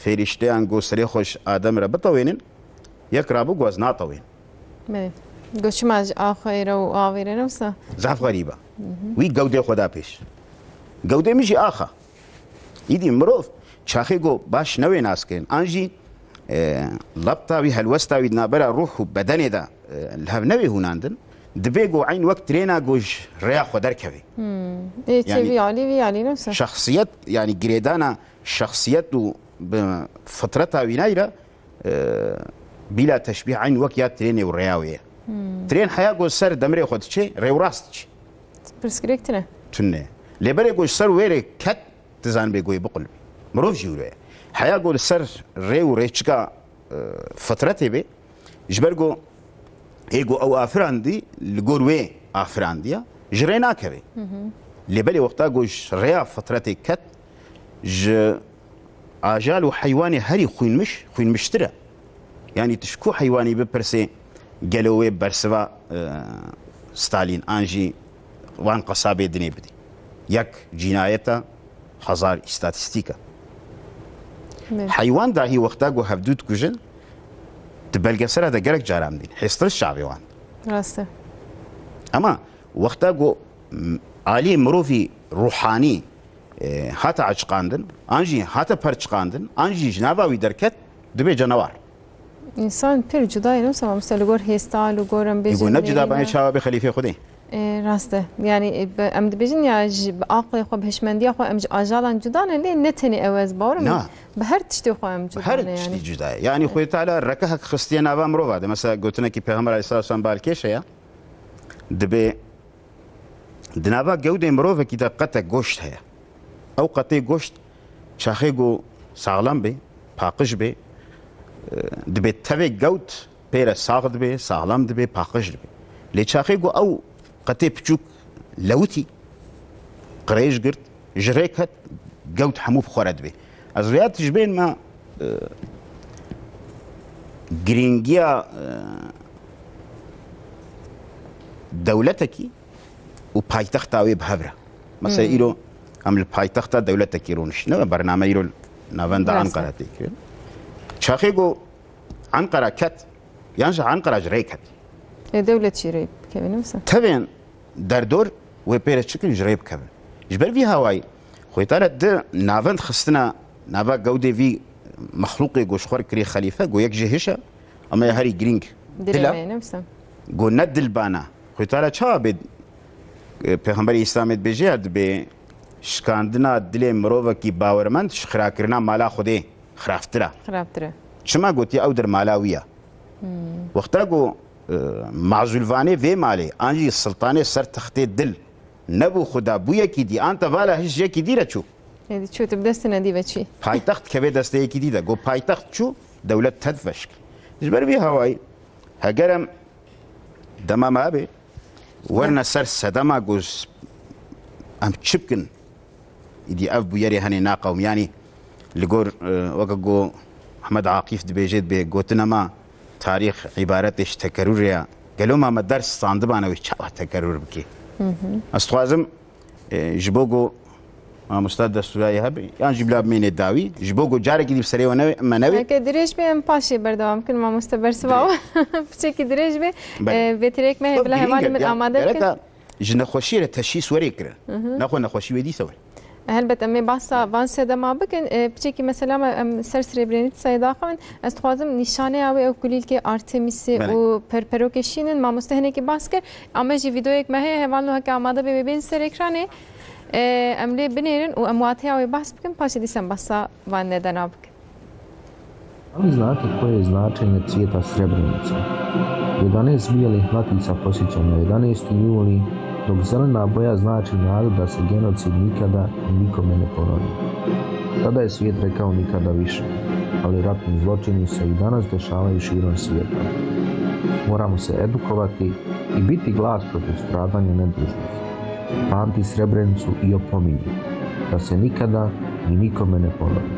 fêrîşteyan ku serê xwe ji Adem re bitewênin, yek rabû ku ez natewên. Belê. Got, çima ji axê re û avê re ne wisa? Zaf xerîb e. Wî gewdê xwe da pêş. Gewdê min jî ax e. Îdî mirov çaxê ku baş newê nas kirin, an jî, e, lebta wî, helwesta wî di navbera ruh û bedenê de, e, li hev newê hûnandin, dibê ku eyn wek trêna ku ji rêya xwe derkevê. Hmm. Ê, çê Yani, vî alî, vî alî ne wisa? Şexsiyet, yani girêdana şexsiyet û bi fitreta wî nayra, e, bîla teşbîh eyn wek ya trênê û rêya wê ye. Hmm. Trên heya ku ser demirê xwe diçê, rêwrast diçê. Pirsgirêk tune. Tune. Lê berê ku ji ser wê rê ket, dizanibê ku yê biqulibî. Mirov jî wilo ye. Heya ku li ser rê û rêçika, e, fitretê bê, ji ber ku ê ku ew afirandî, li gor wê afirandiya, ji rê nakeve. Lê belê wexta ku ji rêya fitretê ket, ji ajal û heywanê herî xwînmiş, xwînmiştir e. Yanî tu ji ku heywanî bipirsê, gelo wê bersiva, e, Stalîn an jî wan qesabê dinê bidî? Yek cînayet e, hezar îstatîstîk e. Belê. Heywan dahî wexta ku hevdû dikujin, di belgesera de gelek caran dîn. Hêstir çavê wan. Rast e. Ema wexta ku, m, aliyê mirovî ruhanî, e, hate açiqandin, an jî hate perçiqandin, an jî ji nava wî derket, dibe canewar. Însan pir cuda ye, ne wisa mamoste, li gor hêsta, li gor em bêjin Ego ne cuda neyîna. Bayê çawa bê xelîfê Xwedê. E, rast e. Yani, e, bi, em dibêjin ya ji, bi aqlê xwe, bi hişmendiya xwe em ji ajalan cuda ne, lê ne tenê ew ez bawer im. Na. Bi her tiştê xwe em cuda Her ne yani. Tiştî cuda ye. Yani Xwedê Teala rekehek xistiye nava mirova de. Mesela gotinekî Pêxember Aleyhisselam balkêş heye. Dibê Di nava gewdê mirovekî de qetek goşt heye. Ew qetê goşt çaxê ku saxlem bê, paqij bê, e, dibê tevê gewt pê re sax dibê, saxlem dibê, paqij dibê. Lê çaxê ku ew qetê piçûk lewitî, qirêj girt, ji rê ket, gewt hemû bi xwe re dibê. Ez rêya tijbên me, e, girîngiya, e, dewletekî û paytexta wê bi hev re. Mesela Hmm. îro em li paytexta dewletekî rûniştine ve bername îro li navenda Rast e. Ankara tê kirin. Çaxê ku Ankara ket, yan ji Ankara ji rê ket. Ê, dewlet jî rê bikeve, ne wisa? Tevên derdor wê pê re çikin ji rê bikevin. Ji ber vî hawayî Xwedê Teala di navend xistina nava gewdê vî mexlûqê ku ji xwe re kirî xelîfe, ku yek ji hiş e, ama ya herî girîng Dilê dil e. Me ye, ne wisa? Ku ne dilbana. Xwedê Teala çawa bê, e, Pêxemberê Îslamê dibêje ya dibê şikandina dilê mirovekî bawermend ji xirakirina mala Xwedê xirabtir e. Xirabtir e. Çima gotiye ew der mala wî ye? Hmm. Wexta ku, e, mazûlvanê vê malê, an jî siltanê ser textê dil nebû xwe da bû yekî dî, an te vala hiş yekî dî re çû. Êdî çû tu bi destê nedî ve çî. Paytext kevê destê yekî dî de. Got paytext çû, dewlet tet veşk. Ji ber vî hawayî, heger em dema me be, werine ser sedema ku s-, em çi bikin? Îdî ev bûyerê henê naqewim. Yanî li gor, e, weke ku Mehmed Aqîf dibêje, dibê gotina me tarîx îbaretê ji tekerûrê ye. Gelo ma me ders standibane wê çawa tekerûr bikê? Hı hı. Ez dixwazim, e, ji bo ku mamosta destûrayê hebe, yan jî bila bimênê dawî, ji bo ku carekî dî bi serê we newê, me newê. Heke dirêj be em paşê berdewam bikin mamoste bersiva we. Piçekî dirêj be. Belê. E, vê tirêk me heye bila hevalê min amade bikin. Gereka ji nexweşiyê re teşhîs werê kirin. Hı hı. Nexwe nexweşî wê dîse were. Helbet em ê bahsa van sedema bikin. E, piçekî mesela me em ser sirê birênî sayê daxivin. Ez dixwazim nîşaneya wê ew kulîlkê Artemisê Belê. Û perperokê şînin. Mamoste hinekî bas kir. Em ê jî vîdeoyek me heye, hevalno heke amade be wê bên ser ekranê. E, em lê binêrin û em wateya wê bas bikin. Paşê dîsa em bahsa van nedena bikin. Ali značaj koje značenje cvijeta srebrenice. Jedanaest bijeli hlatica podseća na jedanaesti juli, dok zelena boja znači nadu da se genocid nikada i nikome ne ponovi. Tada je svijet rekao nikada više, ali ratni zločini se i danas dešavaju širom svijeta. Moramo se edukovati i biti glas protiv stradanja nedužnih. Pamti Srebrenicu i opominji da se nikada i nikome ne ponovi.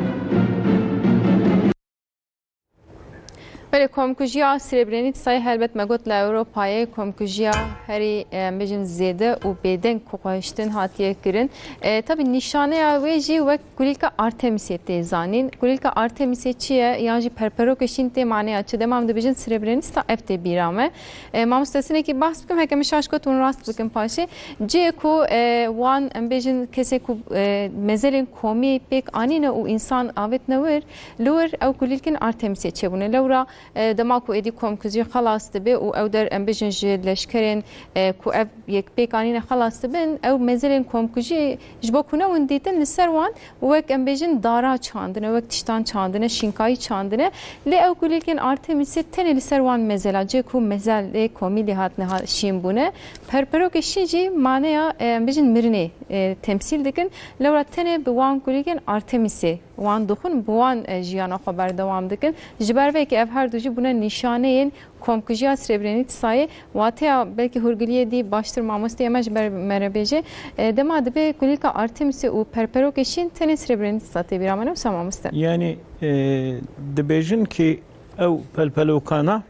Belê, komkujiya Srebrenicayê helbet me got li Ewropayê komkujiya herî, em bêjin, zêde û bêdeng ku xwe hiştin hatiye kirin. E, tabî nîşaneya wê jî wek kulîlka Artemisê tê zanîn. Kulîlka Artemisê çi ye? Yan jî perperokê şîn tê maneya çi? Dema em dibêjin Srebrenica, ev tê bîra me. E, mamoste, sinekî behs bikim, heke min şaş got hûn rast bikin paşê. Cihê ku, e, wan, em bêjin, kesê ku, e, mezelên komî pêk anîne û însan avêtine wir, li wir ew kulîlkên Artemisê çêbûne. Lewra, e, dema ku êdî komkujî xelas dibe û ew der, em bêjin, ji leşkerên, e, ku ev yek pêk anîne xelas dibin, ew mezelên komkujî ji bo ku newin dîtin, li ser wan wek, em bêjin, dara çandine, wek tiştan çandine, şînkayî çandine. Lê ew kulîlkên Artemisê tenê li ser wan mezela, cihê ku mezelê komî lê hatine ha-, şîn bûne, perperokê şîn jî maneya, e, em bêjin, mirinê, e, temsîl dikin. Lewra tenê bi wan kulîlkên Artemisê wan dixwin, bi wan, e, jiyana xwe berdewam dikin. Ji ber vê yekê ev her du jî bûne nîşaneyên komkujiya Srebrenicayê. Wateya belkî hûrgiliyê dî baştir mamosteyê me ji ber me re bêje. E, dema dibe kulîlka Artemisê û perperokê şîn tenê Srebrenica tê bîra me, ne wisa mamoste? Yani, e, dibêjin ki ew pelpelokana,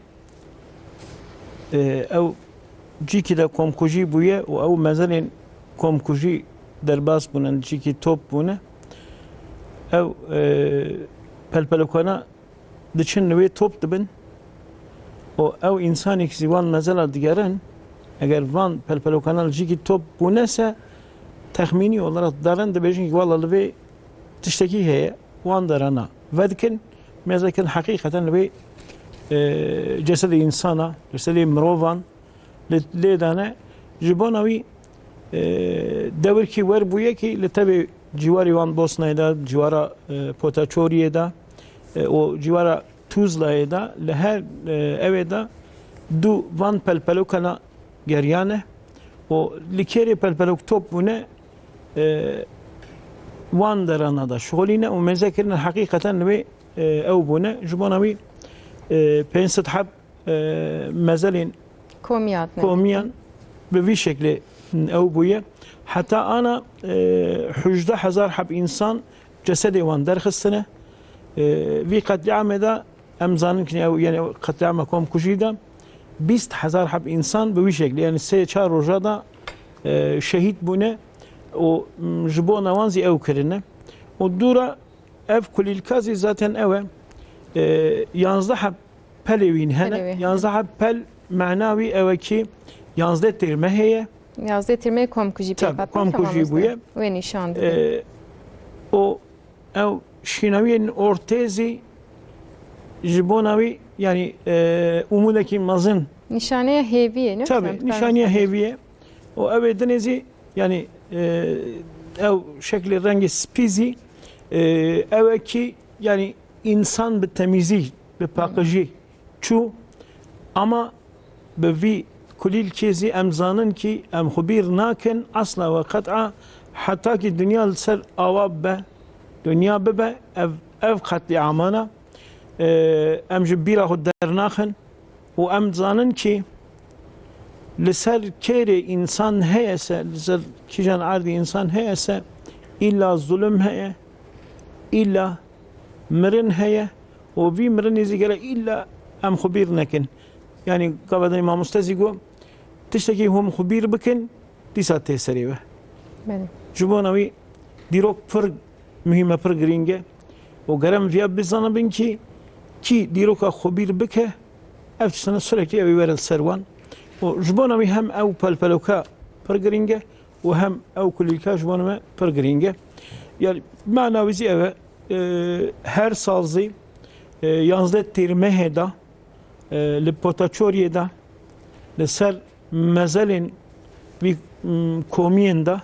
e, ew cîkî de komkujî bûye û ew mezelên komkujî derbas bûne, cîkî top bûne. Ew, e, pelpelokana diçin li wê top dibin û ew însanêk zî wan mezela digerin, eger van pelpelokana li cîkî top bûne se, texmînî olarak darin dibêjin ki wala li vê tiştekî heye, wan derana vedikin, mezekin heqîqeten li vê, e, cesedê însana, cesedê mirovan li, lê dane. Ji bona wî, e, dewirkî wer bûye ki li tevê cîwarê wan Bosnayê de, cîwara, e, Potaçoriyê de, e, û cîwara Tuzlayê de, li her, e, ewê de du van pelpelokana geriyane û li kêrê pelpelok top bûne, e, wan derana de şixulîne û mêze kirine heqîqeten li wê, e, ew bûne. Ji bona wî, e, pênc sed heb, e, mezelên Komî hatine. Komiyan bi vî şeklê ew bûye. Heta ana, e, hejde hezar heb însan cesedê wan derxistine. E, vî qetlîamê de em zanin ki ew, yani qetlîama komkujî de bîst hezar heb însan bi wî şeklî, yani sê çar roja de, e, şehîd bûne û, m, ji bona wan zî ew kirine. Û dûra ev kulîlka zî zaten ew e, e, yanzdeh heb pelê wîn hene. Pelê wî hene. Yanzdeh heb pel mana wî ew e ki yanzdeh têrmehê ye. Yanzdeh têrmehê komkujî pêk Tabii, hatin, komkujî tamam, bûye. Wê nîşan dide. E, û ew şînawiyên ortê zî ji bona wî, yani, e, umûdekî mezin. Nîşaneya hêviyê, ne? Tabii, nîşaneya hêviyê. Û ew ê dinê zî, yani, e, ew şeklê rengê spî zî, e, ew e ki, yani, însan bi temîzî, bi paqijî çû, ama bi vî kulîlkê zî em zanin ki em xwe bîr nakin, esla we qet'a, heta ki dinya li ser awa bibe, dinya bibe, ev, ev qetlîamana, e, em ji bîra xwe dernaxin û em zanin ki li ser kêrê însan heye se, li ser kîjan erdî însan heye se, îlla zulm heye, îlla mirin heye û vî mirinê zî gere îlla em xwe bîr nekin. Yani gava dinê mamoste zî got, tiştekî hûn xwe bîr bikin, dîsa tê serê we. Belê. Ji bona wî dîrok pir muhîm e, pir girîng e. Û gerem viya bizanibin ki kî dîroka xwe bîr bike, ev tiştine sürekli ew ê were li ser wan. Û ji bona wî hem ew pelpeloka pir girîng e û hem ew kulîlka ji bona me pir girîng e. Yani mana wî zî ew e, e, her sal zî, e, yanzdeh têrmehê de, e, li Potaçoriyê de, li ser mezelên vî, m, komiyên de,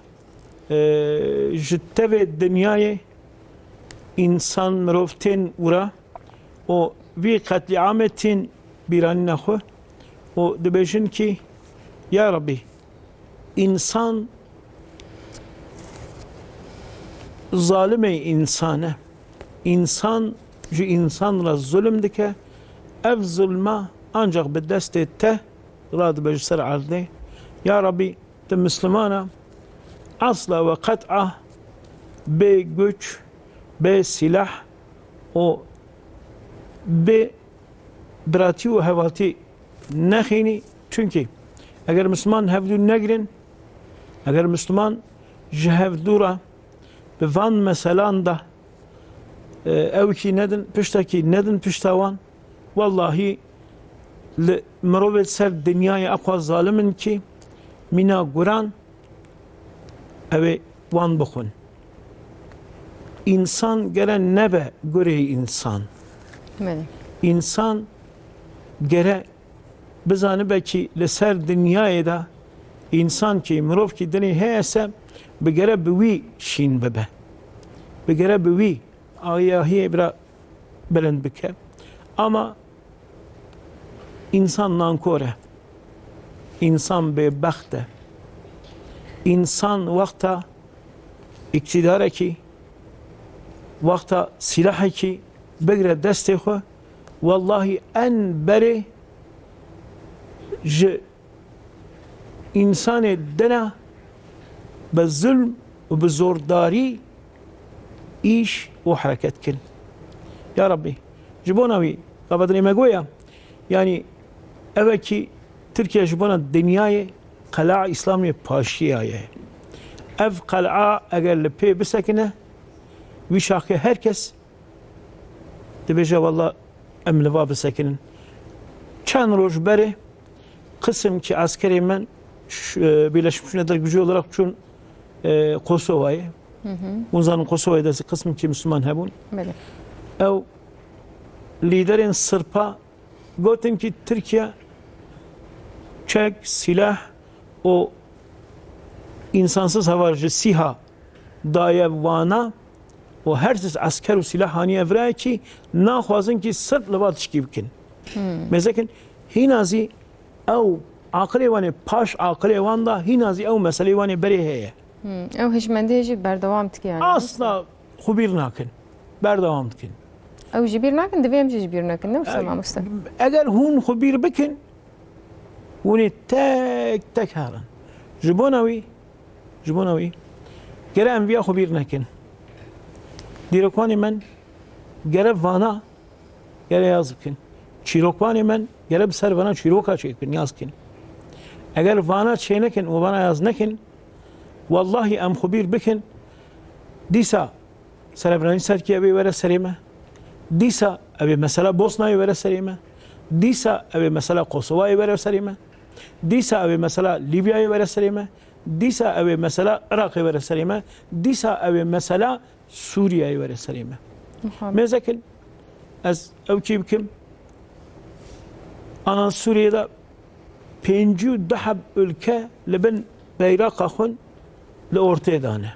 e, ji tevê dinyayê însan, mirov tên wira û vî qetlîamê tên bîranîna xwe û dibêjin ki, ya Rabbî, însan zalimê însan e. Însan ji însan re zulm dike. Ev zulma ancak bi destê te radibe ji ser erdê. Ya Rabbî, tu Mislimana esla we qet'a bê guç, bê sîlah û bê biratî û hevaltî nexînî. Çunkî eger Misliman hevdû negirin, eger Misliman ji hevdû re bi van meselan de, e, ewkî nedin, piştekî nedin pişta wan, wellahî li mirovê ser dinyayê eqwa zalim in kî mîna guran ew ê wan bixwin. Însan gere nebe gurê însan. Belê. Însan gere bizanibe kî li ser dinyayê de însan kî, mirov kî dinê heye se, bi gere bi wî şîn bibe. Bi gere bi wî agahiyê bira bilind bike. Ama însan nankor e. Însan bêbext e. Însan wexta îktîdarekî, wexta sîlahekî bigire destê xwe, wellahî en berê ji însanê dina bi zulm û bi zordarî îş û hereket kin. Ya Rabbî, ji bona wî, gava dinê me goya, yanî ev e kî Tirkiye ji bona dinyayê qel'a Îslamê paşiya ye. Ev qel'a eger li pê bisekine, wî şaxê her kes dibêje, walla em li va bisekinin. Çend roj berê qisimkî eskerê me ş-, e, Birleşmiş Milletler gücü olarak çûn, e, Kosovayê. Hı hı. Hûn zanin Kosovayê de qisimkî Müslüman hebûn. Belê. Ew lîderên Sirpa gotin ki Tirkiye çek, silah û insansız heval ji sîha daye vana û her tişt esker û silah haniye virayê kî naxwazin kî sirf li va tişkî bikin. Hmm. Mêzekin hîna zî ew aqilê wan ê paş aqilê wan da hîna zî ew meselê wan ê berê heye. Hmm. Ew hişmendiyê jî berdewam dike yani. Asla xwe bîr nakin. Berdewam dikin. Ew ji bîr nakin, divê em jî ji bîr nekin, ne wisa mamoste? Eger hûn xwe bîr bikin, hûn ê tek tek herin. Ji bona wî, ji bona wî, gere em viya xwe bîr nekin. Dîrokvanê min gere vana, gere yaz bikin. Çîrokvanê min gere bi ser vana çîroka çêkin, yaz kin. Eger vana çênekin û vana yaz nekin, wellahî em xwe bîr bikin, dîsa Serebrenî serkî ew ê were serê me. Dîsa ew ê mesela Bosnayê were serê me. Dîsa ew ê mesela Kosovayê were serê me. Dîsa ew ê mesela Lîbyayê were serê me. Dîsa ew ê mesela Iraqê were serê me. Dîsa ew ê mesela Sûriyeyê were serê me. Muhammed. Mêzekin ez ew kî bikim. Ana Sûriyê de pêncî û du heb ülke li bin beyraqa xwe li ortê de ne.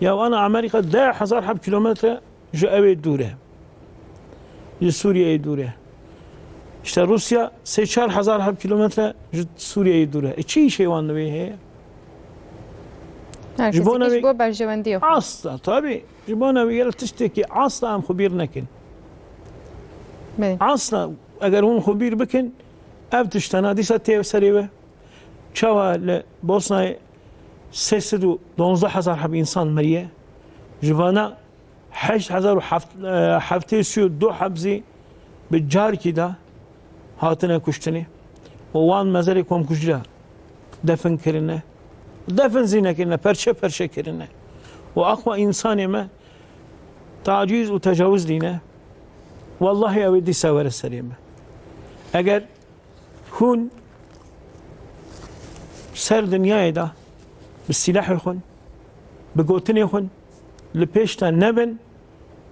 Ya ana Amerîka deh hezar heb kilometre ji ew ê dûr e. Ji Sûriyeyê dûr e. İşte Rusya sê çar hezar heb kilometre ji Sûriyeyê dûr e. E, çi îşê wan li wê heye? Her Ji kes bona tişt wê bo berjewendiyê xwe. Asla, tabii. Ji bona wê gel tiştekî asla em xwe bîr nekin. Belê. Asla eger hûn xwe bîr bikin, ev tiştana dîsa tê serê we. Çawa li Bosnayê sê sed û donzdeh hezar heb însan meriye. Ji vana heşt hezar û heft, e, heftê sî û du heb zî bi carkî de hatine kuştinê û wan mezerê komkujî de defin kirine. Defin zî nekirine, perçe perçe kirine. Û aqwa însanê me tacîz û tecawuz dîne. Wellahî ew ê dîsa were serê me. Eger Hûn ser dinyayê de bi sîlehê xwe, bi gotinê xwe li pêş de nebin,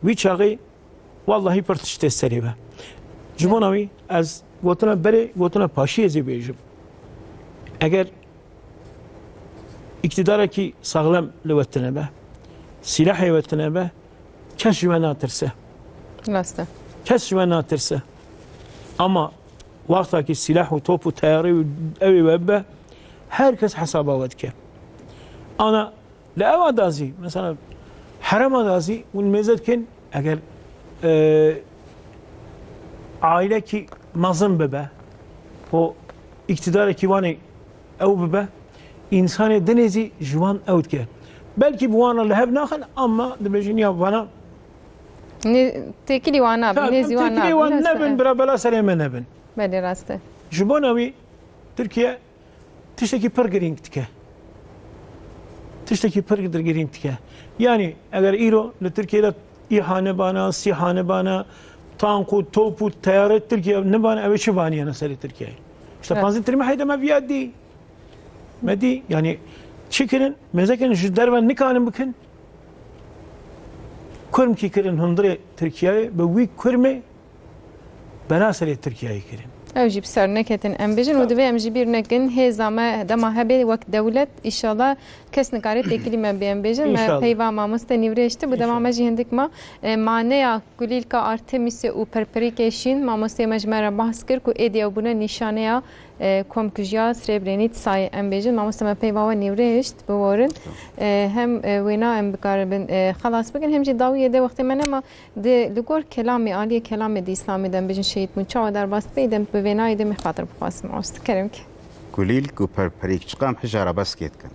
wî çaxê wellahî pir tiştê serê be. Ji bona wî ez gotina berê, gotina paşiyê zî bêjim. Eger îktîdarekî saxlem li we tine be, sîlehê we tine be, kes ji we natirse. Rast e. Kes ji we natirse. Ama wextakî sîlah û top û teyarê û ew ê we bibe, her kes hesaba we dike. Ana li ewa da zî, mesela herema da zî hûn mêze dikin, eger, e, ailekî mezin bibe û îktîdarekî wan ê ew bibe, însanê dinê zî ji wan ew dike. Belkî bi wan re li hev naxin, ama dibêjin ya vana Nê-, têkilî wan nabin, Ha, nêzî wan têkilî nabin, wan rast e. Nebin, bira bela serê me nebin. Belê, rast e. Ji bona wî Tirkiye tiştekî pir girîng dike. Tiştekî pir girîng dike. Yanî eger îro li Tirkiye de îha nebana, sîha nebana, tank û top û teyare Tirkiye nebana, ew ê çi vaniyene serê Tirkiyeyê? Îşte Evet. panzdeh Tirmehê de me viya dî. Me dî, yanî çi kirin? Mêze kirin, ji derve nikarin bikin. Kurmkî kirin hundirê Tirkiyeyê, bi wî kurmê bela serê Tirkiyeyê kirin. Ew jî bi ser neketin, em bêjin, û divê em ji bîr nekin, hêza me dema hebe wek dewlet, îşallah kes nikare têkilî me bê, em bêjin. Me İnşallah. peyva mamoste Nîvrêj tu, bi dema İnşallah. me jî hindik ma, e, maneya kulîlka Artemisê û perperîkê şîn, mamosteyê me ji me re behs kir ku êdî ew bûne nîşaneya, e, komkujiya Srebrenîtsayê, em bêjin. Mamoste me peyva we Nîvrêj, biborin. E, hem, e, wêna em bikaribin, e, xelas bikin, hem jî dawiyê de wextê me nema. Di, li gor kelamê, aliyê kelamê di Îslamê de em bêjin şehîd bûn. Çawa derbas dibê, dem bi vênayê de me xatir bixwazim. Ost, kerem ki. Kulîlk û perperîk çiqam hijara bes kê dikin.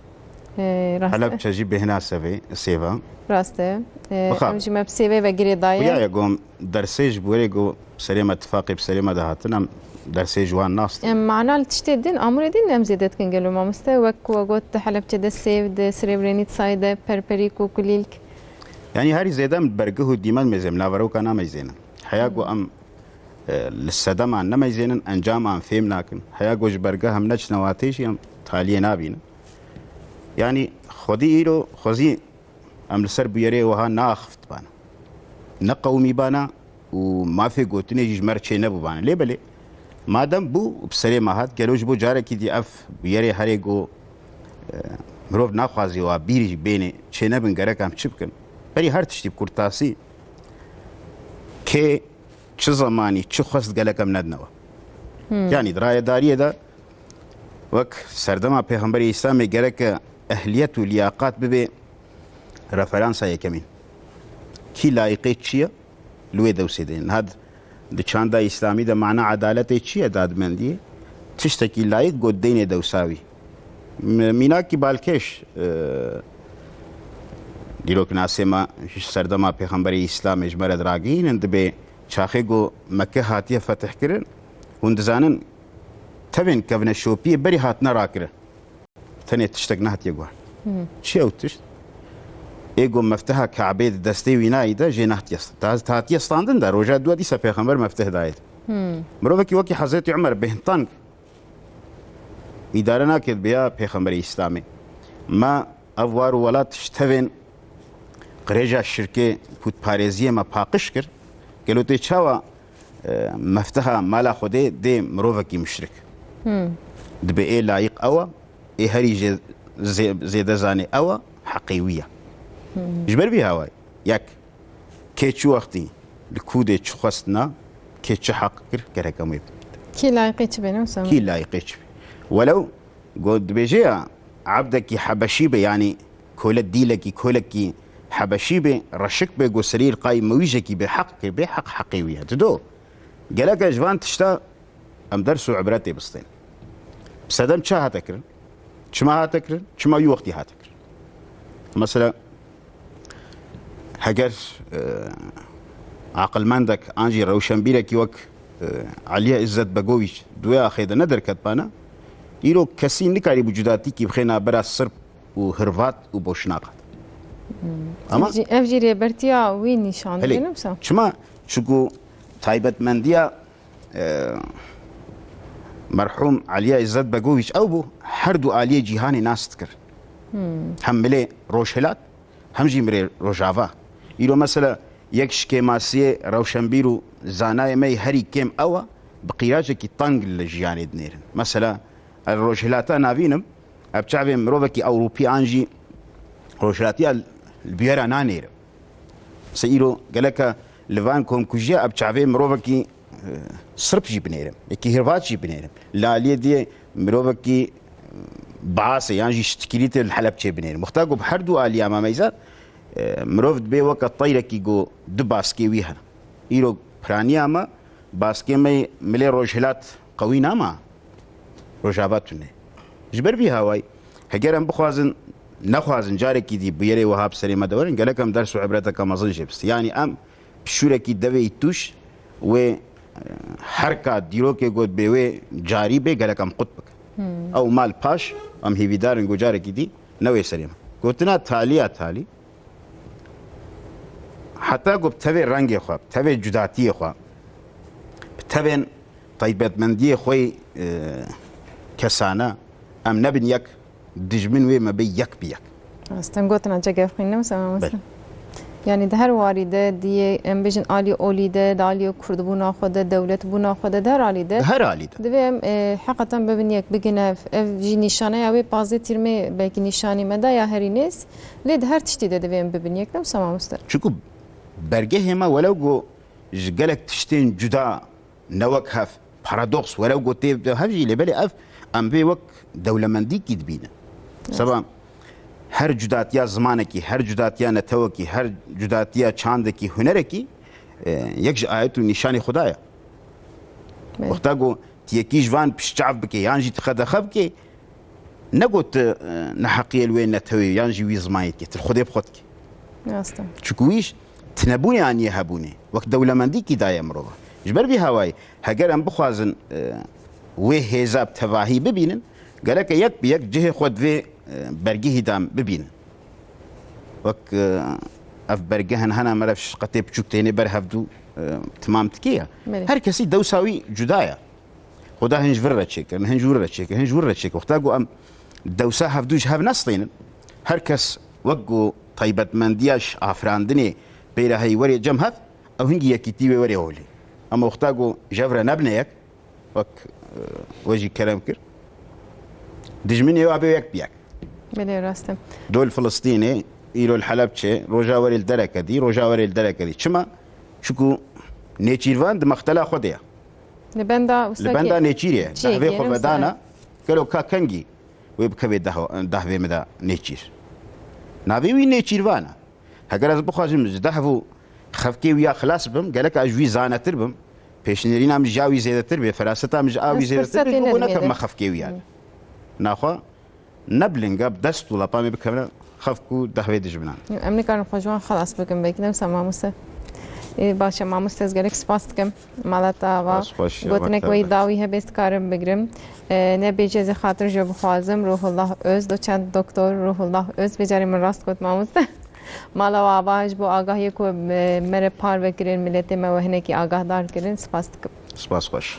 Ee, rast e. Helebçe jî bêhna sevê, sêva. Rast e. Ee, Bixa. Em jî me bi sêvê ve girêdayê. Xuya ye gom dersê ji borê ku serê me tifaqê bi serê me de hatin, em dersê ji wan nastin. Em mana li tiştê din, amûrê din em zêde dikin gelo mamoste. Wek ku we got di Helebçe de sêv, di Srebrenîtsayê de perperîk û kulîlk. Yanî herî zêde em bergih û dîmen mêzêm, naveroka nameyzênin. Heya ku em, e, li sedema nemeyzênin, encaman fêm nakin. Heya ku ji bergih em neçine watê jî em taliyê nabînin. Yanî xwedî îro, xwezî em li ser bûyerê wiha naxifitibana. Ne qewimîbana û mafê gotinê jî ji me re çê nebûbana. Lê belê, madem bû û bi serê me hat, gelo ji bo carekî dî ev bûyerê herê ku, e, mirov naxwazî wa bîr jî bênê çê nebin, gerek em çi bikin? Berî her tiştî bi kurtasî, kê çi zemanî, çi xwest gelek em nedine we. Hmm. Yanî di rayedariyê de wek serdema Pêxemberê Îslamê gereke ehliyet û liyaqat bibe referansa yekemîn. Kî layiqê çi ye? Li wê dewsê de. Niha di çanda Îslamî de mana edaletê çi ye, dadmendiyê? Tiştekî layik got deynê dewsa wî. M-, mînakî balkêş, e, dîroknasê me ji serdema Pêxemberê Îslamê ji me re diragihînin, dibê çaxê ku Mekke hatiye fetihkirin, hûn dizanin tevên kevneşopiyê berî hatine rakirin. Tenê tiştek nehatiye guhar. Hmm. Çi ew tişt? Ê ku mefteha Kabê di destê wî nayî de jê nehatiye st-, ta-, ta hatiye standin de, roja dua dîsa Pêxember mefteh dayê. Hmm. Mirovekî wekî Hezretî Umer bêhntang îdare nake bi ya Pêxemberê Îslamê. Ma ev war û welat ji tevên qirêja şirkê pûtparêziyê me paqij kir. Gelo tê çawa, e, mefteha mala Xwedê dê mirovekî muşrik? Hmm. Dibe ê layiq ew e, ê herî jê zê-, zêde zanê ew e, heqê wî ye. Hmm. Ji ber vî hawayê, yek, kê çi wextî li kûdê çi xwestina, kê çi heq kir, gerek em wê bidin. Kî layiqê çi bê, ne wisa? Kî layiqê çi bê? Welew got dibêje ya, ebdekî hebeşî be, yanî kole dîlekî, kolekî hebeşî be, reşik be, go serî rqayî mewîjekî be, heq kê be, heq heqê wî ye. Dido, gelek ji van tişta em ders û ibretê bistên. Sedem çi hate kirin? Çima hate kirin? Çima wî wextî hate kirin? Mesela, heger, e, aqilmendek an jî rewşenbîrekî wek, e, Aliye Îzzet Begoviç di wê axê de nederketbana, îro kesî nikarîbû cudatîkî bixê navbera Sirb û Hirvat û Boşnaxan. Hmm. Ama Ev jî, ev jî rêbertiya wî nîşan Helê, dide, ne wisa? Çima? Çunku taybetmendiya, e, merhûm Aliya Îzzet Begoviç ew bû, her du aliyê cîhanê nas dikir. Hmm. Hem milê Rojhilat, hem jî milê Rojava. Îro mesela yek ji kêmasiyê rewşenbîr û zanayê me yê herî kêm ew e, bi qîracekî teng li jiyanê dinêrin. Mesela, ez Rojhilata navînim, ev çavê mirovekî Ewropî an jî Rojhilatiya li bûyera nanêrim. Se îro geleka li van komkujiya ev çavê mirovekî, e, Sirp jî binêrim, yekî Hirvat jî binêrim. Li aliyê diyê mirovekî, e, Baasê yan jî Ştikilîtê li Helebçê binêrim. Wexta ku bi her du aliya me meyza, e, mirov dibê weke teyrekî ku du baskê wî hene. Îro piraniya me, baskê me yê milê Rojhilat qewî nama, Rojava tune. Ji ber vî hawayî, heger em bixwazin, nexwazin carekî dî bûyerê wiha bi serê me de werin, gerek em ders û ibreteke mezin jê bistî. Yanî em şûrekî devê Îtûş wê, e, herka dîrokê got bê wê carî bê gelek em qut bikin. Ew mal paş, em hêvîdar in ku carekî dî ne wê serê me. Gotina talî ya talî, heta ku bi tevê rengê xwe, bi tevê cudatiyê xwe, bi tevên taybetmendiyê xwe yê, e, kesane, em nebin yek, dijmin wê me bê yek bi yek. Rast, em gotina cegevxwîn ne wisa mamoste? Belê. Yanî di her warî de diyê em bêjin alî olî de, di alî kurdbûna xwe de, dewletbûna xwe de, di her alî de. Di her alî de. Divê em, e, heqeten bibin yek, bigin ev. Ev jî nîşaneya wê pazdeh tîrmê belkî nîşanî me da ya herî nêz. Lê di her tiştî de divê em bibin yek ne wisa mamoste? Çunku bergehê me welew ku ji gelek tiştên cuda ne wek hev. Paradoks, welew ku tê de hev jî, lê belê ev em vê wek dewlemendîkî dibînin. Seba her cudatiya zimanekî, her cudatiya netewekî, her cudatiya çandekî, hunerekî, e, yek ji ayet û nîşanê Xuda ye. Belê. Wexta ku tu yekî ji van piştçav bike yan jî tu qedexe bike, ne ku tu, e, neheqiyê li wê netewê yan jî wî zimanî dike, tu li Xwedê bi xwe dike. Rast e. Çunku wî ji tinebûnê aniye hebûnê. Wek dewlemendîkî daye mirova. Ji ber vî hawayî, heger em bixwazin, e, wê hêza bi tevahî bibînin, gereke yek bi yek cihê xwe di vê, e, bergehî de em bibînin. Wek, e, ev bergehin hene, meriv ji qetê biçûk tênê ber hevdû, e, timam dike ya. Belê. Her kesî dewsa wî cuda ye. Xuda hin ji vir re çêkirin, hin ji wir re çêkirin, hin ji wir re çêkirin. Wexta ku em dewsa hevdû ji hev nestînin, her kes wek ku taybetmendiya ji afirandinê pê re heyî werê cem hev, ew hingî yekîtî wê werê holê. Ama wexta ku ji hev re nebine yek, wek, e, we jî kerem kir, dijminê wa bê yek bi yek. Belê, rast e. Do li Filistînê, îro li Helebçê, roja werê li dereke dî, roja werê li dereke dî. Çima? Çunku nêçîrvan di mextela xwe de ye. Li benda Li benda nêçîrê ye. Dehvê xwe vedana, gelo ka kengî wê bikevê deh-, dehvê min de nêçîr. Navê wî nêçîrvan e. Heger ez bixwazim ji dehv û xefkê wî ya xilas bim, gerek ez ji wî zanetir bim. Pêşnêrîna min ji ya wî zêdetir bê, feraseta min ji a wî zêdetir bê, ku nekevme xefkê wî ya. Naxwe ne bi linga, bi dest û lapa me bikevine xefk û dehvê dijminan. Em nikarin xwe ji wan xelas bikin, belkî ne wisa mamoste. Ê, baş e mamoste, ez gelek spas dikim. Mala te ava. Spas, spas, gotinek weyî dawî hebe ez dikarim bigrim. Ê, ne bêjî ez ê xatir ji we bixwazim. Ruhullah Öz, doçent doktor Ruhullah Öz, vê carê min rast got mamoste. Mala we ava ji bo agahiyê ku me, me re parve kirin, miletê me we hinekî agahdar kirin, spas dikim. Spas xweş.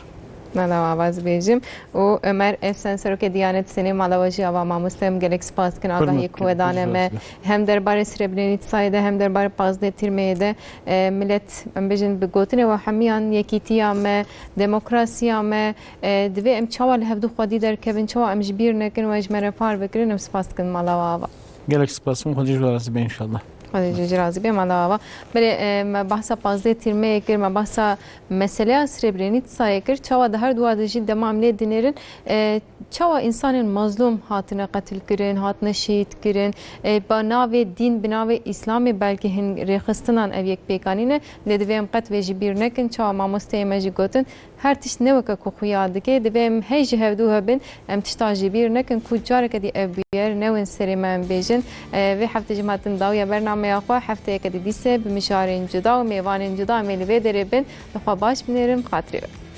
Mala we ava ez bêjim. Û Ömer Efsen, Serokê Diyanet Senê, mala we jî ava mamoste, em gelek spas dikin agahiyê ku we dane me. Hem derbarê Srebrenicayê de, hem derbarê pazdeh Tîrmeyê de, e, milet, em bêjin bi gotinê we hemiyan yekîtiya me, demokrasiya me, e, divê em çawa li hevdû xwedî derkevin, çawa em ji bîr nekin, we ji me re parve kirin, em spas dikin mala we ava. Gelek spas, Xwedê ji we razî be înşallah. Xwedê ji, ji razî be, mala ava. Belê, e, me behsa pazdeh Tîrmeyê kir, me behsa meseleya Srebrenicayê kir. Çawa di her duwa de jî dema em lê dinêrin, e, çawa însanên mazlûm hatine qetilkirin, hatine şehîdkirin, e, bi navê dîn, bi navê Îslamê belkî hin rêxistinan ev yek pêk anîne. Lê divê em qet vê ji bîr nekin. Çawa mamosteyê me jî gotin, her tişt ne weke ku xuya dike, divê em hey ji hevdû hebin, em tişta ji bîr nekin ku careke dî ev bûyer newin serê me, em bêjin. E, vê hefte jî em hatin dawiya bernameya xwe, hefteyeke dî dîse bi mijarên cuda û mêvanên cuda em ê li vê derê bin. Li xwe baş binêrin, bi xatirê we.